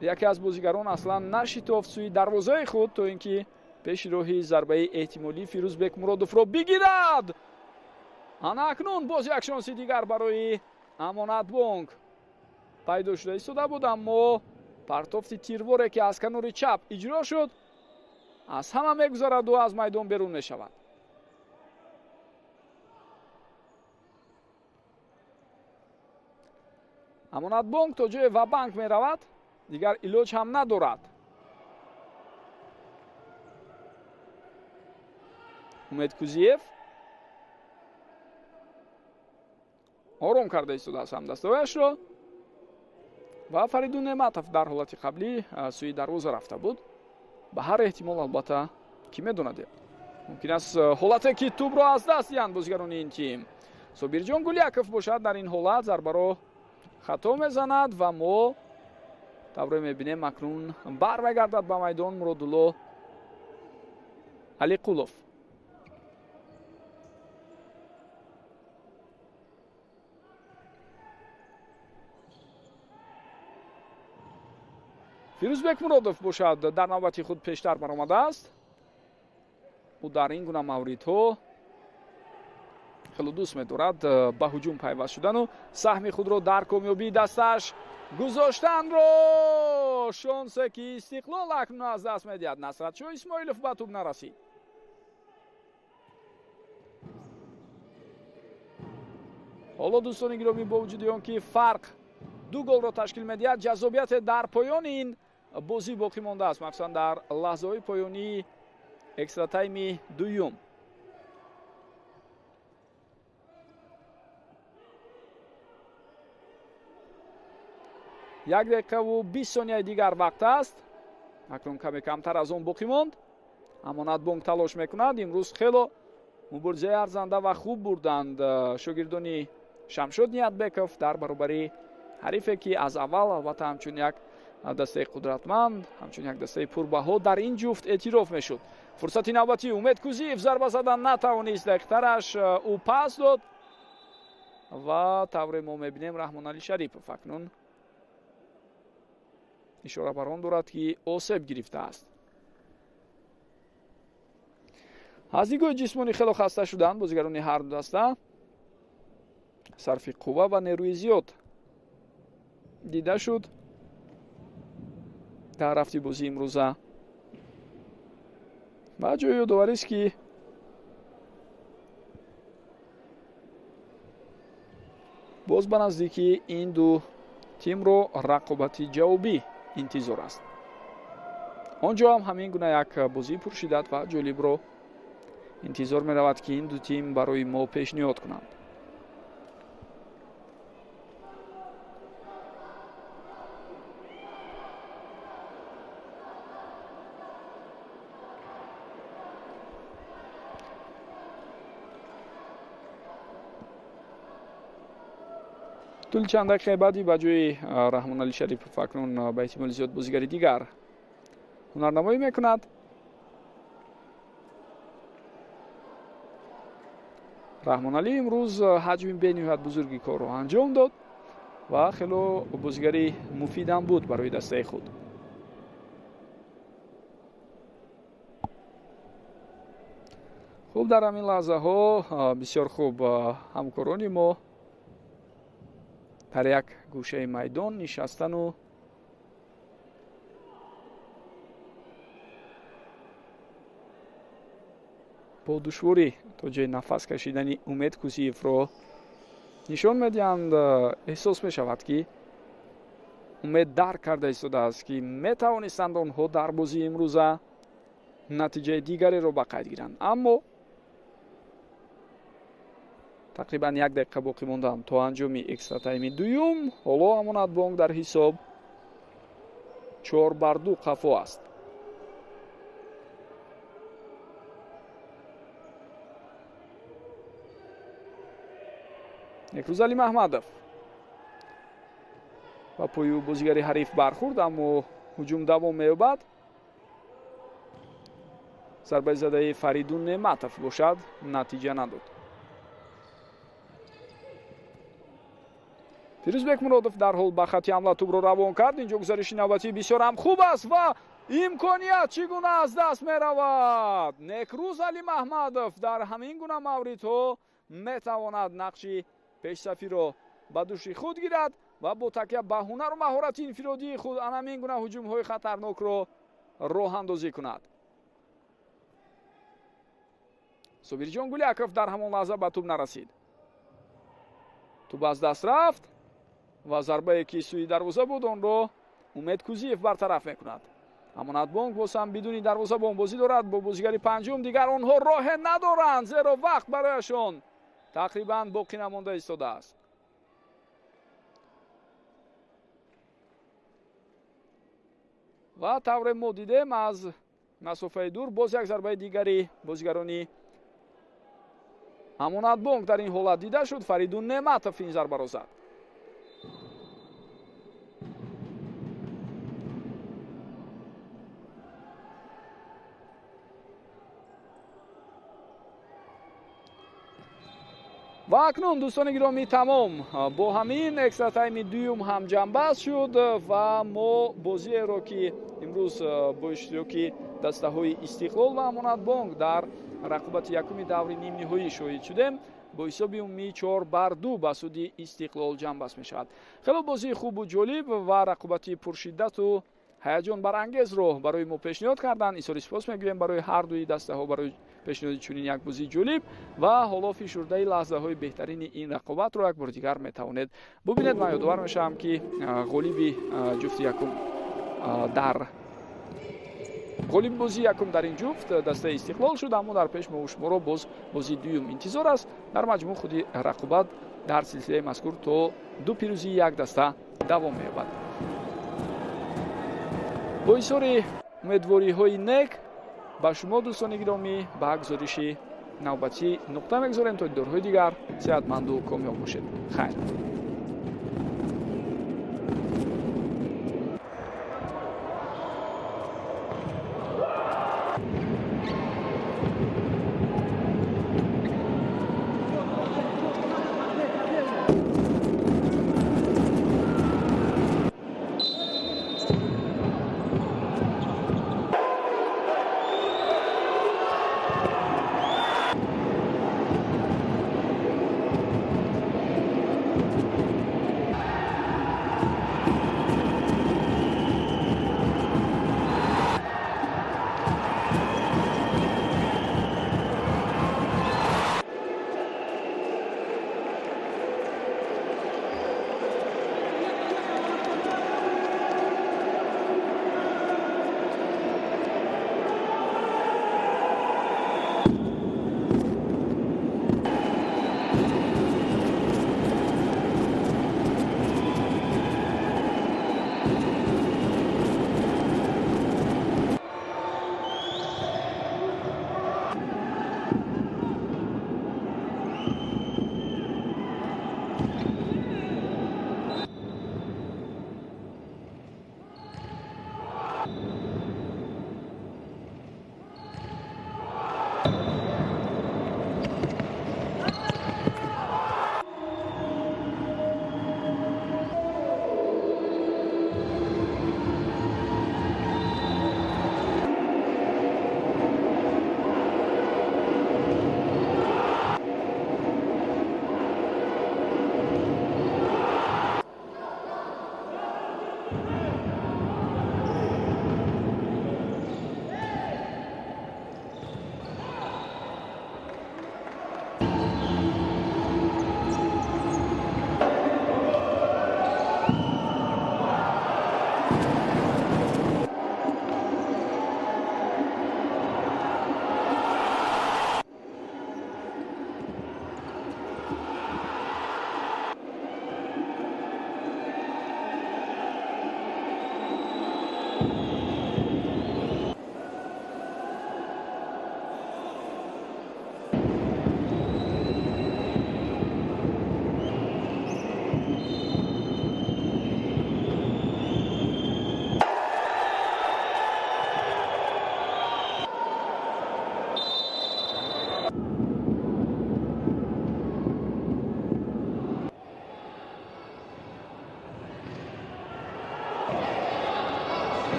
яке аз бозигарон аслан нашитофт сӯи дарвозаи худ, то ин ки пеши роҳи зарбаи эҳтимолии Фирӯзбек Муродовро бигирад? Ана акнун боз як шонси дигар барои Амонатбонк пайдо шуда истода буд, аммо партофти тирворе, ки аз канори чап иҷро шуд, аз ҳама мегузараду аз майдон берун мешавад. Амонатбонк то ҷое ва-банк меравад, дигар илоҷ ҳам надорад. Умед Кузиев ором карда истодааст ҳамдастаҳояшро ва Фаридун Неъматов дар ҳолати қаблӣ сӯи дарвоза рафта буд. Ба ҳар эҳтимол, албатта, ки медонад, мумкин аст ҳолате, ки тӯбро аз даст диҳанд бозигарони ин тим. Собирҷон Гуляков бошад, дар ин ҳолат зарбаро хато мезанад ва мо тавре мебинем, акнун бармегардад ба майдон Муродулло Алиқулов. Фирӯзбек Муродов бошад, дар навбати худ пештар баромадааст. Ӯ дар ин гуна мавридҳо хело дӯст медорад ба ҳуҷум пайваст шудану саҳми худро дар комёбии дастааш гузоштанро. Шонсе, ки Истиқлол акнун аз даст медиҳад. Насратшоҳ Исмоилов ба тӯб нарасид. Ҳоло, дӯстони гиромӣ, бо вуҷуди он ки фарқ 2 голро ташкил медиҳад, ҷаззобияте дар поёни ин бозӣ боқӣ мондааст, махсусан дар лаҳзаҳои поёнии экстратайми дуюм. Як дақиқаву 20 сонияи дигар вақт аст. Акнун каме камтар аз он боқӣ монд. Амонатбонк талош мекунад. Имрӯз хело муборизаи арзанда ва хуб бурданд шогирдони Шамшод Ниятбеков дар баробари ҳарифе, ки аз аввал албатта ҳамчун як дастаи қудратманд, ҳамчун як дастаи пурбаҳо дар ин ҷуфт эътироф мешуд. Фурсати навбатӣ, Умед Кузиев зарба задан натавонист, дақиқтараш ӯ пас дод ва тавре мо мебинем, Раҳмонали Шарипов акнун ишора бар он дорад, ки осеб гирифтааст. Аз нигоҳи ҷисмонӣ хело хаста шуданд бозигарони ҳар ду даста. Сарфи қувва ва нерӯи зиёд дида шуд дар рафти бозии имрӯза. Ва ҷои ёдоварист, ки боз ба наздикӣ ин ду тимро рақобати ҷавобӣ интизор аст. Он ҷо ҳам ҳамин гуна як бозии пуршиддат ва ҷолибро интизор меравад, ки ин ду тим барои мо пешниҳод кунанд. Тӯли чанд дақиқаи баъдӣ ба ҷои Раҳмонали Шарипов акнун ба эҳтимоли зиёд бозигари дигар ҳунарнамоӣ мекунад. Раҳмоналӣ имрӯз ҳаҷми бениҳоят бузурги корро анҷом дод ва хело бозигари муфидам буд барои дастаи худ. Хуб, дар ҳамин лаҳзаҳо бисёр хуб ҳамкорони мо дар як гӯшаи майдон нишастану бо душворӣ то ҷои нафас кашидани Умед Кузиевро нишон медиҳанд. Эҳсос мешавад, ки Умед дарк карда истодааст, ки метавонистанд онҳо дар бозии имрӯза натиҷаи дигареро ба қайд гиранд, аммо тақрибан як дақиқа боқӣ монданд то анҷоми экстратайми дуюм. Ҳоло Амонатбонк дар ҳисоб 4-2 қафо аст. Некрӯзали Маҳмадов ба пою бозигари ҳариф бархӯрд, аммо ҳуҷум давом меёбад. Зарбаи задаи Фаридун Неъматов бошад, натиҷа надод. Фирӯзбек Муродов дарҳол ба хати ҳамла тӯбро равон кард. Инҷо гузариши навбатӣ бисёр ҳам хуб аст ва имконият чӣ гуна аз даст меравад. Некрӯз Алимаҳмадов дар ҳамин гуна мавридҳо метавонад нақши пешсафиро ба души худ гирад ва бо такя ба ҳунару маҳорати инфиродии худ ан ҳамин гуна ҳуҷумҳои хатарнокро роҳандозӣ кунад. Собирҷон Гуляков дар ҳамон лаҳза ба тӯб нарасид. Тӯб аз даст рафт ва зарбае ки сӯи дарвоза буд, онро Умед Кузиев бартараф мекунад. Амонатбонк боз ҳам бидуни дарвозабон бозӣ дорад бо бозигари панҷум. Дигар онҳо роҳе надоранд, зеро вақт барояшон тақрибан боқӣ намонда истодааст. Ва тавре мо дидем, аз масофаи дур боз як зарбаи дигари бозигарони Амонатбонк дар ин ҳолат дида шуд. Фаридун Неъматов ин зарбаро зад. Ва акнун, дӯстони гиромӣ, тамом. Бо ҳамин экстра тайми дуюм ҳам ҷамъбаст шуд ва мо бозиеро, ки имрӯз бо иштироки дастаҳои Истиқлол ва Амонатбонк дар рақобати якуми даври нимниҳоӣ шоҳид шудем, бо ҳисоби умумии 4-2 ба суди Истиқлол ҷамъбаст мешавад. Хело бозии хубу ҷолиб ва рақобати пуршиддату ҳаяҷонбарангезро барои мо пешниҳод карданд. Изҳори сипос мегӯем барои ҳар дуи дастаҳо барои пешниҳоди чунин як бозии ҷолиб ва ҳоло фишурдаи лаҳзаҳои беҳтарини ин рақобатро як бори дигар метавонед бубинед. Ман ёдовар мешавам, ки ғолиби ҷуфти якум дар ғолиби бозии якум дар ин ҷуфт дастаи Истиқлол шуд, аммо дар пеш мо шуморо боз бозии дуюм интизор аст. Дар маҷмӯъ худи рақобат дар силсилаи мазкур то ду пирӯзии як даста давом меёбад. Бо изҳори умедвориҳои нек ба шумо, дӯстони гиромӣ, ба гузориши навбатӣ нуқта мегузорем. То дидорҳои дигар сеҳатманду комёб бошед. Хайр.